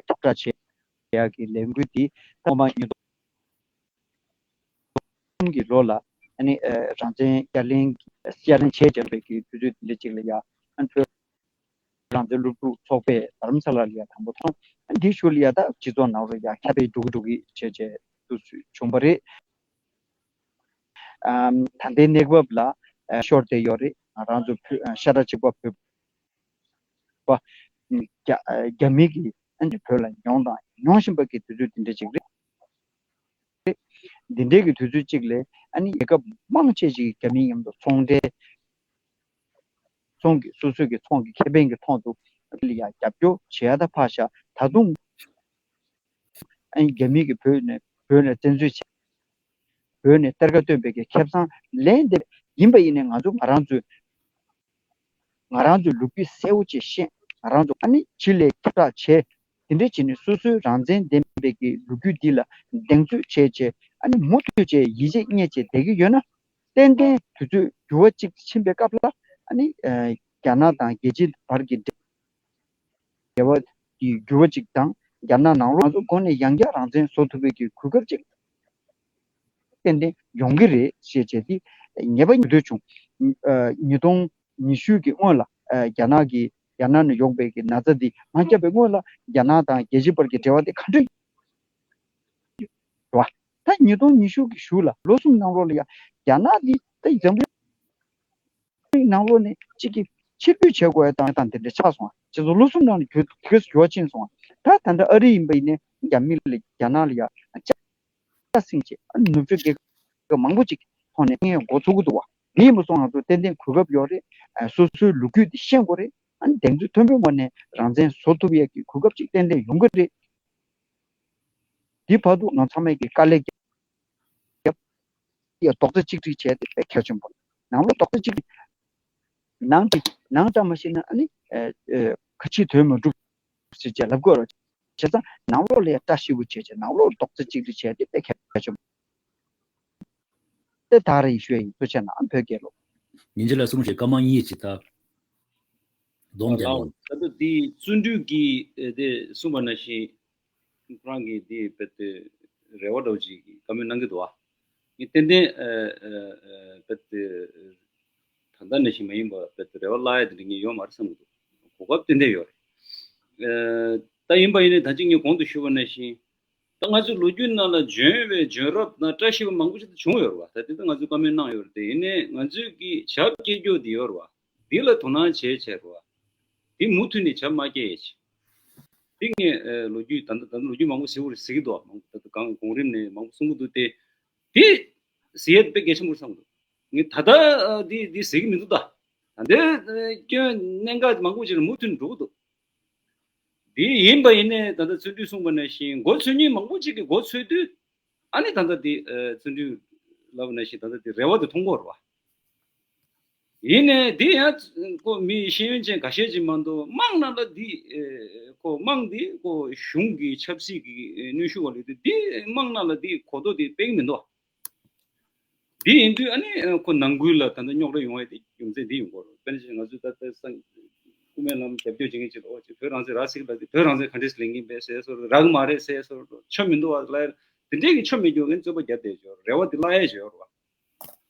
ཁྱབ་བསྒྲགས་བྱེད། ཡག་གི་ལས་འགུལ་འདི་ཐོག་མ་ཉིས་སྟོང་གི་ལོ་ལ་ཨ་ནི་ཨ་རང་བཙན་བསྐྱར་ལེན་བསྐྱར་ལེན་བྱས་བྱས་པའི་གི་དུས་ཚོད་འདི་འདྲ་ཅིག་ལ་ཡ་ཨ་ནི་བོད་རང་བཙན་སློབ་ཕྲུག་ཚོགས་པས་རྡ་རམ་ས་ལ་ལ་ཡ་དང་པོ་ཐོན། ཨ་ནི་འདིའི་ཤུལ་ལ་ཡ་ད་སྤྱི་ཚོགས་ནང་ལོགས་ཡ་ཁྱབ་སྤེལ་འགྲོ་གི་འགྲོ་གི་བྱས་བྱས་འདུག་བྱུང་བ་རེད། ཨམ། ད་ལྟའི་གནས་བབ་ལ་ཨ་ཤོར་བསྡད་ཡོད་རེད། ང་རང་ཚོ་བོད་ཤ་ཁྲག་གཅིག་པ་བོད་པ་རྒྱ་རྒྱ་མི་གིས་ཨ་ནི་བོད་ལ་མྱོང་དང་མྱོང་བཞིན་པ་གི་དུས་ཚོད་འདི་འདྲ་ཅིག་རེད། འདི་འདྲའི་གི་དུས་ཚོད་ཅིག་ལ་ཨ་ནི་རྒྱལ་ཁབ་མང་ཆེ་ཞིག་གིས་རྒྱ་མིའི་མཉམ་དུ་ཚོང་འབྲེལ། ཚོང་གི་སོ་སོའི་གི་ཚོང་གི་ཁེ་ཕན་གྱི་ཐོག་ཏུ་ལ་ཡང་རྒྱབ་སྐྱོར་བྱེད་ཡ་ད་ཕར་བཞག་ད་དུང་ཨ་ནི་རྒྱ་མི་གིས་བོད་ནས་བོད་ནས་བཙན་འཛུལ་བྱས། བོད་ནས་གཏེར་ཁ་སྟོན་པའི་གི་ཁེ་བཟང་ལེན་བསྡད་ཡིན་པ་ཡིན་ནའི་ང་ཚོ་ང་རང་ཚོའི་ང་རང་ཚོའི་ལོ་རྒྱུས་གསལ་བོ་ཅིག་ཤེས། ང་རང་ཚོ་ཨ་ནི་ཕྱི་ལས་ཁྱབ་བསྒྲགས་བྱས། དེ་འདྲ་བྱས་ནས་སོ་སོའི་རང་བཙན་ལྡན་པའི་གི་ལོ་རྒྱུས་འདི་ལ་གདེང་ཚོད་བྱས་བྱས་ཨ་ནི་མུ་མཐུད་བྱས་ཡིད་ཆེས་རྙེད་བྱས་བསྡད་ཀྱི་ཡོད་ན། ཏན་ཏན་དུས་ཚོད་འགྱུར་བ་གཅིག་ཕྱིན་པའི་སྐབས་ལ་ཨ་ནི་ཨ་རྒྱ་ནག་དང་རྒྱལ་སྤྱིའི་བར་གྱི་འབྲེལ་བ་འགྱུར་བ་ཅིག་དང་། རྒྱ་ནག་ནང་ལོགས་ང་ཚོ་སྒོ་ནས་ཡང་བསྐྱར་རང་བཙན་བཟོ་ཐུབ་པའི་གི་གོ་སྐབས་ཅིག་ཏན་ཏན་ཡོང་གི་རེད་ཞེས་བྱས་ཏེ་ངེས་པ་ཉིད་འདོད་བྱུང་། ཨ་ཉིས་སྟོང་ཉི་ཤུ་གི་སྔོན་ལ་ཨ་རྒྱ་ནག་གི་རྒྱ་ནག་ནས་ཡོང་པའི་གི་ན་ཚ་འདི་མ་ཁྱབ་པའི་སྔོན་ལ་རྒྱ་ནག་དང་རྒྱལ་སྤྱི་བར་གྱི་འབྲེལ་བ་དེ་ག་འདྲ་ཡོད་པ། ད་ཉིས་སྟོང་ཉི་ཤུ་གི་གཞུག་ལ་ལོ་གསུམ་ནང་ལོགས་ལ་ཡང་རྒྱ་ནག་འདི་ད་འཛམ་བུ་གླིང་ནང་ལོགས་ནས་གཅིག་གིས་ཕྱིར་འབུད་བྱེད་དགོས་ཡ་དང་དང་དེ་འདྲ་ཆགས་སོང་བ། བྱས་ཙང་ལོ་གསུམ་ནང་ལ་འགྱུར་དེ་གས་སུ་འགྱུར་བ་ཕྱིན་སོང་བ། ད་ད་ལྟ་ཨ་རི་ཡིན་པ་ཡིན་ནའི་རྒྱ་མི་ལ་རྒྱ་ནག་ལ་ཡ་ལྕགས་སྲིང་བྱས། ཨ་ནུབ་ཕྱོགས་རྒྱལ་ཁབ་མང་པོ་ཅིག་ཐོག་ནས་ངས་འགོ་ཚུགས་ཀྱི་འདུག་བ། དེ་ཡིན་པ་སོང་ང་ཚོ་ཏན་ཏན་གོ་སྐབས་ཡོད་རེད། ཨ་སོ་སོའི་ལོ་རྒྱུས་དེ་ཤེས་དགོས་རེད། ཨ་ནི་གདེང་ཚོད་མཐོན་པོའི་ངོས་ནས་རང་བཙན་བཟོ་ཐུབ་ཡས་ཀྱི་གོ་སྐབས་ཅིག་ཏན་ཏན་ཡོང་གི་རེད། འདི་བར་དུ་ང་ཚང་མས་ཀྱི་དཀའ་ལས་བརྒྱབ། ཡ་རྡོག་རྩ་གཅིག་སྒྲིལ་བྱས་ཏེ་དཔེ་གལ་ཆེན་པོ། ནང་ལོགས་རྡོག་རྩ་གཅིག་སྒྲིལ། ནང་གི་ནང་ལྟ་མ་ཤེས་ན་ཨ་ནི་ཨེ་ཨེ་ཁ་ཆེའི་དོན་མ་འགྲུབ་ཟེར་བྱས་ལབ་དགོས་རེད། བྱས་ཙང་ནང་ལོགས་ལ་ཡ་བཀྲ་ཤིས་པོ་བྱས་བྱས་ནང་ལོགས་རྡོག་རྩ་གཅིག་སྒྲིལ་བྱས་ཏེ་དཔེ་གལ་ཆེན་པོ། དེ་ད་རེ་ཡིན་ཞུ་ཡ་ཡིན། ཐུགས་རྗེ་གནང་བོད་རྒྱལ་ལོ། ཉིན་རྗེ་ལ་གསུང་བཤད་སྐར་མ་གཉིས་ཅིག་ད་སྡོམ་ལྡན་ལོ། ད་ལྟ་དེ་བརྩོན་འགྲུས་ཀྱིས་དེ་གསུངས་པ་ནང་བཞིན་ཁོ་རང་གིས་དེ་བེད་དེ་རེ་བ་འདྲ་བོ་ཅིག་གི་བཀའ་མོལ་གནང་གི་འདུག་བ། ངས་ཏན་ཏན་བེད་དེ་ད་ལྟ་ནང་བཞིན་མ་ཡིན་པ་བེད་དེ་རེ་བ་བརླག་ཡ་དེ་འདྲ་ངས་ཡོད་མ་རེད་བསམ་གི་འདུག་གོ་སྐབས་ཏན་ཏན་ཡོད་རེད། ད་ཡིན་པ་ཡིན་ནའི་ད་ཅི་ངས་གོང་དུ་ཞུས་པ་ནང་བཞིན། ད་ང་ཚོའི་ལོ་རྒྱུས་ནང་ལ་འཇོན་བའི་འཇོན་རབས་དང་བཀྲ་ཤིས་པ་མང་པོ་ཞིག་ད་བྱུང་ཡོད་རེད་བ། ད་དེ་ད་ང་ཚོས་བཀའ་མོལ་གནང་ཡོད་རེད་དེ། ཡིན་ནའི་ང་ཚོས་ཀྱི་བྱབ་སྐྱེལ་རྒྱུ་དེ་ཡོད་རེད་བ། འདི་ལ་དོ་སྣང་བྱེད་བྱས་རེད་བ། འདི་མུ་མཐུད་ནས་བྱབ་མ་སྐྱེལ་ཡས་བྱེད། འདི་ངས་ཨ་ལོ་རྒྱུས་ད་ལྟ་ད་ལྟ་ལོ་རྒྱུས་མང་པོ་ཞིག་རེད་ཟེར་གྱི་འདུག་བ། མང་པོ་ད་ལྟ་གང་གོང་རིམ་ནས་མང་པོ་གསུང་གི་འདུག་སྟེ། འདི་ཟེར་ཡས་དཔེ་གལ་ཆེན་པོ་རེད་བསམ་གྱི་འདུག་ངས་ད་ལྟ་ཨ་འདི་འདི་ཟེར་གྱི་མི་འདུག་ད། ད་ལྟའི་སྐྱོན་གནད་འགག་མང་པོ་ཅིག་ལ་མུ་མཐུད་འགྲོ་གི་འདུག་འདི་ཡིན་པ་ཡིན་ནའི་ད་ལྟ་བརྩོན་འགྲུས་གསུངས་པ་ནང་བཞིན་མགོ་ཚོས་མཁན་མང་པོ་ཅིག་གིས་མགོ་ཚོས་དུས། ཨ་ནི་ད་ལྟ་འདི་ཨ་བརྩོན་འགྲུས་ལབ་པ་ནང་བཞིན་ད་ལྟ་འདི་རེ་བ་དེ་མཐོང་གི་ཡོད་རེད་བ། ཡིན་ནའི་འདི་ཡང་ཁོ་མི་ཤེས་ཡོན་ཅན་ཁ་ཤས་ཅིག་མ་གཏོགས་དམངས་ནང་ལ་འདི་ཨ་ཁོ་དམངས་འདི་ཁོ་གཞུང་གི་ཆབ་སྲིད་ཀྱི་གནོན་ཤུགས་བ་ལས་དུས་འདི་དམངས་ནང་ལ་འདི་གོ་རྟོགས་འདི་སྤེལ་གི་མི་འདུག་འདི་ཡིན་དུས་ཨ་ནི་ཁོ་ནང་ཁུལ་ལ་ད་ལྟ་རྙོག་དྲ་ཡོང་བའི་དེ་རྒྱུ་མཚན་འདི་ཡོང་གི་རེད། དཔེར་ན་ཆ་ང་ཚོས་ད་ལྟ་སང་སྐུ་སྨན་ལམ་རྒྱབ་སྐྱོར་བྱེད་མཁན་ཅིག་ལ་ཨོ་ཅིག་བོད་རང་བཙན་རག་སྲིད་ལ་དེ་བོད་རང་བཙན་ག་འདྲས་ལེན་གིན་པས་ཟེར་སོར་རག་མ་རེད་ཟེར་སོར་ཆོ་མི་འདུག་བ་ལ་དེ་འདྲས་ཀྱི་ཆོ་མི་རྒྱུ་ངན་རྩོད་པ་རྒྱབ་བསྡད་ཡོད་རེད་བ། དེ་བརླག་ཡས་ཡོད་རེད་བ།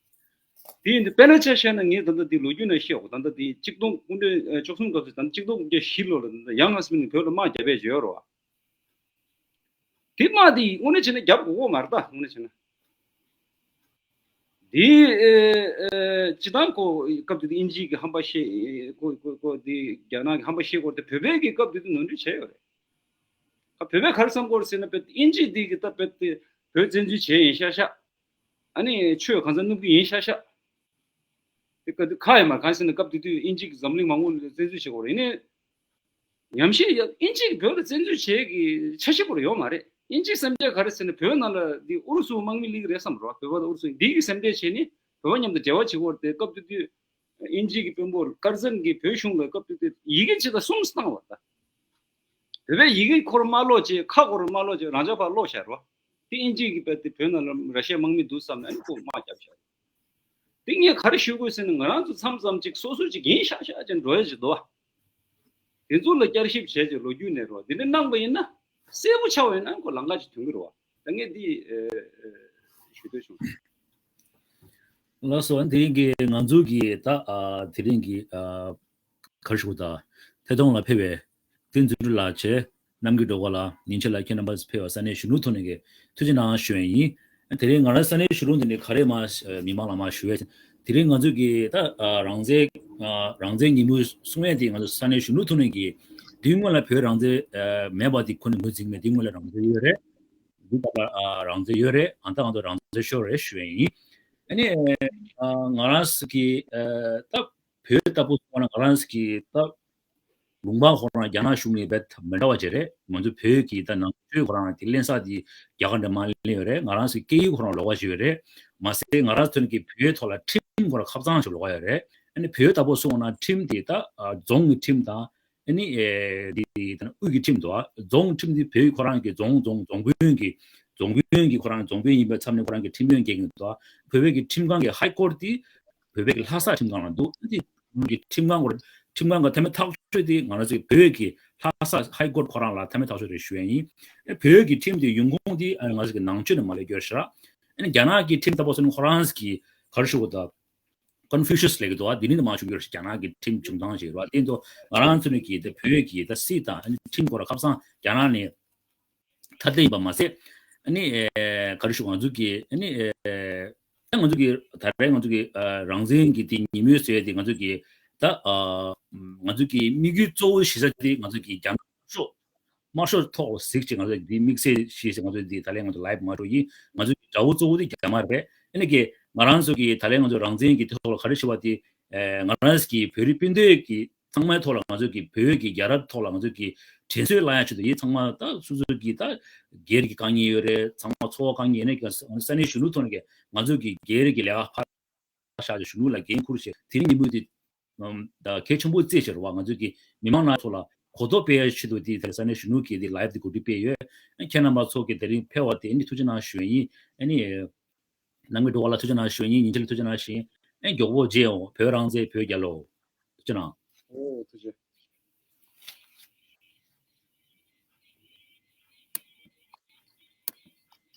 དེ་ཡིན་དུས་དཔེར་ན་ཆ་བཞག་ན་ངས་ད་ལྟ་དེ་ལོ་རྒྱུས་ནང་བཤད་འོ་ད་ལྟ་དེ་གཅིག་སྟོང་སྐུ་ཕྲེང་བཅུ་གསུམ་སྐབས་སུ་ད་ལྟ་གཅིག་སྟོང་དགུ་བརྒྱ་བཞི་ལོ་ལ་ད་ལྟ་ཡང་ང་སི་མི་ནི་བོད་ལ་དམག་བརྒྱབ་པས་བརྗོད་ཡོད་རེད་བ། དེ་དམག་དེ་དངོས་གནས་བྱས་ན་རྒྱབ་དགོས་ཀྱི་མ་རེད་ད་དངོས་གནས་བྱས་ན། དེ་ཨེ་ཨེ་སྤྱི་བཏང་ཁོ་སྐབས་དེ་དུས་དབྱིན་ཇི་གི་ཧམ་པ་ཤེས་ཁོ་ཁོ་ཁོ་དེ་རྒྱ་ནག་གི་ཧམ་པ་ཤེས་སྐོར་དེ་བོད་པའི་གི་སྐབས་དེ་དུས་ནོར་འཁྲུལ་བྱས་ཡོད་རེད། ཨ་བོད་པས་ག་རེ་བསམ་སྐོར་ཟེར་ན་དཔེ་དབྱིན་ཇི་དེ་གི་ད་དཔེ་དེ་བོད་བཙན་འཛུལ་བྱས་ཡིན་ཤག་ཤག་ཨ་ནི་ཆོས་གང་ཟག་སྣུབ་ཀྱི་ཡིན་ཤག་ཤག་དེ་ག་དུས་ཁ་ཡ་མ་གང་ཟེར་ན་སྐབས་དེ་དུས་དབྱིན་ཇི་གི་འཛམ་གླིང་མང་པོ་ལ་བཙན་འཛུལ་བྱེད་སྐོར་ཡིན་ནའི། ཉམས་ཞིབ་ཡ་དབྱིན་ཇི་གིས་བོད་ལ་བཙན་འཛུལ་བྱེད་ཀྱི་འཆར་གཞི་སྐོར་ཡོད་མ་རེད། དབྱིན་ཇིའི་སེམས་ཁྲལ་ག་རེ་ཟེར་ན་བོད་ནང་ལ་འདི་ཨུ་རུ་སུ་དམག་མི་སླེབས་ཀྱི་རེད་བསམ་རོགས། བོད་པ་དང་ཨུ་རུ་སུ་འདི་གི་སེམས་ཁྲལ་བྱས་ནས་བོད་པ་མཉམ་དུ་འབྲེལ་བ་བྱེད་ཀྱི་ཡོད་རེད་དེ། སྐབས་དེ་དུས་དབྱིན་ཇི་གི་དཔོན་པོ་ཀར་ཛན་གྱིས་བོད་གཞུང་ལ་སྐབས་དེ་དུས་ཡི་གེ་ཇི་ལྟར་གསུམ་བཏང་བ་ད། བོད་པས་ཡི་གེ་ཁོ་རང་མ་ཀློག་བྱས་ཁ་ཁོ་རང་མ་ཀློག་བྱས་རང་འཇགས་ཕར་ཀློག་བཞག་རོགས། དེ་དབྱིན་ཇི་གིས་བོད་དེ་བོད་ནང་ལ་ར་ཤི་ཡའི་དམག་མི་འདུག་བསམ་ནས་ཨ་ནི་ཁོ་དམག་བརྒྱབ་བཞག་དེ་ངས་ག་རེ་ཞུ་དགོས་ཟེར་ན་ང་རང་ཚོ་མཚམས་མཚམས་ཅིག་སོ་སོ་ཅིག་ཡིན་ཤག་ཤག་ཅིག་འགྲོ་ཡ་ཅིག་འདུག་བ། དེ་ཚོ་ལ་བསྐྱར་ཞིབ་བྱས་ཅིག་ལོ་རྒྱུས་ནས་རོགས་དེ་འདྲ་གནང་པ་ཡིན་ན། གསལ་པོ་ཆགས་པ་ཡིན་ན་ཁོ་ལམ་ཁ་ཅིག་ཐོན་གི་རེད་བ། ད་ངས་འདི་ཨ་ཨ་ཞུ་འདོད་བྱུང་། ལགས་སོ། དེ་རིང་གི་ང་ཚོ་གི་ད་ཨ་དེ་རིང་གི་ཨ་གར་ཞུ་ད་ཐད་གཏོང་ལ་ཕེབས་པའི་དེ་འཛུལ་ལ་བྱས། རྣམ་རྒྱལ་སྒྲོལ་དཀར་ལགས། ཉིན་ཆེ་ལགས། ཁྱེད་རྣམ་པ་ཕེབས་པ་ས་གནས་གཞོན་ནུ་ཐོག་ནས་ཀྱི་ཐུགས་རྗེ་གནང་ཞུ་ཡས་ཡིན། དེ་རིང་ང་རང་ས་གནས་གཞོན་ནུ་འདི་ནས་ག་རེ་མ་མི་མང་ལ་མ་ཞུ་ཡས། དེ་རིང་ང་ཚོ་གི་ད་རང་བཙན་རང་བཙན་ཉིན་མོ་སྲུང་ཡས་དེ་ང་ཚོ་ས་གནས་གཞོན་ནུ་ཐོག་ནས་ཀྱི་དུས་སྔོན་ལ་བོད་རང་བཙན་མེད་པ་དེ་ཁོ་ནས་ངོས་འཛིན་མེད། དུས་སྔོན་ལ་རང་བཙན་ཡོད་རེད། འདི་ད་རང་བཙན་ཡོད་རེད། ཨ་ད་ང་ཚོ་རང་བཙན་ཤོར་རེད་ཞུ་ཡས་ཡིན། ཨ་ནི་ང་རང་ཚོ་གི་ད་བོད་ལྟ་བུ་སོང་ན་ང་རང་ཚོ་གི་ད་ལུང་པ་ཁོ་རང་རྒྱ་ནག་གཞུང་ནས་རྦད་མི་འདྲ་བ་ཅིག་རེད། ང་ཚོ་བོད་ཀྱི་ད་ནང་ཆོས་ཁོ་རང་དེ་ལེན་ས་དེ་རྒྱ་གར་འདྲ་མ་ལེན་ཡོད་རེད། ང་རང་ཚོའི་སྐད་ཡིག་ཁོ་རང་ལོགས་ཀ་ཞིག་ཡོད་རེད། མ་ཟད་ང་རང་ཚོ་གི་བོད་ཐོག་ལ་ཁྲིམས་ཁོ་རང་ཁ་བྱང་ཞིག་ལོགས་ཀ་ཡོད་རེད། ཨ་ནི་བོད་ལྟ་བུ་སོང་ན་ཁྲིམས་དེ་ད་རྫོང་གི་ཁྲིམས་དང་ཨ་ནི་དེ་དེ་དབུས་ཀྱི་ཁྲིམས་དང་། རྫོང་ཁྲིམས་དེ་བོད་ཁོ་རང་གི་རྫོང་རྫོང་རྫོང་དཔོན་གྱི་རྫོང་དཔོན་གྱི་ཁོ་རང་རྫོང་དཔོན་ཡིན་པའི་ཚབ་ནས་ཁོ་རང་གི་ཁྲིམས་དཔོན་འགན་འཁྱེར་གྱི་འདུག། བོད་པའི་གི་ཁྲིམས་ཁང་གི་ཧའི་ཀོར་དེ་བོད་པའི་གི་ལྷ་ས་ཁྲིམས་ཁང་ལ་འདུག། ཨ་ནི་གི་ཁྲིམས་ཁང་གོ་ཁྲིམས་ཁང་གི་མཐའ་མའི་ཐག་གཅོད་དེ་ང་རང་ཚོའི་བོད་ཀྱི་ལྷ་ས་ཧའི་ཀོར་ཁོ་རང་ལ་མཐའ་མའི་ཐག་གཅོད་རེད་ཞུ་ཡས་ཡིན། བོད་ཀྱི་ཁྲིམས་དེ་ཡོང་ཁུངས་དེ་ང་ཚོ་གི་ནང་ཆོས་ནས་མ་སླེབས་རྒྱུ་རེད་ཤག། ཨ་ནི་རྒྱ་ནག་གི་ཁྲིམས་ལྟ་བུ་སོང་ན་ཁོ་རང་གི་ག་རེ་ཞུ་དགོས་ད། ཀོན་ཕུ་ཤུས་ལབ་ཀྱི་འདུག་བ། དེ་ནི་མ་བྱུང་རྒྱུ་རེད་ཤག། རྒྱ་ནག་གི་ཁྲིམས་བྱུང་སྟངས་ཤིག་རེད་བ། དེ་ཚོ་ང་རང་ཚོ་ནི་གི་དེ་བོད་ཀྱི་ད་སྲིད་དང་ཨ་ནི་ཁྲིམས་སྐོར་ལ་ཁ་སང་རྒྱ་ནག་ནས་ཐ་དད་ཡིན་པ་མ་ཟད། ཨ་ནི་ཨེ་ག་རེ་ཞུ། ང་ཚོ་གི་ཨ་ནི་ཨེ་ད་ང་ཚོ་གི་ད་རེས་ང་ཚོ་གི་ཨ་རང་བཙན་གྱི་དེ་ཉིན་མོའི་ཟེར་དེ་ང་ཚོ་གི་ད་ཨ་ང་ཚོ་གི་དམིགས་ཡུལ་གཙོ་བོ་གཞི་རྩ་དེ་ང་ཚོ་གི་རྒྱ་ནག་ཤོག་དམར་ཤོག་ཐོག་ལ་གཟིགས་ཅིག། ང་ཚོ་འདི་དམིགས་བསལ་ཞིག་ང་ཚོ་འདི་ད་ལན་ང་ཚོ་ལའེབ་མ་འགྲོ་ཡིན། ང་ཚོ་གི་དགྲ་བོ་གཙོ་བོ་དེ་རྒྱ་དམར་རེད། ཨ་ནི་གི་ང་རང་ཚོ་གི་ད་ལན་ང་ཚོ་རང་བཙན་གྱི་ཐོག་ལ་ག་རེ་ཞུ་བ་དེ། ཨེ་ང་རང་ཚོ་གི་བོད་རིགས་སྤུན་ཟླ་གི་ཚང་མའི་ཐོག་ལ་ང་ཚོ་གི་བོད་ཀྱི་རྒྱལ་རབས་ཐོག་ལ་ང་ཚོ་གི་དྲན་གསོ་བསླང་ཡ་ཆེད་དུ་ཡིན། ཚང་མ་ད་སོ་སོ་གི་ད་སྒེར་གྱི་དཀའ་ངལ་ཡོད་རེད། ཚང་མ་འཚོ་བ་དཀའ་ངལ་ཡོད་ན་གི་ས་གནས་གཞོན་ནུ་ཐོག་ནས་གི་ང་ཚོ་གི་སྒེར་གྱི་ལས་ཀ་ཕར་བཞག་ཅིག་གཞོན་ནུ་ལ་འགན་འཁུར་བྱས། དེ་རིང་ཉིན་མོ་དེ་གལ་ཆེན་པོ་བརྩིས་བྱས་རེད་བ། ང་ཚོ་གི་མི་མང་རྣམས་ཚོ་ལ་གོ་རྟོགས་སྤེལ་ཡ་ཆེད་དུ་དེ་དེ་ས་གནས་གཞོན་ནུ་གིས་དེ་ལའེབ་དེ་གོ་སྒྲིག་སྤེལ་ཡོད། ཁྱེད་རྣམ་པ་ཚོ་གི་དེ་རིང་ཕེབས་པ་དེ་ཨ་ནི་ཐུགས་རྗེ་གནང་ཞུ་ཡ་ཡིན། ཨ་ནི་རྣམ་རྒྱལ་སྒྲོལ་དཀར་ལགས་ཐུགས་རྗེ་གནང་ཞུ་ཡ་ཡིན། ཉིན་ཆེ་ལགས་ཐུགས་རྗེ་གནང་ཞུ་ཡ་ཡིན། ཨ་ནི་མགྱོགས་པོ་མཇལ་ཡོང་། བོད་རང་བཙན་བོད་རྒྱལ་ལོ། ཐུགས་རྗེ་གནང་། ཨོ་ཐུགས་རྗེ།